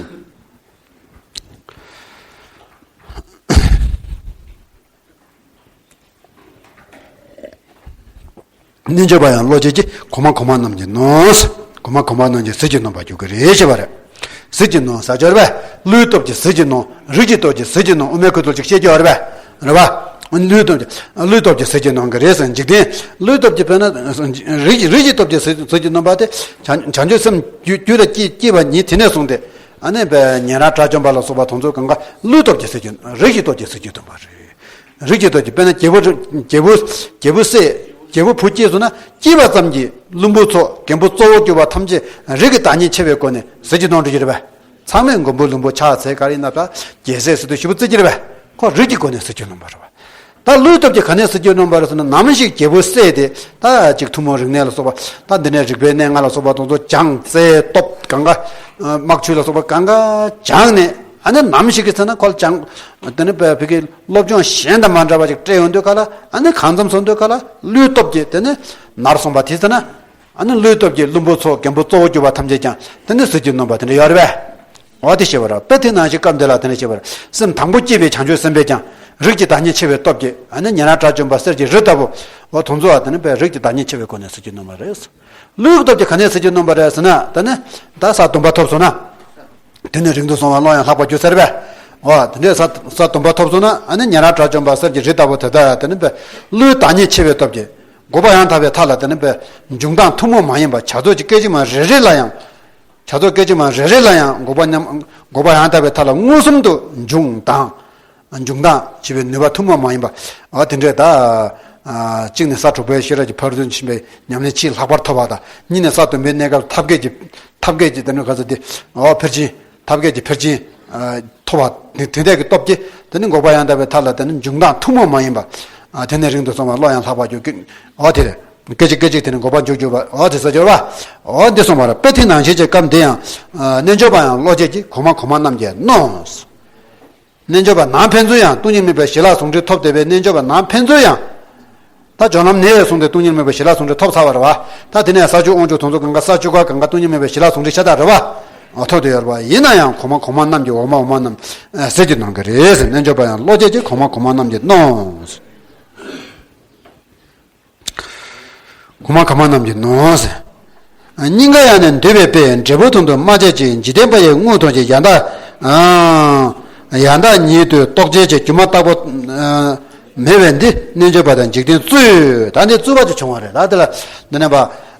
རྣལ་འབྱོར་པ་ཡང་བློ་སྐྱེད་ཀྱིས་གོང་མ་གོང་མ་རྣམས་ཀྱིས་གནོན། གོང་མ་གོང་མ་རྣམས་ཀྱིས་ཟིལ་གྱིས་གནོན་པར་འགྱུར་གྱི་རེད་ཞེས་པ་རེད། ཟིལ་གྱིས་གནོན་ཟེར་སྦྱོར་བས། བློའི་སྟོབས་ཀྱིས་ཟིལ་གྱིས་གནོན། རིགས་ཀྱི་སྟོབས་ཀྱིས་ཟིལ་གྱིས་གནོན། དབུ་མའི་ཁུ་ཚུར་ཅིག་བཤད་རྒྱུ་ཡོད་རེད་པས། རེད་པ། བློའི་སྟོབས་ཀྱིས། བློའི་སྟོབས་ཀྱིས་ཟིལ་གྱིས་གནོན་གྱི་རེད་ཟེར། འཇིག་རྟེན་བློའི་སྟོབས་ཀྱིས། དཔེར་ན་རིགས་རིགས་ཀྱི་སྟོབས་ཀྱིས་ཟིལ་ཟིལ་གྱིས་གནོན་པ་དེ། བྱང་བྱང་ཆུབ་སེམས་རྒྱུད་རྒྱུད་ལ་སྐྱེས་སྐྱེས་པ་ཉིད་དེ་ནས་བཟུང་སྟེ། ཨ་ནི་པའི་ཉན་རང་དགྲ་བཅོམ་པ་ལ་སོགས་པ་དེ་ཚོ་གང་ག་བློའི་སྟོབས་ཀྱིས་ཟིལ་གྱིས། རིགས་ཀྱི་སྟོབས་ཀྱིས་ཟིལ་གྱིས་གནོན་པ་རེད། རིགས་ཀྱི་སྟོབས་ཀྱིས། དཔེར་ན་རྒྱལ་པོ་རྒྱལ་པོ་རྒྱལ་པོ་སྲས། རྒྱལ་པོ་བུ་སྐྱེས་སོང་ན། སྐྱེས་པ་ཙམ་གྱིས་བླུན་པོ་ཚོགས། རྒན་པོ་གཙོ་བོར་གྱུར་པ་ཐམས་ཅད་རིགས་ཀྱི་བདག་ཉིད་ཆེ་བའི་སྒོ་ནས་ཟིལ་གྱིས་གནོན་འགྲོ་གི་རེད་པས། ཚང་མས་མགོན་པོ་བློན་པོ་ཕྱག་འཚལ། ག་རེ་ཡིན་ན་ད་རྒྱལ་སྲས་ཟེར་དུས་ཞེ་པོ་བརྩི་གི་རེད་པས། ཁོ་རིགས་ཀྱི་སྒོ་ནས་ཟིལ་གྱིས་གནོན་པ་རེད་པ། ད་བློའི་སྟོབས་ཀྱིས་ག་ནས་ཟིལ་གྱིས་གནོན་པ་རེད་ཟེར་ན། ནམ་ཞིག་རྒྱལ་པོའི་སྲས་དེ་ད་ཅིག་ཐུན་མོང་རིག་གནས་ལ་སོགས་པ། ད་འདི་ནས་རིག་པའི་གནས་ལྔ་ལ་སོགས་པ་དེ་ཚོ་སྦྱངས་རྩལ་སྟོབས་གང་ག་དམག་ཆོས་ལ་སོགས་པ་གང་ག་སྦྱངས་ནས། ཨ་ནི་ནམ་ཞིག་གི་ཚེ་ན་ཁོ་ལ་སྦྱངས། དེ་ནི་བོད་ཀྱི་སློབ་སྦྱོང་གཞན་དང་མ་འདྲ་བ་ཅིག་སྤྲད་ཡོང་དུས་ག་ལ། ཨ་ནི་གང་འཚམ་སོང་དུས་ག་ལ། བློའི་སྟོབས་ཀྱིས་དེ་ནི་ནར་སོང་བ་དེ་ཚེ་ན། ཨ་ནི་བློའི་སྟོབས་ཀྱིས་བླུན་པོ་ཚོགས། རྒན་པོ་གཙོ་བོར་གྱུར་པ་ཐམས་ཅད་ཀྱང་དེ་ནི་ཟིལ་གྱིས་གནོན་པ་དེ་འདྲ་ཡོད་རེད་པས། འོ་དེ་ཞེས་པ་རེད། དཔེ་དེ་ནང་བཞིན་སྐབས་འདི་ལ་དེ་འདྲ་ཞེས་པ་རེད། སེམས་དང་པོ་སྐྱེས་པའི་བྱང་ཆུབ་སེམས་དཔས་ཀྱང་རིགས་ཀྱི་བདག་ཉིད་ཆེ་བའི་སྟོབས་ཀྱིས། ཨ་ནི་ཉན་རང་དགྲ་བཅོམ་པ་གསེར་གྱི་རི་ལྟ་བུ། འོ་དེ་ཚོ་བ་དེ་ནི་བས་རིགས་ཀྱི་བདག་ཉིད་ཆེ་བའི་སྒོ་ནས་ཟིལ་གྱིས་གནོན་པ་རེད། བློའི་སྟོབས་ཀྱིས་ག་ནས་ཟིལ་གྱིས་གནོན་པ་རེད་ཟེར་ན། དེ་ནི་ད་ས་སྡོམ་པ་ཐོབ་སོང་ན། དེ་ནི་རིང་དུ་སོང་བ་བློ་ཡང་ལྷག་པར་གྱུར་ཟེར་བས། འོ་དེ་འདྲའི་ས་ས་སྡོམ་པ་ཐོབ་སོང་ན། ཨ་ནི་ཉན་རང་དགྲ་བཅོམ་པ་གསེར་གྱི་རི་ལྟ་བུ་དེ་དག་དེ་ནི་བས་བློའི་བདག་ཉིད་ཆེ་བའི་སྟོབས་ཀྱིས། འགོག་པ་ཡང་དག་པའི་མཐའ་ལ་དེ་ནི་བས་འབྱུང་ལྡོག་ཐུན་མོང་མ་ཡིན་པ། བྱ་རྫོགས་ཀྱི་སྐད་ཅིག་མ་རེ་རེ་ལ་ཡང་། བྱ་རྫོགས་སྐད་ཅིག་མ་རེ་རེ་ལ་ཡང་། འགོག་པ་མཉམ། འགོག་པ་ཡང་དག་པའི་མཐའ་ལ་མངོན་སུམ་དུ་འབྱུང་དང་། འབྱུང་དང་བྱེད་པའི་ནུས་པ་ཐུན་མོང་མ་ཡིན་པ། འོ་དེ་འདྲས་ད། གཅིག་ནས་ས་དྲུག་པའི་ཤེས་རབ་ཀྱི་ཕ་རོལ་ཏུ་ཕྱིན་པའི་ཉམས་ལེན་ཆེས་ལྷག་པར་ཐོབ་པ་དང་། གཉིས་ནས་ས་བདུན་པའི་གནས་སྐབས་ཐབས་མཁས་ཀྱི། ཐབས་མཁས་ཀྱི་དེ་ནི་ག་ཚོད་དེ། འོ་ཕར་ཕྱིན། ཐབས་མཁས་ཀྱི་ཕར་ཕྱིན་ཐོབ་པ། དེ་དེ་འདྲས་ཀྱི་སྟོབས་ཀྱིས་དེ་ནི་འགོག་པ་ཡང་དག་པའི་མཐའ་ལ་དེ་ནི་འབྱུང་དང་ཐུན་མོང་མ་ཡིན་པ། ཨ། དེ་ནས་རིང་དུ་སོང་བ་བློ་ཡང་ལྷག་པར་གྱུར། ཨོ་དེ་རེད། སྐད་ཅིག་སྐད་ཅིག་དེ་ནས་འགོག་པ་འཇུག་འགྱུར་བ། ཨོ་དེ་ས་སྦྱོར་བ། ཨོ་འདི་གསུངས་པ་རེད། དཔེ་དེ་ནང་བཞིན་གྱི་སྐབས་འདི་ཡང་། ཨ། རྣལ་འབྱོར་པ་ཡང་བློ་སྐྱེད་ཀྱི་གོང་མ་གོང་མ་རྣམས་ཀྱིས་མནོ། རྣལ་འབྱོར་པ་ནང་ཕན་ཚུན་ཡང་སྟོང་ཉིད་སྨིན་པའི་ཞི་ལྷག་ཟུང་འབྲེལ་ཐོབ་བསྡད་པའི་རྣལ་འབྱོར་པ་ནང་ཕན་ཚུན་ཡང་། ད་སྦྱོར་ལམ་ནས་བཟུང་སྟེ་སྟོང་ཉིད་སྨིན་པའི་ཞི་ལྷག་ཟུང་འབྲེལ་ཐོབ་ཚར་བ་རེད་བ། ད་དེ་ནས་ས་བཅུ་དབང་ཕྱུག་དེ་ཚོ་གང་ག་ས་བཅུ་པ་གང་ག་སྟོང་ཉིད་སྨིན་པའི་ཞི་ལྷག་ཟུང་འབྲེལ་ཤ་སྟག་རེད་བ། ཨ། ཐོབ་བསྡད་ཡོད་རེད་བ། ཡིན་ན་ཡང་གོང་མ་གོང་མ་རྣམས་ཀྱིས་འོག་མ་འོག་མ་རྣམས་ཟེར་གྱི་གནང་གི་རེད་ཟེར། རྣལ་འབྱོར་པ་ཡང་བློ་སྐྱེད་ཀྱི་གོང་མ་གོང་མ་རྣམས་ཀྱིས་མནོ། གོང་མ་གོང་མ་རྣམས་ཀྱིས་མནོ་ཟེར། སྙིང་ག་ཡང་ནས་འདུས་པའི་དཔེ་འབྲས་བུ་དོན་དུ་མ་བྱས་ཀྱི་འཇིག་རྟེན་པ་ཡི་དངོས་དང་བཅས་ཡང་དག་ཨ། ཡང་དག་ཉིད་དུ་རྟོགས་བྱེད་ཀྱི་སྒྱུ་མ་ལྟ་བུ་ཨ། མེད་པས་འདི་རྣལ་འབྱོར་པ་དང་འཇིག་རྟེན་རྩོད། ད་འདི་རྩོད་པ་ཅིག་བྱུང་བ་རེད། ད་དེ་ལ་འདི་ནས་པ།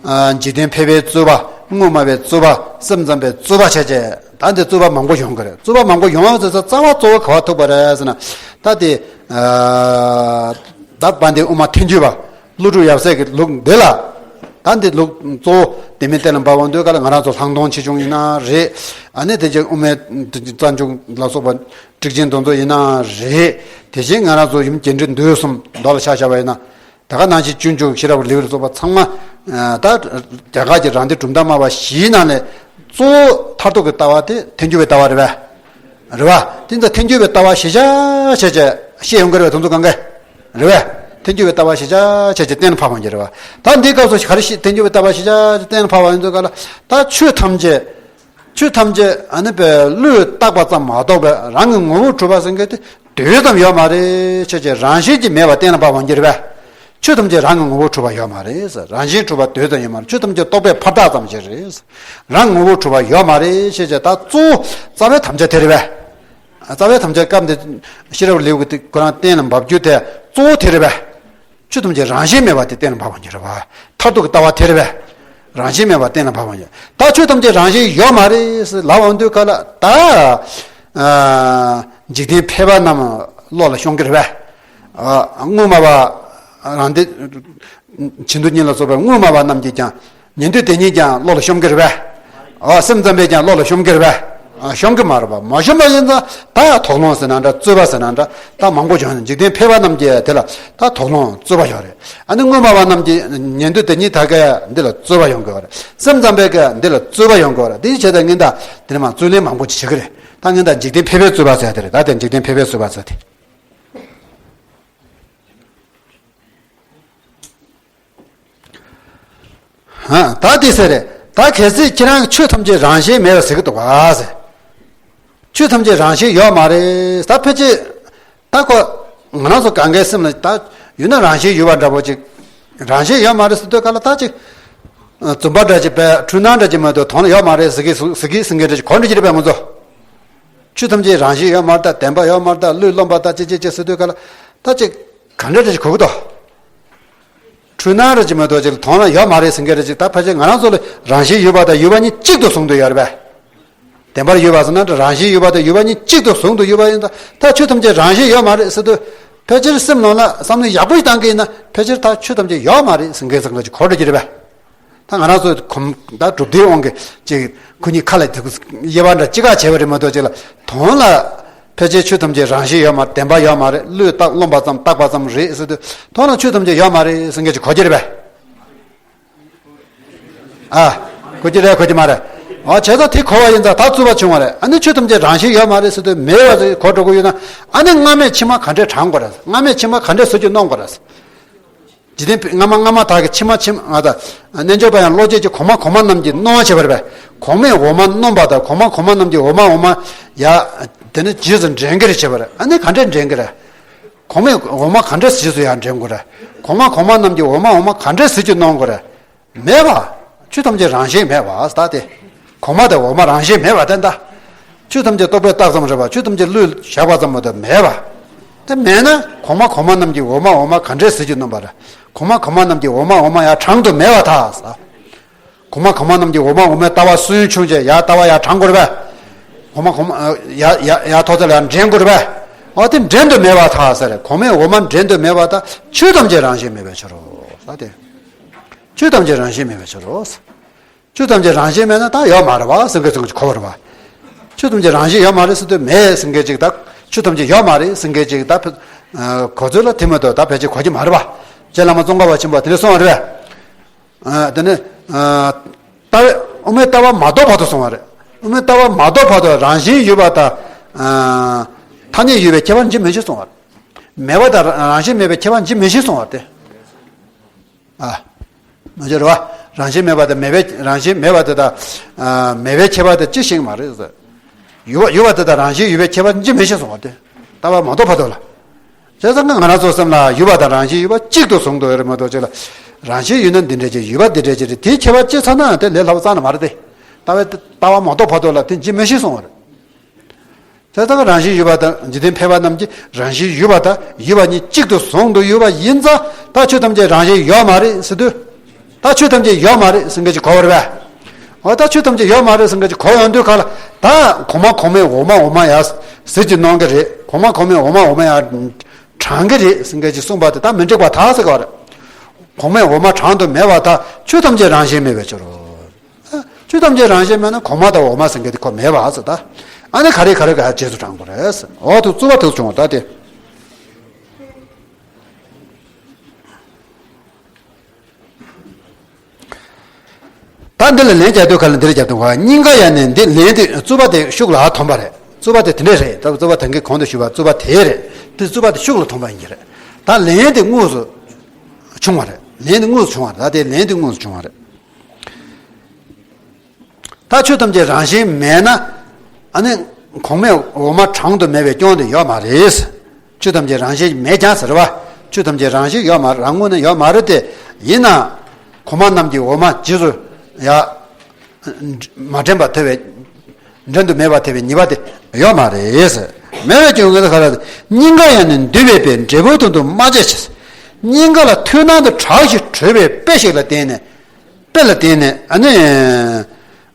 ཨ། འཇིག་རྟེན་ཕལ་པའི་རྩོད་པ། དངོས་སྨྲ་བའི་རྩོད་པ། སེམས་ཙམ་པའི་རྩོད་པ་བྱས་བྱས། ད་འདི་རྩོད་པ་མང་པོ་ཡོང་གི་རེད། རྩོད་པ་མང་པོ་ཡོང་བ་ཟེར་ས་རྩ་བ་གཙོ་བོ་ག་པར་ཐུག་པ་རེད་ཟེར་ན། ད་དེ། ཨ། ད་དཔལ་ལྡན་དབུ་མ་ཐལ་འགྱུར་བ། ཀླུ་སྒྲུབ་ཡབ་སྲས་ཀྱི་ལུགས་འདི་ལ། ད་འདི་ལུགས་གཙོ་བོ་དེ་མིན་གཏན་ལ་འབབ་པ་འདོད་ག་ལ་ང་རང་ཚོ་ལྷག་མཐོང་ཆེ་ཆུང་ཡིན་ན་རེད། ཨ་ནི་དེ་རྗེས་དབུ་མའི་རྩ་འཇུག་ལ་སོགས་པ་ཊཱིཀ་ཆེན་དེ་ཚོ་ཡིན་ན་རེད། དེ་བཞིན་ང་རང་ཚོ་ཡུམ་རྒྱས་འབྲིང་བསྡུས་གསུམ་མདོ་ལ་ཆ་བཞག་པ་ཡིན་ན། ད་ག་ནང་བཞིན་སྤྱོད་འཇུག་ཤེས་རབ་ལེའུ་ལ་སོགས་པ་ཚང་མ། ཨ། ད་རྒྱ་གར་གྱི་རང་སྡེ་གྲུབ་མཐའ་སྨྲ་བ་བཞིའི་ནང་ནས་གཙོ་བོ་མཐར་ཐུག་གི་ལྟ་བ་དེ་ཐལ་འགྱུར་བའི་ལྟ་བ་རེད་པས། རེད་པ། དེ་ཚོ་ཐལ་འགྱུར་བའི་ལྟ་བ་གཞིར་བཞག་བྱས་བྱས་བཤད་ཡོང་གི་རེད་པས། དེ་ཚོ་གང་ག་རེད་པས། ཐལ་འགྱུར་བའི་ལྟ་བ་གཞིར་བཞག་བྱས་བྱས་གཏན་ལ་ཕབ་པ་ཡིན་གྱི་རེད་པ། ད་འདིའི་སྐབས་སུ་ག་རེ་ཞིག་ཐལ་འགྱུར་བའི་ལྟ་བ་གཞིར་བཞག་བྱས་གཏན་ལ་ཕབ་པ་ཡིན་ཚུལ་ག་ལ། ད་ཆོས་ཐམས་ཅད། ཆོས་ཐམས་ཅད་ཨ་ནི་པའི་བློས་བཏགས་པ་ཙམ་མ་གཏོགས་པའི་རང་གི་ངོ་བོར་གྲུབ་པ་ཟེར་མཁན་དེ་དེ་ཙམ་ཡོད་མ་རེད། ཆོས་ཀྱི་རང་བཞིན་གྱིས་མེད་པ་གཏན་ལ་ཕབ་པ་ཡིན་གྱི་རེད་པས། ཆོས་ཐམས་ཅད་རང་གི་ངོ་བོར་གྲུབ་པ་ཡོད་མ་རེད། རང་བཞིན་གྲུབ་པ་དེ་ཙམ་ཡོད་མ་རེད། ཆོས་ཐམས་ཅད་རྟོག་པས་ཕར་བཏགས་ཙམ་ཞིག་རེད། རང་ངོ་བོར་གྲུབ་པ་ཡོད་མ་རེད། ཞེས་བྱས་ད་གཙོ་བོ་རྩ་བའི་དམ་བཅའ་དེ་རེད་པས། རྩ་བའི་དམ་བཅའ་སྐབས་འདི་ཤེས་རབ་ལེའུ་གི་དེ་ཁོ་རང་གཏན་ལ་འབབ་རྒྱུ་དེ་གཙོ་བོ་དེ་རེད་པས། ཆོས་ཐམས་ཅད་རང་བཞིན་མེད་པ་དེ་གཏན་ལ་ཕབ་པ་ཡིན་གྱི་རེད་པ། མཐར་ཐུག་གི་ལྟ་བ་དེ་རེད་པས། རང་བཞིན་མེད་པ་གཏན་ལ་ཕབ་པ་ཡིན། ད་ཆོས་ཐམས་ཅད་རང་བཞིན་ཡོད་མ་རེད་ཟེར་ལབ་པ་འདུག་ག་ལ། ད་ཨ། འཇིག་རྟེན་ཕལ་པ་རྣམས་བློ་ལ་ཤོང་གི་རེད་པས། ཨ། དངོས་སྨྲ་བ་རང་སྡེ་བྱེ་མདོ་གཉིས་ལ་སོགས་པའི་དངོས་སྨྲ་བ་རྣམས་ཀྱིས་ཀྱང་ཉན་ཐོས་དེ་ཉིད་ཀྱང་བློ་ལ་ཤོང་གི་རེད་པས། ཨ། སེམས་ཙམ་པས་ཀྱང་བློ་ལ་ཤོང་གི་རེད་པས། ཨ། ཤོང་གི་མ་རེད་པ། མ་ཤོང་པ་ཡིན་ཙང་ད་དོགས་སློང་ཟེར་ན་འདྲ། རྩོད་པ་ཟེར་ན་འདྲ། ད་མང་པོ་བྱུང་ནས་འཇིག་རྟེན་ཕལ་པ་རྣམས་ཀྱིས་དེ་ལ་ད་དོགས་སློང་རྩོད་པ་ཡོད་རེད། ཨ་ནི་དངོས་སྨྲ་བ་རྣམས་ཀྱིས་ཉན་ཐོས་དེ་ཉིད་ད་ག་འདི་ལ་རྩོད་པ་ཡོང་གི་ཡོད་རེད། སེམས་ཙམ་པས་ཀྱང་འདི་ལ་རྩོད་པ་ཡོང་གི་ཡོད་རེད། དེ་བྱས་ཙང་ངས་ད་དེ་ནས་མ་རྩོད་ལེན་མང་པོ་ཅིག་བྱེད་ཀྱི་རེད། ད་ངས་ད་འཇིག་རྟེན་ཕལ་པའི་རྩོད་པ་ཟེར་དེ་རེད། ད་དེ་འཇིག་རྟེན་ཕལ་པའི་རྩོད་པ་ཟེར་དེ། ཨ། ད་དེ་ཟེར་རེད། ད་གལ་སྲིད་ཁྱེད་རང་གིས་ཆོས་ཐམས་ཅད་རང་བཞིན་མེད་པ་ཟེར་གི་འདུག་ག་ཟེར། ཆོས་ཐམས་ཅད་རང་བཞིན་ཡོད་མ་རེད། ད་ཕལ་ཆེར་ད་ཁོ་ང་རང་ཚོ་གང་གའི་སེམས་ལ་ད་ཡོད་ན་རང་བཞིན་ཡོད་པ་འདྲ་པོ་ཅིག། རང་བཞིན་ཡོད་མ་རེད་ཟེར་དུས་ག་ལ་ད་ཅིག་རྫུན་པ་འདྲ་ཅིག་བས། འཁྲུལ་སྣང་འདྲ་ཅིག་མ་གཏོགས་དོན་ལ་ཡོད་མ་རེད་ཟེར་གི་ཟེར་གི་ཟེར་མཁན་འདྲ་ཅིག་གོ་འདྲ་ཅིག་རེད་པས་ང་ཚོ། ཆོས་ཐམས་ཅད་རང་བཞིན་ཡོད་མ་རེད། ད་བདེན་པ་ཡོད་མ་རེད། ད་བློས་རློམ་པ་ད་ཅི་ཅི་ཅི་ཟེར་དུས་ག་ལ་ད་ཅིག་ག་འདྲ་འདྲ་ཅིག་གོ་གི་འདུག། འཁྲུལ་སྣང་རེད་ཅིག་མ་གཏོགས་ཅིག་ལ་དོན་ལ་ཡོད་མ་རེད་ཟེར་མཁན་རེད་ཅིག། ད་ཕལ་ཆེར་ང་རང་ཚོ་ལ་རང་བཞིན་ཡོད་པ་དང་ཡོད་པ་གཉིས་གཅིག་ཏུ་བཟུང་དུ་ཡོད་རེད་པས། བདེན་པར་ཡོད་པ་ཟེར་ན་རང་བཞིན་ཡོད་པ་དང་ཡོད་པ་གཉིས་གཅིག་ཏུ་བཟུང་དུ་ཡོད་པ་ཡིན་ད། ད་ཆོས་ཐམས་ཅད་རང་བཞིན་ཡོད་མ་རེད་ཟེར་དུས་ཕལ་ཆེར་སེམས་ནང་ལ་བསམ་བློ་ཡག་པོ་ཞིག་བཏང་གི་ཡིན་ན་ཕལ་ཆེར་ད་ཆོས་ཐམས་ཅད་ཡོད་མ་རེད་ཟེར་མཁན་ཟེར་མཁན་ཅིག་གོ་འགྲོ་གི་རེད་པས། ད་ང་རང་ཚོ་གོམས་ད་གྲུབ་མཐའི་དབང་གིས་ཅིག་ཁོ་གཉིས་ཁ་ལ་དབྱེ་བ་འདྲ་ཅི་ག་བྱས་པ་རེད་མ་གཏོགས་ཅིག་ལ་དོན་ལ་ཕལ་ཆེར་ཆོས་ཐམས་ཅད་རང་བཞིན་ཡོད་མ་རེད། བདེན་པ་ཡོད་མ་རེད། བློས་བཏགས་རློམ་པ་ཙམ་བཏགས་པ་ཙམ་རེད་ཟེར་དུས་དོན་ལ་ཆོས་ཐམས་ཅད་ཡོད་མ་རེད་ཟེར་མཁན་ཅིག་གོ་གི་རེད་པས། ཨ། གོ་གི་རེད་གོ་གི་མ་རེད། ཨ། བྱས་ཙང་དེ་གོ་བ་ཡིན་ཙང་ད་རྩོད་པ་བྱུང་བ་རེད། ཨ་ནི་ཆོས་ཐམས་ཅད་རང་བཞིན་ཡོད་མ་རེད་ཟེར་དུས་མེད་པ་ཟེར་གོ་འགྲོ་གི་ཡོད་ན། ཨ་ནི་སྔ་མས་ཕྱི་མ་ག་འདྲས་དྲངས་དགོས་རེད། སྔ་མས་ཕྱི་མ་ག་འདྲས་ཟེར་རྒྱུ་གནང་དགོས་རེད། འཇིག་རྟེན་སྔ་མ་སྔ་མ་དག་གི་ཕྱི་མ་ཕྱི་མ་ང་ད་རྣལ་འབྱོར་པ་ཡང་བློ་སྐྱེད་ཀྱི་གོང་མ་གོང་མ་རྣམས་ཀྱིས་གནོང་བ་བྱེད་པར་བས། གོང་མས་འོག་མ་གནོན་པ་དང་གོང་མ་གོང་མ་རྣམས་ཀྱིས་འོག་མ་འོག་མ་ཡ་དེ་ནི་རྗེས་སུ་འདྲེན་གྱི་རེད་བྱེད་པར། ཨ་ནི་ག་འདྲས་འདྲེན་གྱི་རེད། གོང་མས་འོག་མ་ག་འདྲས་རྗེས་སུ་ཡང་འདྲེན་དགོས་རེད། གོང་མ་གོང་མ་རྣམས་ཀྱིས་འོག་མ་འོག་མ་ག་འདྲས་ཟེར་རྒྱུ་གནང་དགོས་རེད། མེད་པ། ཆོས་ཐམས་ཅད་རང་བཞིན་མེད་པ་ད་དེ། གོང་མ་དང་འོག་མ་རང་བཞིན་མེད་པ་དེ་འདྲ། ཆོས་ཐམས་ཅད་རྟོག་པས་བཏགས་ཙམ་རེད་པ། ཆོས་ཐམས་ཅད་བློས་བཞག་པ་ཙམ་མ་གཏོགས་མེད་པ། དེ་མེད་ན་གོང་མ་གོང་མ་རྣམས་ཀྱིས་འོག་མ་འོག་མ་ག་འདྲས་ཟེར་རྒྱུ་གནང་བ་རེད། གོང་མ་གོང་མ་རྣམས་ཀྱིས་འོག་མ་འོག་མ་ཡར་དྲངས་དུ་མེད་པར་ཐལ། གོང་མ་གོང་མ་རྣམས་ཀྱིས་འོག་མ་འོག་མའི་ལྟ་བ་སུན་ཕྱུང་བྱས་ཡར་ལྟ་བ་ཡར་དྲངས་དགོས་རེད་པས། གོང་མ་གོང་མ་ཡར་ཡར་ཡར་ཐོག་ཚད་ལ་ཡར་འདྲེན་དགོས་རེད་པས། འོ་དེ་འདྲེན་དུ་མེད་པར་ཐལ་ཟེར། གོང་མས་འོག་མ་འདྲེན་དུ་མེད་པར་ཐལ། ཆོས་ཐམས་ཅད་རང་བཞིན་མེད་པའི་ཕྱིར་རོ། ད་དེ། ཆོས་ཐམས་ཅད་རང་བཞིན་མེད་པའི་ཕྱིར་རོ། ཆོས་ཐམས་ཅད་རང་བཞིན་མེད་ན་ད་ཡོད་མ་རེད་བ་ཟེར་མཁན་ཟེར་མཁན་ཅིག་གོ་བ་རེད་བ། ཆོས་ཐམས་ཅད་རང་བཞིན་ཡོད་མ་རེད་ཟེར་དུས་མེད་ཟེར་མཁན་ཅིག་ད་ ཆོས་ཐམས་ཅད་ཡོད་མ་རེད་ཟེར་མཁན་ཅིག་ད་ཕ་ཨ་གོ་ཚོད་ལ་དེ་མ་གཏོགས་ད་ཕལ་ཆེར་གོ་གི་མ་རེད་པ། རྗེ་བླ་མ་ཙོང་ཁ་པ་ཆེན་པོ་དེ་འདྲ་གསུངས་པ་རེད་པས། ཨ་དེ་ནི་ཨ་ལྟ་བའི་དབུ་མའི་ལྟ་བ་མ་རྟོགས་བར་དུ་གསུངས་པ་རེད། དབུ་མའི་ལྟ་བ་མ་རྟོགས་བར་དུ་རང་བཞིན་ཡོད་པ་དང་ཨ་ཐ་སྙད་ཡོད་པའི་ཁྱད་པར་འབྱེད་མི་ཤེས་གསུངས་པ་རེད། མེད་པ་དང་རང་བཞིན་མེད་པའི་ཁྱད་པར་འབྱེད་མི་ཤེས་གསུངས་པ་རེད། ཨ། མ་བྱས་རེད་པ། རང་བཞིན་མེད་པ་དང་མེད་པའི་རང་བཞིན་མེད་པ་དེ་དང་ཨ་མེད་པའི་ཁྱད་པར་དེ་ཅི་ཤེས་ཀྱི་མ་རེད་ཟེར། ཡོད་པ་ཡོད་པ་དེ་དང་རང་བཞིན་ཡོད་པའི་ཁྱད་པར་འབྱེད་མི་ཤེས་གསུངས་པ་དེ། ལྟ་བ་མ་རྟོགས་བར་དུ་ལ། བྱས་ཙང་ང་རང་ཚོ་སེམས་ལ་ཡོད་པ་དང་རང་བཞིན་ཡོད་པ་གཅིག་ཏུ་བཟུང་དུ་ཡོད་རེད་མ་གཏོགས་ཅིག་ལ། རང་བཞིན་ཡོད་ན་འདི་འདྲ་ཅིག་ཡོད་པ་འདི་འདྲ་ཅིག་རེད་དེའི་ཁྱད་པར་ཕྱེ་ཚར་ན་དེ་ལས་སླ་པོ་རྩ་ནས་མ་རེད་དེ། ལྟ་བའི་ལྟ་བ་མ་རྟོགས་བར་དུ་ལ་དེ་འབྱེད་མི་ཤེས་གསུངས་པ་རེད། དེ་ལྟར་རང་བཞིན་ཡོད་པ་དང་འཇིག་རྟེན་ཕལ་པ་རྣམས་ཀྱིས་རང་བཞིན་ཡོད་པ་དང་ཡོད་པ་གཉིས་གཅིག་ཏུ་བཟུང་དུ་ཡོད་པ་ཡིན་ཙང་ད་ཆོས་ཐམས་ཅད་རང་བཞིན་ཡོད་མ་རེད་ཟེར་དུས། ད་ཆོས་ཐམས་ཅད་ཡོད་མ་རེད་ཟེར་མཁན་ཅིག་གོ་བ་རེད་པས། འོ་ད་ཆོས་ཐམས་ཅད་ཡོད་མ་རེད་ཟེར་མཁན་ཅིག་གོ་ཡོང་དུས་ག་ལ་ད་གོང་མ་གོང་མའི་འོག་མ་འོག་མ་ཡ་ཟེར་གྱི་གནང་གི་རེད། གོང་མ་གོང་མའི་འོག་མ་འོག་མ་ཡ་དྲང་གི་རེད་ཟེར་མཁན་ཅིག་གསུངས་པ་དེ་ད་མི་འགྲིག་པ་ད་ཟེར་གོ་བ་རེད། གོང་མའི་འོག་མ་དྲང་དུ་མེད་པ་ད་ཆོས་ཐམས་ཅད་རང་བཞིན་མེད་པའི་ཕྱིར་རོ། ཆོས་ཐམས་ཅད་རང་བཞིན་མེད་ན་གོང་མ་དང་འོག་མ་ཟེར་མཁན་དེ་ཁོ་མེད་པ་ཟེར་ད། ཨ་ནི་ག་རེ་ག་རེ་ག་རྗེས་སུ་འབྲང་དགོས་རེད་ཟེར། འོ་དུ་རྩུབ་པ་དུ་བྱུང་བ་ད་དེ། ད་འདི་ལ་ལན་རྒྱག་དུས་ག་ལ་འདིར་རྒྱབ་དུས་ག་སྙིང་ག་ཡ་ནས་འདི་ལན་དེ་རྩུབ་པ་དེ་ཤུགས་ལ་ཐོན་པ་རེད། རྩུབ་པ་དེ་དེ་འདྲས་རེད། ད་རྩུབ་པ་ད་གིན་གོང་དུ་ཞུས་པ་རྩུབ་པ་དེ་རེད། དེ་རྩུབ་པ་དེ་ཤུགས་ལ་ཐོན་པ་ཡིན་གྱི་རེད། ད་ལན་དེ་དངོས་སུ་བྱུང་བ་རེད། ལན་དེ་དངོས་སུ་བྱུང་བ་རེད། ད་དེ་ལན་དེ་དངོས་སུ་བྱུང་བ་རེད། ད་ཆོས་ཐམས་ཅད་རང་བཞིན་མེད་ན། ཨ་ནི་གོང་མའི་འོག་མ་དྲང་དུ་མེད་པའི་སྐྱོན་དེ་ཡོད་མ་རེད། ཆོས་ཐམས་ཅད་རང་བཞིན་མེད་ཀྱང་ཟེར་བ། ཆོས་ཐམས་ཅད་རང་བཞིན་ཡོད་མ་རེད། རང་ངོས་ནས་ཡོད་མ་རེད་དེ། ཡིན་ན། གོང་མ་རྣམས་ཀྱི་འོག་མ་རྗེས་སུ་ཡ། མ་འདྲེན་པ་ཐེ་བའི། འདྲེན་དུ་མེད་པ་ཐེ་བའི་ཉེས་པ་དེ་ཡོད་མ་རེད། མེད་པའི་སྐྱོན་གྱིས་ག་རེ། སྙིང་ག་ཡང་ནི་འདུས་པའི་དཔེ་འབྲས་བུ་དོན་དུ་མ་བྱས་ཕྱིར། སྙིང་ག་ལ་མཐུན་སྣང་དུ་གྲགས་ཤིང་གྲོལ་བའི་དཔེ་ཞིག་ལ་བརྟེན་ནས། དཔེ་ལ་བརྟེན་ནས་ཨ་ནི།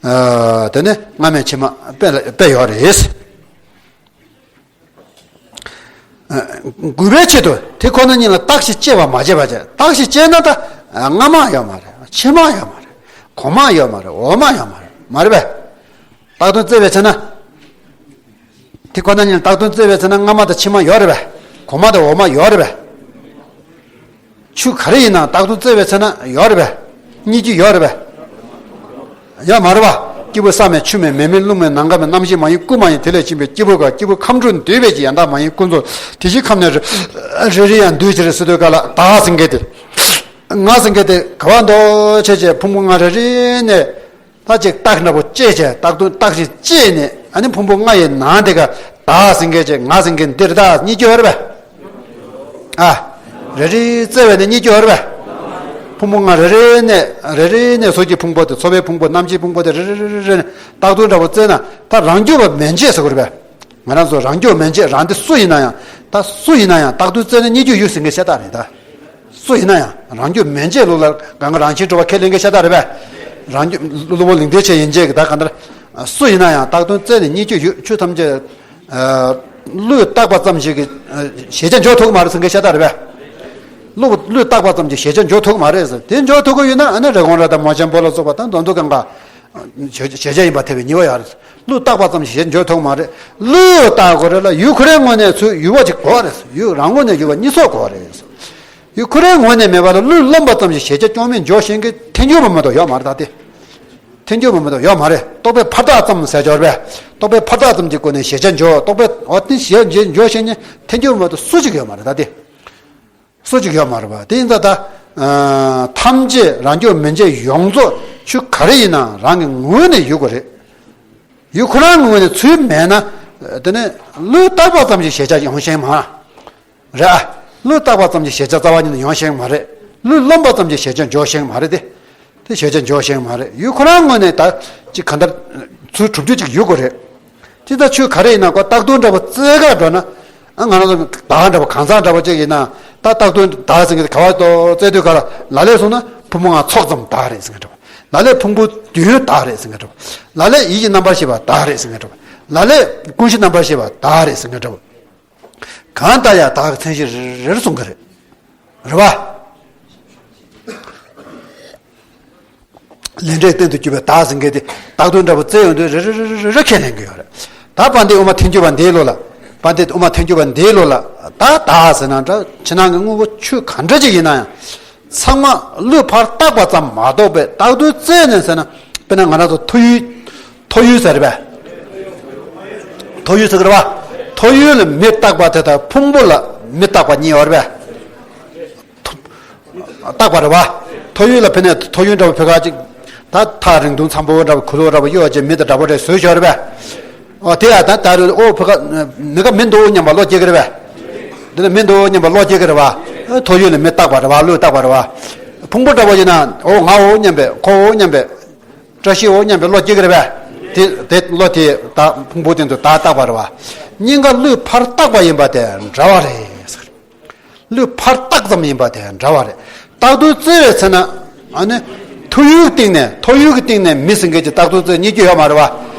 ཨ་དེ་ནི་སྔ་མའི་ཕྱི་མ་དཔེ་ལ་དཔེ་ཡོད་རེད། ཨ་དགོས་པའི་ཆེད་དུ་དེ་ཁོ་ན་ཉིད་ལ་བརྟགས་ཤིང་དཔྱད་པ་མ་བྱས་པ་བྱས། བརྟགས་ཤིང་དཔྱད་ན་ད་སྔ་མ་ཡོད་མ་རེད། ཕྱི་མ་ཡོད་མ་རེད། གོང་མ་ཡོད་མ་རེད། འོག་མ་ཡོད་མ་རེད། མ་རེད་པས། བརྟགས་དོན་བཙལ་བའི་ཚེ་ན། དེ་ཁོ་ན་ཉིད་ལ་བརྟགས་དོན་བཙལ་བའི་ཚེ་ན་སྔ་མ་དང་ཕྱི་མ་ཡོད་རེད་པས། གོང་མ་དང་འོག་མ་ཡོད་རེད་པས། ཆོས་ག་རེ་ཡིན་ནའང་བརྟགས་དོན་བཙལ་བའི་ཚེ་ན་ཡོད་རེད་པས། རྙེད་རྒྱུ་ཡོད་རེད་པས། ཡོད་མ་རེད་པ། སྐྱེས་བུ་ས་མེད་ཆུ་མེད་མེ་མེད་རླུང་མེད་ནམ་མཁའ་མེད། རྣམ་ཤེས་མ་ཡིན་སྐུ་མ་ཡིན། དེ་ལས་ཕྱིན་པའི་སྐྱེས་བུ་ག་སྐྱེས་བུ་ཁམས་དྲུག་འདུས་པའི་ཡང་དག་མ་ཡིན་ཀུན་རྫོབ་དེ་བཞིན་ཁམས་ནས་རེ་རེ་ཡང་འདུས་ཕྱིར་ཟེར་དུས་ག་ལ་བདག་ཟེར་མཁན་དེ། ང་ཟེར་མཁན་དེ་ག་བ་འདུག་བྱས་བྱས་ཕུང་པོ་ལྔ་རེ་རེ་ནས། ད་ཅིག་བརྟགས་འདྲ་པོ་བཅད་བྱས་བརྟགས་དོན་བརྟགས་ཤིང་དཔྱད་ནས་ཨ་ནི་ཕུང་པོ་ལྔ་ཡི་ནང་དེ་ག་བདག་ཟེར་མཁན་ཅིག་ང་ཟེར་མཁན་འདིར་བདག་རྙེད་རྒྱུ་ཡོད་རེད་པས། ཨ། རེ་རེ་བཙལ་བས་ནི་རྙེད་རྒྱུ་ཡོད་རེད་པས། ཕུང་པོ་ལྔ་རེ་རེ་ནས་རེ་རེ་ནས་གཟུགས་ཀྱི་ཕུང་པོ་དེ་ཚོར་བའི་ཕུང་པོ་རྣམ་ཤེས་ཕུང་པོ་དེ་རེ་རེ་རེ་རེ་ནས་བརྟགས་དོན་འདྲ་པོ་བཙལ་ན་ད་རང་རྒྱུད་པ་མན་ཆད་ཟེར་དགོས་རེད་པས། ང་རང་ཚོ་རང་རྒྱུད་མན་ཆད་རང་དེ་སུ་ཡིན་ན་ཡང་ད་སུ་ཡིན་ན་ཡང་བརྟགས་དོན་བཙལ་ནས་རྙེད་རྒྱུ་ཡོད་ཟེར་མཁན་ཤ་སྟག་རེད་ད། སུ་ཡིན་ན་ཡང་རང་རྒྱུད་མན་ཆད་ལུགས་ལ་གང་ག་རང་བཞིན་གྲུབ་པ་ཁས་ལེན་མཁན་ཤ་སྟག་རེད་པས། རང་རྒྱུད་གློ་བུར་ལུང་བསྟན་བྱས་ཡིན་བྱས་ཀྱི་ད་གང་ལྟར་སུ་ཡིན་ན་ཡང་བརྟགས་དོན་བཙལ་ནས་རྙེད་རྒྱུ་ཡོད། ཆོས་ཐམས་ཅད་བློས་བཏགས་པ་ཙམ་ཞིག་གིས་གཞལ་བྱ་འཇོག་ཐུབ་ཀྱི་མ་རེད་ཟེར་མཁན་ཤ་སྟག་རེད་པས། བློ་བློས་བཏགས་པ་ཙམ་གྱིས་གཞལ་བྱ་འཇོག་ཐུབ་ཀྱི་མ་རེད་ཟེར། དེ་འཇོག་ཐུབ་ཀྱི་ཡོད་ན་ཨ་ནི་རི་གོང་ར་དང་མོ་གཅན་པོ་ལ་སོགས་པ་དང་མདོ་མདོ་གང་ག་གཞལ་བྱ་ཡིན་པ་ཐེ་བའི་ཉེས་པ་ཡོད་རེད། བློས་བཏགས་པ་ཙམ་གྱིས་གཞལ་འཇོག་ཐུབ་མ་རེད། བློས་བཏགས་དགོས་རེད་ལ་ཡུལ་ཁོ་རའི་ངོས་ནས་ཚུར་ཡུལ་བ་ཅིག་དགོས་རེད། ཡུལ་རང་ངོས་ནས་ཡུལ་བ་གཉིས་ཚོགས་དགོས་རེད། ཡུལ་ཁོ་རའི་ངོས་ནས་མེད་པ་ལ་བློས་རློམ་པ་ཙམ་གྱིས་གཞལ་བྱ་སྐྱོན་མེད་འཇོག་ཤེས་མཁན་ཐལ་འགྱུར་བ་མ་གཏོགས་ཡོད་མ་རེད་ད་དེ། ཐལ་འགྱུར་བ་མ་གཏོགས་ཡོད་མ་རེད། རྟོག་པས་ཕར་བཏགས་ཙམ་ཟེར་འཇོག་རེད་པས། རྟོག་པས་ཕར་བཏགས་ཙམ་གྱི་སྒོ་ནས་གཞལ་བྱ་འཇོག་རྟོག་པས་འོ་དེ་གཞལ་བྱ་འཇོག་ཤེས་མཁན་ཐལ་འགྱུར་བ་མ་གཏོགས་སུ་གཅིག་ཡོད་མ་རེད་ད་དེ། སུ་གཅིག་ཡོད་མ་རེད་པ། དེ་ཡིན་ཙང་ད། ཨ་ཐམས་ཅད་རང་རྒྱུད་མན་ཆད་ཡོངས་རྫོགས་ཆོས་ག་རེ་ཡིན་ན་རང་གི་ངོས་ནས་ཡོད་དགོས་རེད། ཡུལ་ཁོ་རང་ངོས་ནས་ཚུར་མེད་ན། དེ་ནས་བློས་བཏགས་པ་ཙམ་གྱིས་གཞལ་བྱ་ཡོང་ཤེས་མ་རེད། བློས་བཏགས་པ་ཙམ་གྱིས་གཞལ་བྱ་རྩ་བ་ཉིད་ནས་ཡོང་ཤེས་མ་རེད། བློས་རློམ་པ་ཙམ་གྱིས་གཞལ་བྱ་འཇོག་ཤེས་མ་རེད་དེ། དེ་གཞལ་བྱ་འཇོག་ཤེས་མ་རེད། ཡུལ་ཁོ་རང་ངོས་ནས་ད་ཅིག་ག་འདྲ་ཚུར་གྲུབ་རྒྱུ་ཅིག་ཡོད་དགོས་རེད། དེ་ལྟར་ཆོས་ག་རེ་ཡིན་ན་ཁོ་བརྟགས་དོན་འདྲ་པོ་བཙལ་ག་འགྲོ་ན། ཨ་ང་རང་ཚོ་བདག་འདྲ་པོ་གང་ཟག་འདྲ་པོ་ཅིག་ཡིན་ན་ད་བརྟགས་དོན་བདག་ཟེར་མཁན་དེ་ག་བ་ཏོ་བཙལ་དུས་ག་ལ་ལ་ལས་སོང་ན་ཕུང་པོ་ལྔ་ཚོགས་ཙམ་བདག་རེད་ཟེར་མཁན་འདྲ་པོ། ལ་ལས་ཕུང་པོ་བདུན་བདག་རེད་ཟེར་མཁན་འདྲ་པོ། ལ་ལས་ཡིད་ཀྱི་རྣམ་པར་ཤེས་པ་བདག་རེད་ཟེར་མཁན་འདྲ་པོ། ལ་ལས་ཀུན་གཞི་རྣམ་པར་ཤེས་པ་བདག་རེད་ཟེར་མཁན་འདྲ་པོ། གང་ལྟར་ཡང་བདག་གི་མཚན་གཞི་རེ་རེར་གསུང་གི་རེད། རེད་པ། ལས་འབྲས་རྟེན་དུ་གྱུར་པའི་བདག་ཟེར་མཁན་དེ་བརྟགས་དོན་འདྲ་པོ་བཙལ་ཡོང་དུས་རེ་རེ་རེ་རེ་རེ་ཁས་ལེན་གྱི་ཡོད་རེད། ད་དཔལ་ལྡན་དབུ་མ་ཐལ་འགྱུར་བ་འདིའི་ལུགས་ལ། དཔལ་ལྡན་དབུ་མ་ཐལ་འགྱུར་བ་འདིའི་ལུགས་ལ་ད་ད་ཟེར་ན་འདྲ། ཕྱི་ནང་གི་དངོས་པོ་ཆོས་ག་འདྲ་ཅིག་ཡིན་ན་ཡང་། ཚང་མ་བློས་ཕར་བཏགས་པ་ཙམ་མ་གཏོགས་པའི་བཏགས་དོན་བཙལ་ནས་ཟེར་ན། དཔེར་ན་ང་རང་ཚོ་ཐོ་ཡུལ། ཐོ་ཡུལ་ཟེར་བས། ཐོ་ཡུལ་ཟེར་གི་རེད་བ། ཐོ་ཡུལ་ལ་མེ་བཏགས་པ་དེ་དང་ཕུང་པོ་ལ་མེ་བཏགས་པ་གཉིས་ཡོད་རེད་བས། བཏགས་པ་རེད་བ། ཐོ་ཡུལ་ལ་ཕེབས་ནས་ཐོ་ཡུལ་འདྲ་བོ་ཕེབས་ཁ་ཅིག་ད་ཐག་རིང་ཐུང་འཚམ་པོ་འདྲ་བོ་གུ་ལོ་འདྲ་བོ་གཡོ་བ་ཅིག་མེ་དང་འདྲ་པོ་རེ་བཟོས་ཤོར་བས། ཨོ་དེ་ཡ་ད་ད་རུ་ཨོ་ཕེབས་ཁ་མེ་ཁ་མེ་འདུག་སྙམ་པ་བློ་སྐྱེ་གི་རེད་བས། འདི་ནི་མེ་འདུག་སྙམ་པ་བློ་སྐྱེ་གི་རེད་བ། ཐོ་ཡུལ་ལ་མེ་བཏགས་པ་རེད་བ། བློས་བཏགས་པ་རེད་བ། ཕུང་པོ་འདྲ་བོ་ཡིན་ན་ཨོ་ང་ཨོ་སྙམ་པས། ཁོ་ཨོ་སྙམ་པས། བཀྲ་ཤིས་ཨོ་སྙམ་པའི་བློ་སྐྱེ་གི་རེད་བས། དེ་དེ་བློ་དེ་ད་ཕུང་པོ་སྟེང་དུ་ད་བཏགས་པ་རེད་བ། སྙིང་ག་བློས་ཕར་བཏགས་པ་ཡིན་པ་དེ་འདྲ་བ་རེད་ཟེར། བློས་ཕར་བཏགས་ཙམ་ཡིན་པ་དེ་འདྲ་བ་རེད། བཏགས་དོན་བཙལ་བའི་ཚེ་ན། ཨ་ནི། ཐོ་ཡུལ་གྱི་སྟེང་ནས་ཐོ་ཡུལ་གྱི་སྟེང་ནས་མེ་ཟེར་མཁན་གྱི་བཏགས་དོན་བཙལ་རྙེད་རྒྱུ་ཡོད་མ་རེད་བ།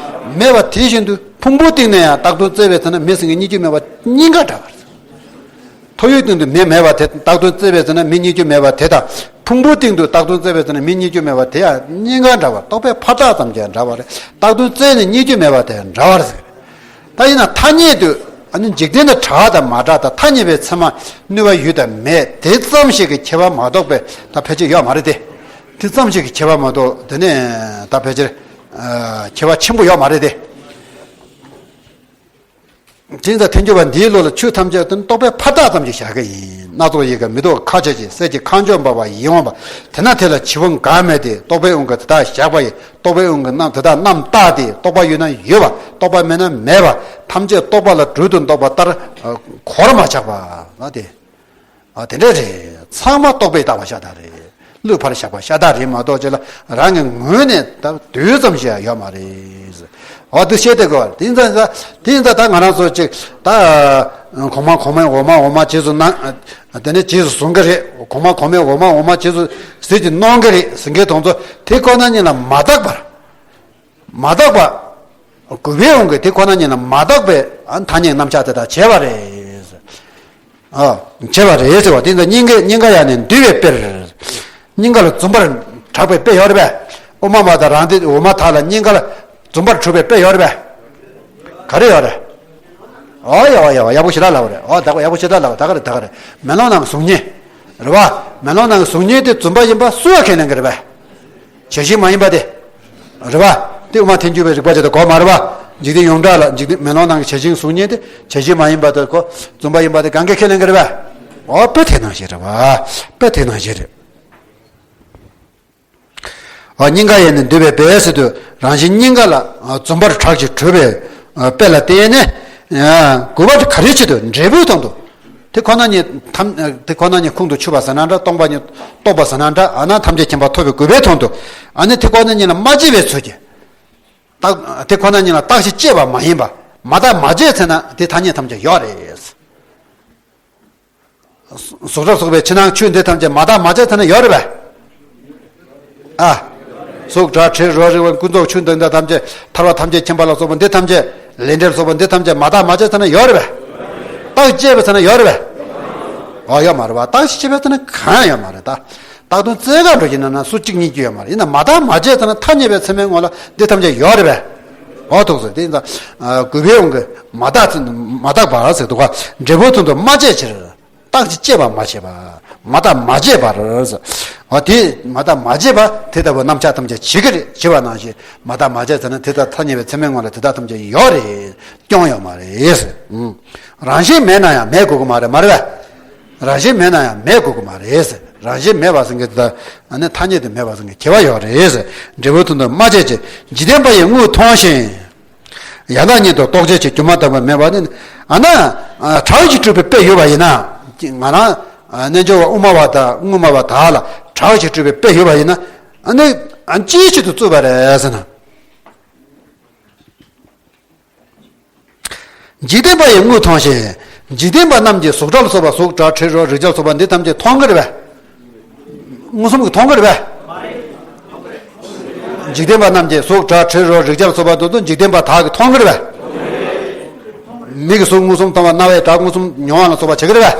མེད་པ་དེ་བཞིན་དུ་ཕུང་པོའི་སྟེང་ནས་ཡང་བཏགས་དོན་བཙལ་བའི་ཚེ་ན་མེ་ཟེར་མཁན་རྙེད་རྒྱུ་མེད་པ་གཉིས་ཀ་འདྲ་བ་རེད། ཐོ་ཡུལ་སྟེང་དུ་མེ་མེད་པ་དེ་བཏགས་དོན་བཙལ་བའི་ཚེ་ན་མེ་རྙེད་རྒྱུ་མེད་པ་དེ་དང་། ཕུང་པོའི་སྟེང་དུ་བཏགས་དོན་བཙལ་བའི་ཚེ་ན་མེ་རྙེད་རྒྱུ་མེད་པ་དེ་ཡང་གཉིས་ཀ་འདྲ་བ། རྟོག་པས་ཕར་བཏགས་ཙམ་གྱིས་འདྲ་བ་རེད། བཏགས་དོན་བཙལ་ནས་རྙེད་རྒྱུ་མེད་པ་དེ་འདྲ་བ་རེད་ཟེར། ད་ཡིན་ན་ཐ་སྙད་དུ་ཨ་ནི་འཇིག་རྟེན་དུ་གྲགས་དང་མ་གྲགས་དང་ཐ་སྙད་པའི་ཚད་མ་ནུས་པ་ཡོད་དང་མེད་དེ་ཙམ་ཞིག་གི་ཁྱད་པར་མ་གཏོགས་པའི་ད་ཕལ་ཆེར་ཡོད་མ་རེད་དེ། དེ་ཙམ་ཞིག་གི་ཁྱད་པར་མ་གཏོགས་དེ་ནས་ད་ཕལ་ཆེར་ཁྱད་པར་ཆེན་པོ་ཡོད་མ་རེད་དེ། དེ་ཡིན་ཙང་ཐལ་འགྱུར་བ་འདིའི་ལུགས་ལ་ཆོས་ཐམས་ཅད་དོན་རྟོག་པས་ཕར་བཏགས་ཙམ་གྱིས་བཞག་གི་ཡིན། སྣ་ཚོགས་ཡི་གེ་མེ་ཏོག་ཁ་ཆེ་ཅན། གསེར་གྱི་ཁ་མཆུ་འབར་བ་ཡིད་འོང་བ། དེ་ན་དེ་ལ་བྱིང་བ་འགའ་མེད་དེ། རྟོག་པའི་དབང་གིས་དེ་དག་བཞག་པ་ཡི། རྟོག་པའི་དབང་གིས་རྣམ་དེ་དག་རྣམ་བརྟགས་ཏེ། རྟོག་པ་ཡོད་ན་ཡོད་པ། རྟོག་པ་མེད་ན་མེད་པ། ཐམས་ཅད་རྟོག་པ་ལ་སྦྲུལ་དུ་འདོགས་པ་ལྟར་གོར་མ་ཆག་པ་ལ་དེ། ཨ་དེ་འདྲ་རེད། ཚང་མ་རྟོག་པས་བཏགས་པ་ཤ་སྟག་རེད། བློས་ཕར་བཞག་པ་ཤ་སྟག་རེད་མ་གཏོགས་ཅི་ལ་རང་གི་ངོས་ནས་ད་རྡུལ་ཙམ་ཞིག་ཡང་ཡོད་མ་རེད། འོ་དེ་བཤད་དེ་གོ། དེ་ཡིན་ཙང་ད་དེ་ཡིན་ཙང་ད་ང་རང་ཚོ་ཅིག་ད་གོང་མ་གོང་མའི་འོག་མ་འོག་མ་རྗེས་སུ་གནང་། དེ་ནས་རྗེས་སུ་བཟུང་གི་རེད། གོང་མ་གོང་མའི་འོག་མ་འོག་མ་རྗེས་སུ་ཟིལ་གྱིས་གནོན་གི་རེད་ཟེར་མཁན་དེ་ཚོ་དེ་ཁོ་ན་ཉིད་ལ་མ་བཏགས་པར། མ་བཏགས་པ། གུས་པའི་དབང་གིས་དེ་ཁོ་ན་ཉིད་ལ་མ་བཏགས་པའི་ཨ་ཐ་སྙད་རྣམ་གཞག་དེ་དག་བྱས་པ་རེད། ཨ། བྱས་པ་རེད་ཟེར་བ་དེ་ཚོ་སྙིང་གའི་སྙིང་ག་ཡ་ནས་འདུས་པའི་དཔེར། སྙིང་ག་ལ་འཛུམ་པར་གྲགས་པའི་དཔེ་ཡོད་རེད་པས། དབུ་མ་པ་དང་རང་སྡེ་འོག་མ་དག་ལ་སྙིང་ག་ལ་འཛུམ་པར་གྲགས་པའི་དཔེ་ཡོད་རེད་པས། ག་རེ་ཡོད་རེད། ཨོ་ཡ་ཨོ་ཡ་ཨོ་ཡག་པོ་ཞེ་དྲག་ལབ་པ་རེད། ཨོ་ད་ག་ཡག་པོ་ཞེ་དྲག་ལབ་པ་ད་ག་རེད་ད་ག་རེད། མེ་ལོང་ནང་གི་གཟུགས་བརྙན། རེད་བ། མེ་ལོང་ནང་གི་གཟུགས་བརྙན་དེ་འཛུམ་པ་ཡིན་པ་སུ་ཡང་ཁས་ལེན་གི་རེད་པས། བྱད་བཞིན་མ་ཡིན་པ་དེ། རེད་བ། དེ་དབུ་མ་ཐལ་འགྱུར་བའི་རིགས་པ་ཅིག་དང་གོ་མ་རེད་བ། འཇིག་རྟེན་ཡོངས་གྲགས་ལ་འཇིག་རྟེན་མེ་ལོང་ནང་གི་བྱད་བཞིན་གཟུགས་བརྙན་དེ་བྱད་བཞིན་མ་ཡིན་པ་དང་གོ། འཛུམ་པ་ཡིན་པ་དེ་གང་གིས་ཁས་ལེན་གི་རེད་བས། འོ་དཔེ་དེ་ནང་བཞིན་རེད་བ། དཔེ་དེ་ནང་བཞིན་རེད། ཨ་སྙིང་ག་ཡེ་ནས་འདུས་པའི་དཔེ་ཟེར་དུས་རང་བཞིན་སྙིང་ག་ལ་ཨ་འཛུམ་པར་གྲགས་ཤིང་གྲུབ་པའི་ཨ་དཔེ་ལ་བརྟེན་ནས་ཨ་གུས་པ་ག་རེའི་ཆེད་དུ་འབྲས་བུའི་དོན་དུ། དེ་ཁོ་ན་ཉིད་ཐམས་དེ་ཁོ་ན་ཉིད་ཁོང་དུ་ཆུད་པ་ཟེར་ན་འདྲ། སྟོང་པ་ཉིད་རྟོགས་པ་ཟེར་ན་འདྲ། ཨ་ན་ཐམས་ཅད་མཁྱེན་པ་ཐོབ་པའི་གུས་པའི་དོན་དུ། ཨ་ནི་དེ་ཁོ་ན་ཉིད་ལ་མ་བརྗེད་པའི་ཚུལ་གྱིས། རྟག་དེ་ཁོ་ན་ཉིད་ལ་རྟག་ཅིང་བཅས་པ་མ་ཡིན་པ། མ་བརྟགས་མ་དཔྱད་ཚེ་ན་དེ་ཐ་སྙད་ཐམས་ཅད་ཡོད་རེད། གཟུགས་སྒྲ་སོགས་པའི་ཕྱི་ནང་ཆོས་འདི་ཐམས་ཅད་མ་བརྟགས་མ་དཔྱད་ཚེ་ན་ཡོད་རེད་པས། ཨ། གཟུགས་སྒྲ་དྲི་རོ་རེག་པ་ཀུན་རྫོབ་ཆོས་འདི་འདི་ཐམས་ཅད་ཐར་པ་ཐམས་ཅད་མཁྱེན་པ་ལ་སོགས་པ་འདི་ཐམས་ཅད་ལས་འབྲས་ལ་སོགས་པ་འདི་ཐམས་ཅད་མ་བརྟགས་མ་དཔྱད་ཚེ་ན་ཡོད་རེད་པས། རྟགས་དཔྱད་པ་ཚེ་ན་ཡོད་རེད་པས། ཨ་ཡོད་མ་རེད་པ། རྟགས་དཔྱད་པ་ཚེ་ན་གང་ཡང་ཡོད་མ་རེད་ད། རྟགས་དོན་བཙལ་ག་འགྲོ་གི་ན་ན་སུ་གཅིག་གཉིས་ཀྱི་ཡོད་མ་རེད། ཡིན་ན་མ་བརྟགས་མ་དཔྱད་ཚེ་ན་ཐ་སྙད་པའི་ཚད་མའི་ངོ་ལ་འདི་ཐམས་ཅད་ཡོད་རེད་པས། འོ་ཐུགས་སུ་དེ་ཡིན་ཙང་གུས་པའི་དབང་གིས་མ་བརྟགས་མ་བརྟགས་པར་ཟེར་འདུག་ག་འབྲས་བུའི་དོན་དུ་མ་དཔྱད་ཕྱིར། རྟག་ཅིང་དཔྱད་པ་མ་བྱས་པ། མ་བརྟགས་མ་དཔྱད་པར། འོ་དེ་མ་བརྟགས་མ་དཔྱད་པ་དེ་ལྟ་བུ་རྣམ་གཞག་ཐམས་ཅད་བྱེད་ཀྱི་རེད། བྱེད་པ་ནང་བཞིན་མ་བརྟགས་མ་དཔྱད་ཚེ་ན་དེ་ལྟར་ཐ་སྙད་པའི་ཚད་མའི་ངོ་ལ་དེ་དག་ཐམས་ཅད་ཡོད་རེད། སྐྱོན་ཡོད་མ་རེད། རང་བཞིན་མེད་ན་ཡང་མེད་དགོས་ཀྱི་མ་རེད། མ་རེད་པས། རང་བཞིན་མེད་ན་ཡང་མེད་དགོས་ཀྱི་མ་རེད། རང་བཞིན་མེད་པ་ཟེར་མཁན་དེ་དག་ཨ་ནི་ཐ་སྙད་དུ་མེད་པ་ཟེར་མཁན་ཁྱད་པར་ཡོད་རེད། འབྲས་བུའི་དོན་དུ་མ་དཔྱད་ཅིང་། འཇིག་རྟེན་པ་ཡིས་དངོས་མཐོང་ཞིང་། ཡང་དག་ཉིད་དུ་རྟོགས་བྱའི་ཕྱིར། སྒྱུ་མ་ལྟ་བུ་མེད་པ་ནི། ཨ་ན། གྲགས་ཤིང་གྲུབ་པའི་དཔེ་ཡོད་པ་ཡིན་ན། ང་རང་། རྣལ་འབྱོར་པ་དབུ་མ་པ་དང་དངོས་མ་པ་དག་ལ་གྲགས་ཤིང་གྲུབ་པའི་དཔེ་ཡོད་པ་ཡིན་ན། ཨ་ནི། ཅིའི་ཕྱིར་དུ་བཙུགས་པ་རེད་ཟེར་ན། འཇིག་རྟེན་པ་ཡིས་དངོས་མཐོང་ཞིང་། འཇིག་རྟེན་པ་རྣམས་ཀྱིས་གཟུགས་སྒྲ་ལ་སོགས་པ་གཟུགས་སྒྲ་དྲི་རོ་རེག་བྱ་ལ་སོགས་པ་འདི་ཐམས་ཅད་མཐོང་གི་རེད་པས། མངོན་སུམ་གྱིས་མཐོང་གི་རེད་པས། འཇིག་རྟེན་པ་རྣམས་ཀྱིས་གཟུགས་སྒྲ་དྲི་རོ་རེག་བྱ་ལ་སོགས་པ་འདི་ཚོ་འཇིག་རྟེན་པ་དག་གིས་མཐོང་གི་རེད་པས། མིག་གིས་གཟུགས་མངོན་སུམ་མཐོང་བ། རྣ་བས་སྒྲ་མངོན་སུམ་མྱོང་བ་ལ་སོགས་པ་བྱེད་ཀྱི་རེད་པས།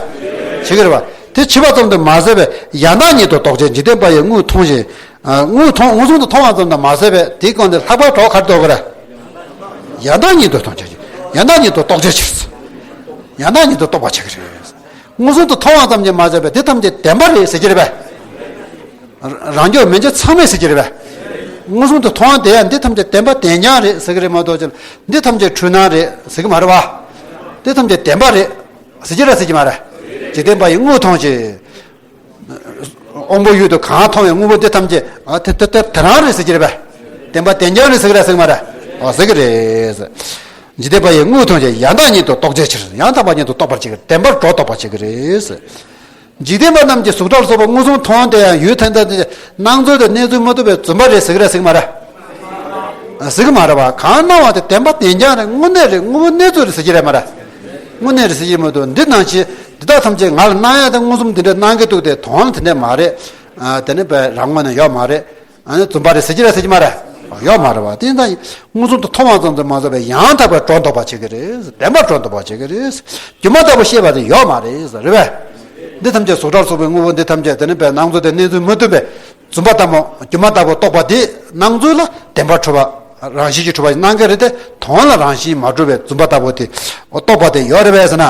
བྱེད་ཀྱི་རེད་པ། དེ་བྱེད་པ་ཙམ་དུ་མ་ཟད་པའི་ཡང་དག་ཉིད་དུ་རྟོགས་བྱའི་འཇིག་རྟེན་པ་ཡིས་དངོས་མཐོང་ཞིང་། དངོས་མཐོང་མངོན་སུམ་དུ་མཐོང་བ་ཙམ་དུ་མ་ཟད་པའི་དེའི་སྒང་ནས་ལྷག་པར་གྲོགས་ག་རེ་འདོགས་ཀྱི་རེད། ཡང་དག་ཉིད་དུ་མཐོང་བྱ་ཞིང་། ཡང་དག་ཉིད་དུ་རྟོགས་བྱའི་ཕྱིར། ཡང་དག་ཉིད་དུ་རྟོགས་པར་བྱེད་ཀྱི་རེད། མངོན་སུམ་དུ་མཐོང་བ་ཙམ་གྱིས་མ་ཟད་པར་འདི་ཐམས་ཅད་བདེན་པ་རེད་ཟེར་གྱི་རེད་པས། རང་རྒྱུད་མན་ཆད་ཚང་མས་ཟེར་གྱི་རེད་པས། མངོན་སུམ་དུ་མཐོང་བ་དེ་ཡང་འདི་ཐམས་ཅད་བདེན་པ་བདེན་རྐྱང་རེད་ཟེར་གྱི་རེད་མ་གཏོགས་ཅི། འདི་ཐམས་ཅད་འཁྲུལ་སྣང་རེད་ཟེར་གྱི་མ་རེད་པ། འདི་ཐམས་ཅད་བདེན་པ་རེད་ཟེར་གྱི་རེད་ཟེར་གྱི་མ་རེད། འཇིག་རྟེན་པ་ཡིས་དངོས་མཐོང་ཞིང་། དབང་པོའི་ཡུལ་དུ་གང་མཐོང་བའི་དངོས་པོ་འདི་ཐམས་ཅད་ཨ་དེ་དེ་དེ་དེ་རང་རེད་ཟེར་གྱི་རེད་པས། བདེན་པ་བདེན་རྐྱང་རེད་ཟེར་གྱི་རེད་ཟེར་གྱི་མ་རེད། ཨ་ཟེར་གྱི་རེད། འཇིག་རྟེན་པ་ཡིས་དངོས་མཐོང་ཞིང་ཡང་དག་ཉིད་དུ་རྟོགས་བྱའི་ཕྱིར། ཡང་དག་པ་ཉིད་དུ་རྟོགས་པར་བྱེད་ཀྱི་རེད། བདེན་པར་སྒྲོ་འདོགས་པར་བྱེད་ཀྱི་རེད། འཇིག་རྟེན་པ་རྣམས་ཀྱིས་གཟུགས་སྒྲ་ལ་སོགས་པ་མངོན་སུམ་མཐོང་དེ་ཡང་ཡུལ་དེ་འདྲ་དེ་སྣང་ཚུལ་དང་གནས་ཚུལ་མི་མཐུན་པས་རྫུན་པ་རེད་ཟེར་གྱི་རེད་ཟེར་གྱི་མ་རེད། ཟེར་གྱི་མ་རེད་པ། གང་སྣང་བ་དེ་བདེན་པ་བདེན་རྐྱང་རེད། དངོས་གནས་རེད། དངོས་པོ་གནས་ཚུལ་རེད་ཟེར་གྱི་རེད་མ་རེད། དངོས་གནས་རེད་ཟེར་གྱི་མ་གཏོགས་འདི་སྣང་བྱེད་འདི་དག་ཐམས་ཅད་ང་ལ་སྣང་ཡ་དེ་མངོན་སུམ་འདི་འདྲ་སྣང་གི་འདུག་སྟེ་དོན་ལ་དེ་འདྲ་མ་རེད། ཨ་དེ་ནི་བས་རང་ངོས་ནས་ཡོད་མ་རེད། ཨ་ནི་རྫུན་པ་རེད་ཟེར་གྱི་རེད་ཟེར་གྱི་མ་རེད། ཡོད་མ་རེད་པ། དེ་ཡིན་ཙང་མངོན་སུམ་དུ་མཐོང་བ་ཙམ་དུ་མ་ཟད་པར་ཡང་དག་པར་སྒྲོ་འདོགས་པར་བྱེད་ཀྱི་རེད། བདེན་པར་སྒྲོ་འདོགས་པར་བྱེད་ཀྱི་རེད། སྒྱུ་མ་ལྟ་བུ་ཤེས་པ་དེ་ཡོད་མ་རེད་ཟེར་རེད་པས། འདི་ཐམས་ཅད་གཟུགས་སྒྲ་ལ་སོགས་པའི་དངོས་པོ་འདི་ཐམས་ཅད་དེ་ནི་བས་སྣང་ཚུལ་དེ་གནས་ཚུལ་མི་མཐུན་པས་རྫུན་པ་ལྟ་བུ་སྒྱུ་མ་ལྟ་བུ་རྟོགས་པ་དེ་སྣང་ཚུལ་ལ་བདེན་པར་གྲུབ་པ་རང་བཞིན་གྱིས་གྲུབ་པ་སྣང་གི་རེད་དེ་དོན་ལ་རང་བཞིན་མ་གྲུབ་པའི་རྫུན་པ་ལྟ་བུ་དེ་རྟོགས་པ་དེ་ཡོད་རེད་པས་ཟེར་ན་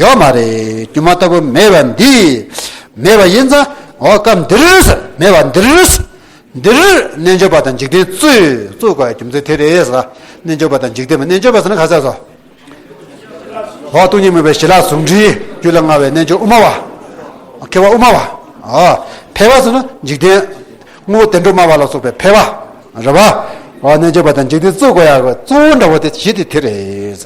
ཡོད་མ་རེད། སྒྱུ་མ་ལྟ་བུ་མེད་པ་འདི་མེད་པ་ཡིན་ཙང་འོ་སྐབས་འདིར་ཟེར་མེད་པ་འདིར་ཟེར། འདིར་རྣལ་འབྱོར་པ་དང་འཇིག་རྟེན་རྩོད་རྩོད་དགོས་ཡ་རྒྱུ་མཚན་དེ་རེད་ཟེར། རྣལ་འབྱོར་པ་དང་འཇིག་རྟེན་པ། རྣལ་འབྱོར་པ་ཟེར་ན་ག་ཚད་སོ། འོ་སྟོང་ཉིད་མེད་པའི་ཞི་ལྷག་ཟུང་འབྲེལ་རྒྱུད་ལ་མངའ་བའི་རྣལ་འབྱོར་དབུ་མ་པ། མཁས་པ་དབུ་མ་པ། ཨ་ཕལ་པ་ཟེར་ན་འཇིག་རྟེན་དངོས་པོ་བདེན་གྲུབ་སྨྲ་བ་ལ་སོགས་པའི་ཕལ་པ་རེད་པ། འོ་རྣལ་འབྱོར་པ་དང་འཇིག་རྟེན་རྩོད་དགོས་ཡ་གི་གཙོ་བོ་འདྲ་བོ་དེ་བཞི་དེ་དེ་རེད།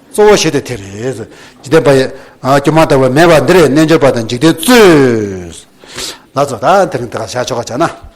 གཙོ་བོ་བཞི་དེ་དེ་རེད། འཇིག་རྟེན་པ་ཡི་ཨ་སྒྱུ་མ་ལྟ་བུ་མེད་པ་འདིར་རྣལ་འབྱོར་པ་དང་འཇིག་རྟེན་རྩོད། ལགས་སོ། ད་དེ་རིང་དེ་ག་བཞག་ཆོག་ག་བྱ་ན།